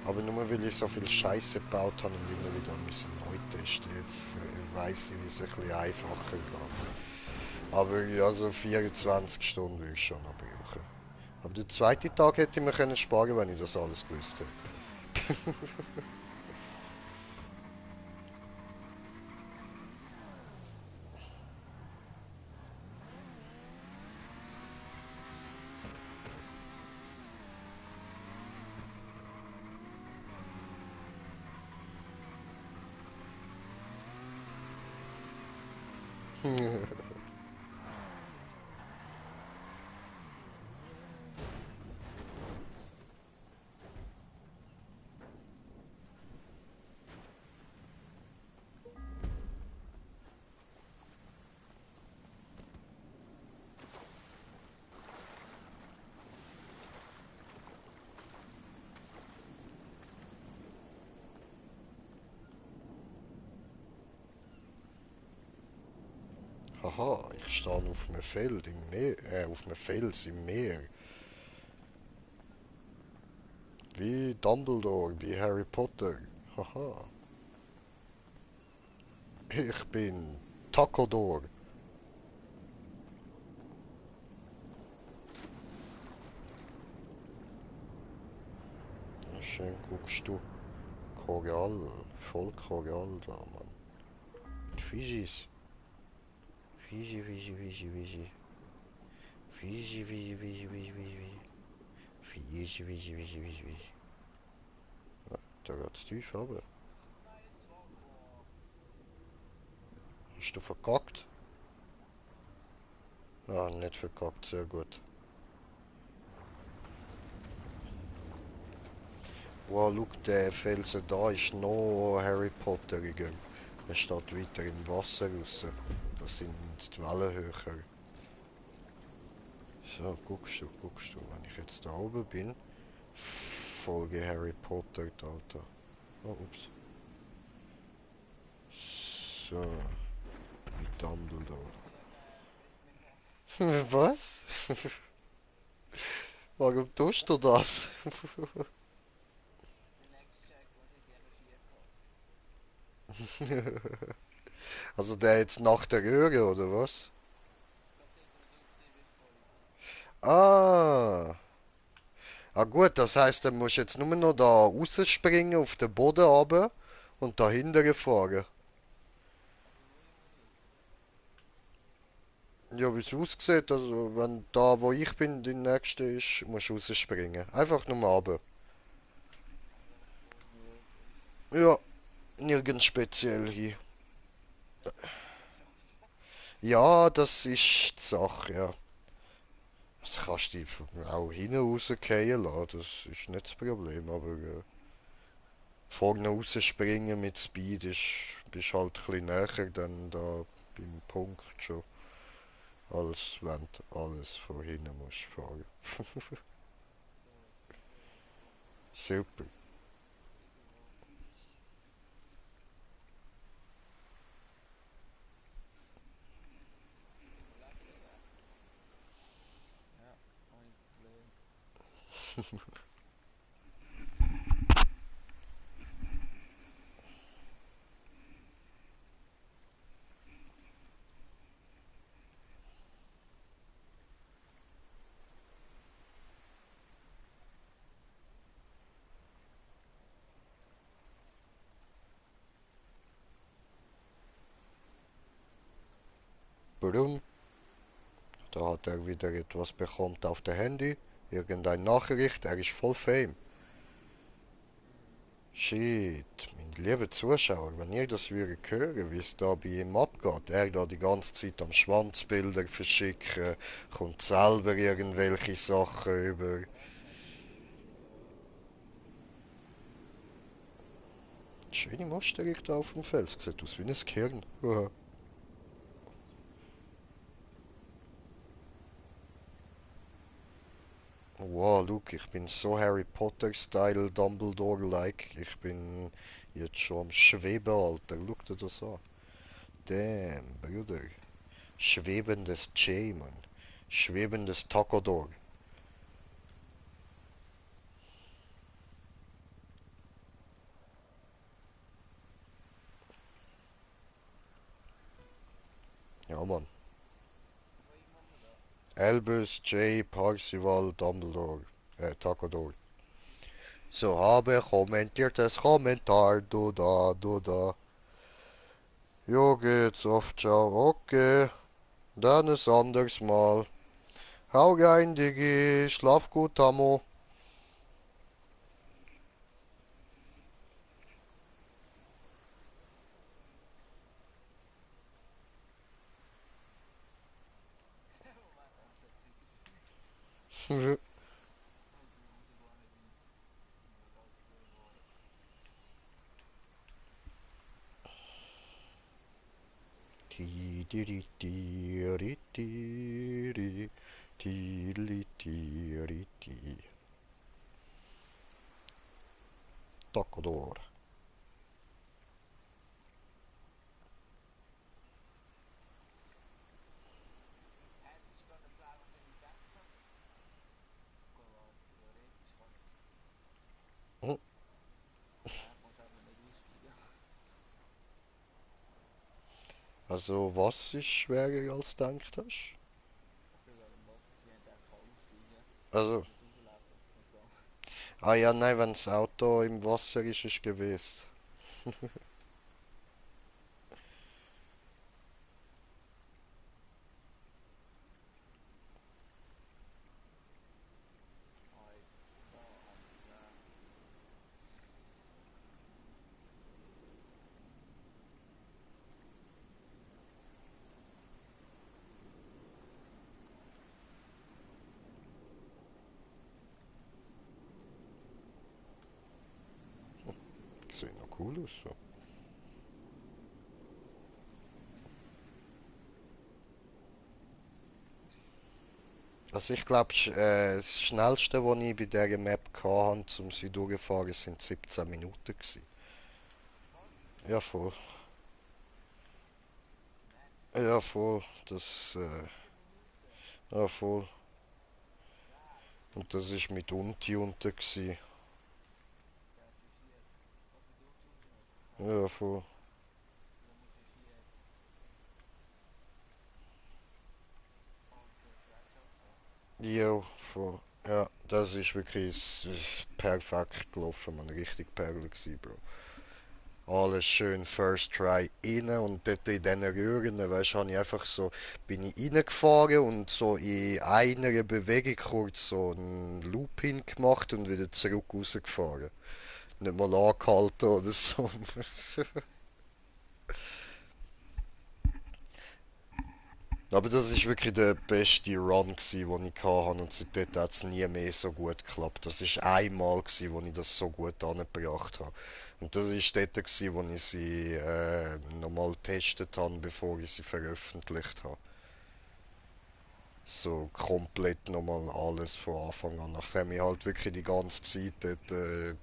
Aber nur weil ich so viel Scheiße gebaut habe und immer wieder müssen neu testen. Jetzt weiss ich, wie es ein bisschen einfacher geht. Aber ja, so 24 Stunden will ich schon noch brauchen. Aber den zweiten Tag hätte ich mir können sparen, wenn ich das alles gewusst hätte. Haha, ich stehe auf einem Feld im Meer, auf einem Fels im Meer. Wie Dumbledore, wie Harry Potter. Haha. Ich bin Takodor. Schön guckst du. Korall. Voll Korall da, Mann. Fischis. Fischi, Fischi, Fischi, Fischi. Fischi, Fischi, Fischi, Fischi, Fischi. Fischi, Fischi, Fischi, Fischi, Fischi. Da geht's tief runter. Hast du verkackt? Ah, nicht verkackt, sehr gut. Wow, schau, der Felsen da ist noch Harry Potteriger. Er steht weiter im Wasser raus. Da sind die Wellen höher. So, guckst du, wenn ich jetzt da oben bin, folge Harry Potter, Alter. Oh, ups. So, wie Dumbledore. Jetzt nicht mehr. Was? Warum tust du das? Der nächste Check, was hat jeder schief gehabt? Also der jetzt nach der Röhre, oder was? Gerade dort, wo du gesehen bist vorhin. Ah. Ah gut, das heißt, dann musst du jetzt nur noch da rausspringen auf den Boden runter und dahinter fahren. Also wo ich muss jetzt? Ja, wie es aussieht, also wenn da wo ich bin, die nächste ist, musst du rausspringen. Einfach nur runter. Also einfach logisch. Ja, nirgends speziell hin. Hast du geschafft? Ja, das ist die Sache, ja. Also kannst du dich auch hinten rausfallen lassen, das ist nicht das Problem, aber vorne rausspringen mit Speed bist halt ein bisschen näher dann da beim Punkt schon, als wenn du alles von hinten musst fahren. So, super. Super. Irgendwo. Überlebt der Rest? Ja, ohne Problem. Warum? Da hat er wieder etwas bekommen auf der Handy. Irgendeine Nachricht, er ist voll Fame. Mhm. Shit, meine lieben Zuschauer, wenn ihr das würdet hören, wie es da bei ihm abgeht, er da die ganze Zeit am Schwanzbilder verschicken, kommt selber irgendwelche Sachen über. Schöne Musterung da auf dem Fels, sieht aus wie ein Gehirn. Wow, look, ich bin so Harry Potter-Style Dumbledore-like. Ich bin jetzt schon am Schweben, Alter. Guck dir das an. Damn, Bruder. Schwebendes J, Mann. Schwebendes Takodor. Ja, Mann. So, ich muss man da. Albus J. Parzival Dumbledore. Takodor. So, habe kommentiertes Kommentar. Du da. Jo, geht's auf, ciao. Okay, dann ist anders mal. Hau rein, Digi. Schlaf gut, Tammo. Moment, haben sie Zeit geschickt. Also, wir müssen gar nicht weit. Nur ganz früh geworden. Takodor. Hättest du gerade 10 wahrscheinlich gedacht? Gut, theoretisch kann ich. Ja, ich muss einfach nicht aussteigen. Also, was ist schwerer als du gedacht hast? Ich bin gerade im Wasser gesehen, der kann aussteigen. Also, Und rauslaufen. Und gehen. ah ja, nein, wenn das Auto im Wasser ist, ist gewiss. Ah, jetzt. So, haben wir gesehen. Sieht noch cool aus, so. Also ich glaube, das schnellste, was ich bei dieser Map hatte, um sie durchzufahren, sind 17 Minuten gewesen. Was? Ja, voll. Im Ernst? Ja, voll. Das, 17 Minuten? ja, voll. Krass. Und das ist mit Unti gewesen. Das ist schier. Was mit unten noch? Krass. Ja, voll. Du musst ja schier alles selbst schaffen. Ja, voll. Ja, das ist wirklich perfekt gelaufen, man. Richtig Perle gewesen, Bro. Alles schön First Try rein und dort in diesen Röhren, weißt du, habe ich einfach so, bin ich reingefahren und so in einer Bewegung kurz so einen Loop hingemacht und wieder zurück rausgefahren. Nicht mal angehalten oder so. Aber das ist wirklich der beste Run gsi, den ich hatte und seitdem hat es nie mehr so gut geklappt. Das ist einmal gsi, wo ich das so gut angebracht habe. Und das ist dort gsi, wo ich sie nochmal getestet habe, bevor ich sie veröffentlicht habe. So komplett nochmal alles von Anfang an. Nachdem ich halt wirklich die ganze Zeit dort,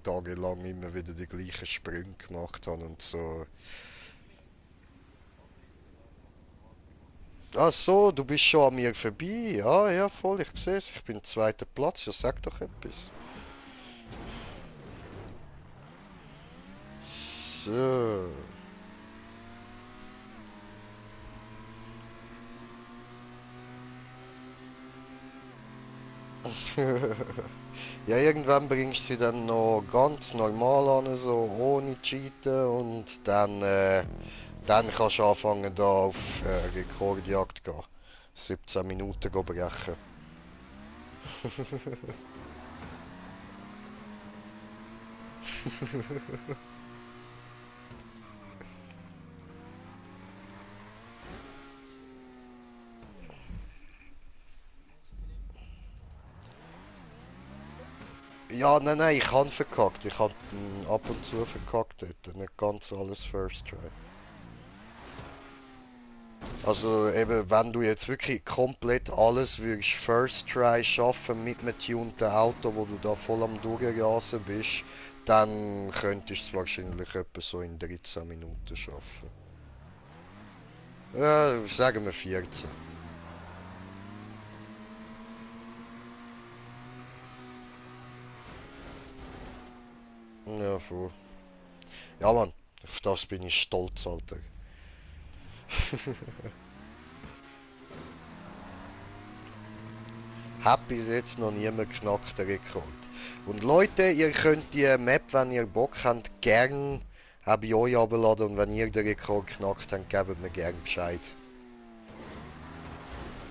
tagelang immer wieder die gleichen Sprünge gemacht habe und so. Also jetzt sogar fast eine halbe Runde. Ach so, du bist schon an mir vorbei. Ja, ja, voll, ich sehe es. Ich bin zweiter Platz. Ja, sag doch etwas. So. Ja, irgendwann bringst du sie dann noch ganz normal an, so ohne Cheaten und dann kannst du anfangen da auf Rekordjagd gehen. 17 Minuten go brechen. Hast du Philipp? Ja, nein, nein, ich habe verkackt. Ich habe ab und zu verkackt dort. Nicht ganz alles First Try. Also eben, wenn du jetzt wirklich komplett alles würdest First Try schaffen mit einem tunten Auto, wo du da voll am Durchrasen bist, dann könntest du es wahrscheinlich etwa so in 13 Minuten schaffen. Ja, sagen wir 14. Ja, voll. Ja, Mann, auf das bin ich stolz, Alter. Hat bis jetzt noch niemand knackt den Rekord. Und Leute, ihr könnt die Map, wenn ihr Bock habt, gern bei euch abladen und wenn ihr den Rekord knackt, dann gebt mir gern Bescheid.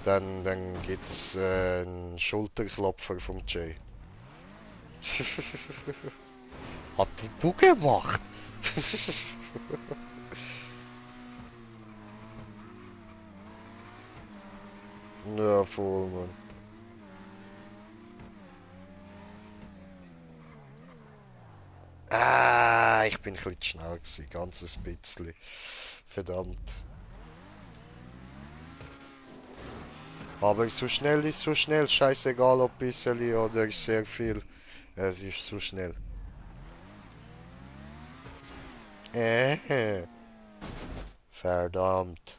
Dann gibt's einen Schulterklopfer vom Jay. Hat du gemacht? Ja, voll, Mann. Ah, ich bin ein bisschen zu schnell gewesen, ganzes bisschen. Verdammt. Aber so schnell ist so schnell, scheißegal ob bisschen oder sehr viel. Es ist so schnell. Äh, verdammt.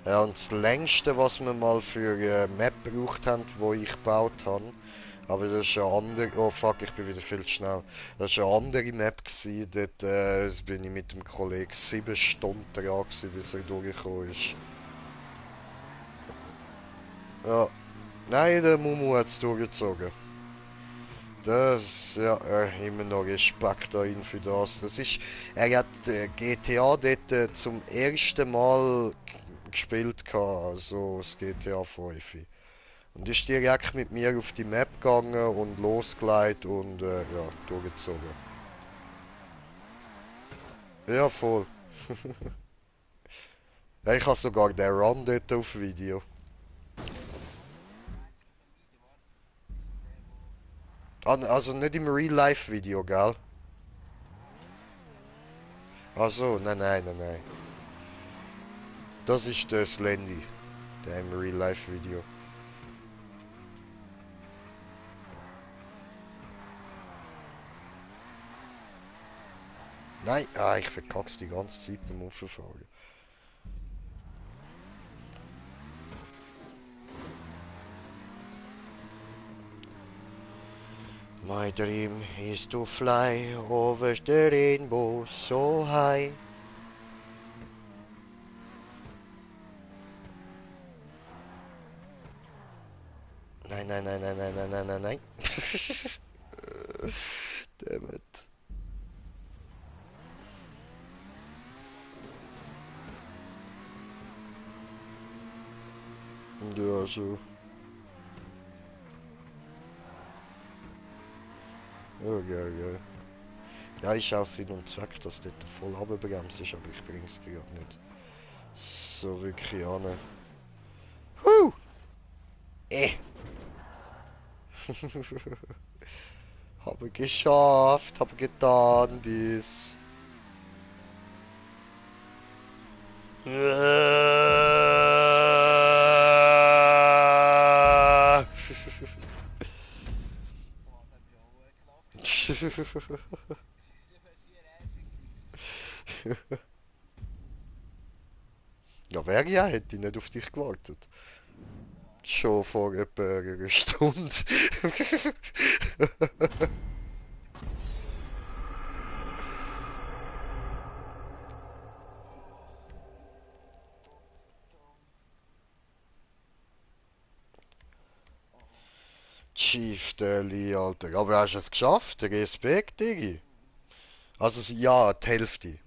Ja, und das längste, was wir mal für Map gebraucht haben, wo ich gebaut habe, aber das ist eine andere. Oh fuck, ich bin wieder viel zu schnell. Das war eine andere Map gewesen. Dort bin ich mit dem Kollegen 7 Stunden dran gewesen, bis er durchgekommen ist. Ja. Nein, der Mumu hat es durchgezogen. Das, ja, immer noch Respekt an ihn für das. Das ist, er hat GTA dort zum ersten Mal gespielt gehabt, also das GTA 5. Und ist direkt mit mir auf die Map gegangen und losgeleitet und ja, durchgezogen. Ja, voll. Ja, ich habe sogar den Run dort auf Video. Meinst du von Video? Warte. Ist es der, wo. Also nicht im Real-Life-Video, gell? Ach so, nein, nein, nein, nein. Das ist der Slendy, der im Real-Life-Video. Nein, ich verkack's die ganze Zeit beim Auffahren. My dream is to fly over the rainbow so high. Nein, nein, nein, nein, nein, nein, nein, nein, nein. Damn it. Ja, so. Oh, ja, ja. Ja, ist auch Sinn und Zweck, dass dort voll runterbremst ist, aber ich bring's gerade nicht so wirklich an. Huh! Eh! Habe geschafft, habe getan dies. Boah, das hab ich auch knapp. Das war schier easy. Ja, wäre ja, hätte ich nicht auf dich gewartet. Schon vor etwa einer Stunde. Chief Deli, Alter. Aber hast du es geschafft? Respekt, Digi. Also, ja, die Hälfte.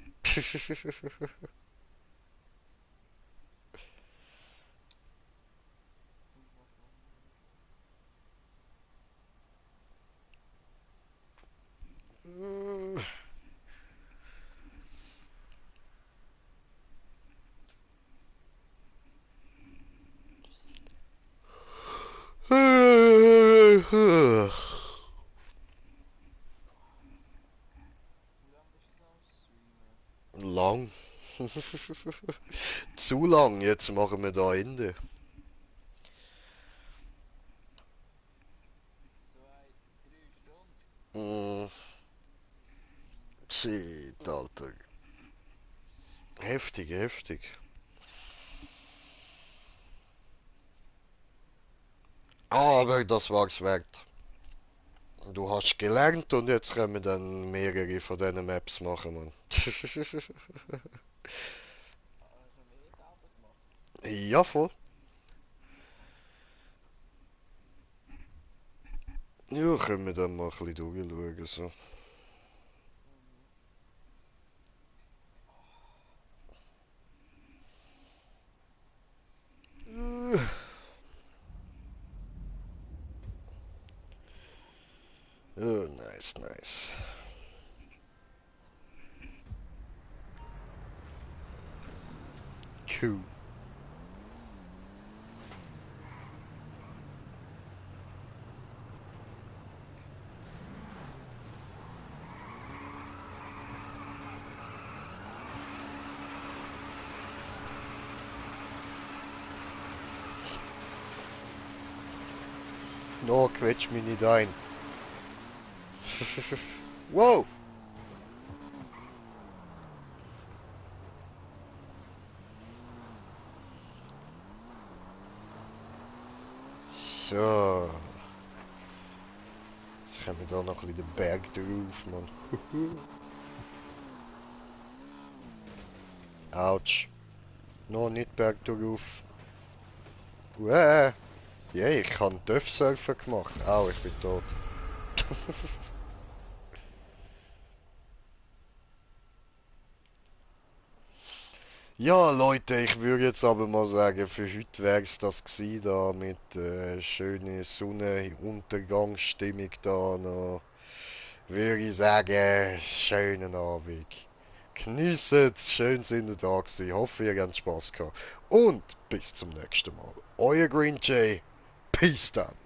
Wie lange bist du so am Streamen? Lang. Zu lang, jetzt machen wir da Ende. 2, 3 Stunden? Mm, shit, Alter. Heftig, heftig. Aber das war's wert. Du hast gelernt und jetzt können wir dann mehrere von diesen Maps machen, Mann. Also mehr selber gemacht. Ja, voll. Ja, können wir dann mal ein bisschen durchschauen, so. Mhm. Oh, nice, nice. Cool. No, quetsch mich nicht ein. Wow! So. Jetzt haben wir da noch ein bisschen den Berg drauf, Mann. Autsch. Noch nicht Berg drauf. Ja, ich habe Surfen gemacht. Au, ich bin tot. Ja, Leute, ich würde jetzt aber mal sagen, für heute wäre es das gewesen, da mit schöner Sonnenuntergangsstimmung da noch. Würde ich sagen, schönen Abend. Geniessen es, schön sind ihr da gewesen. Ich hoffe, ihr habt Spaß gehabt. Und bis zum nächsten Mal. Euer Green Jay. Peace dann.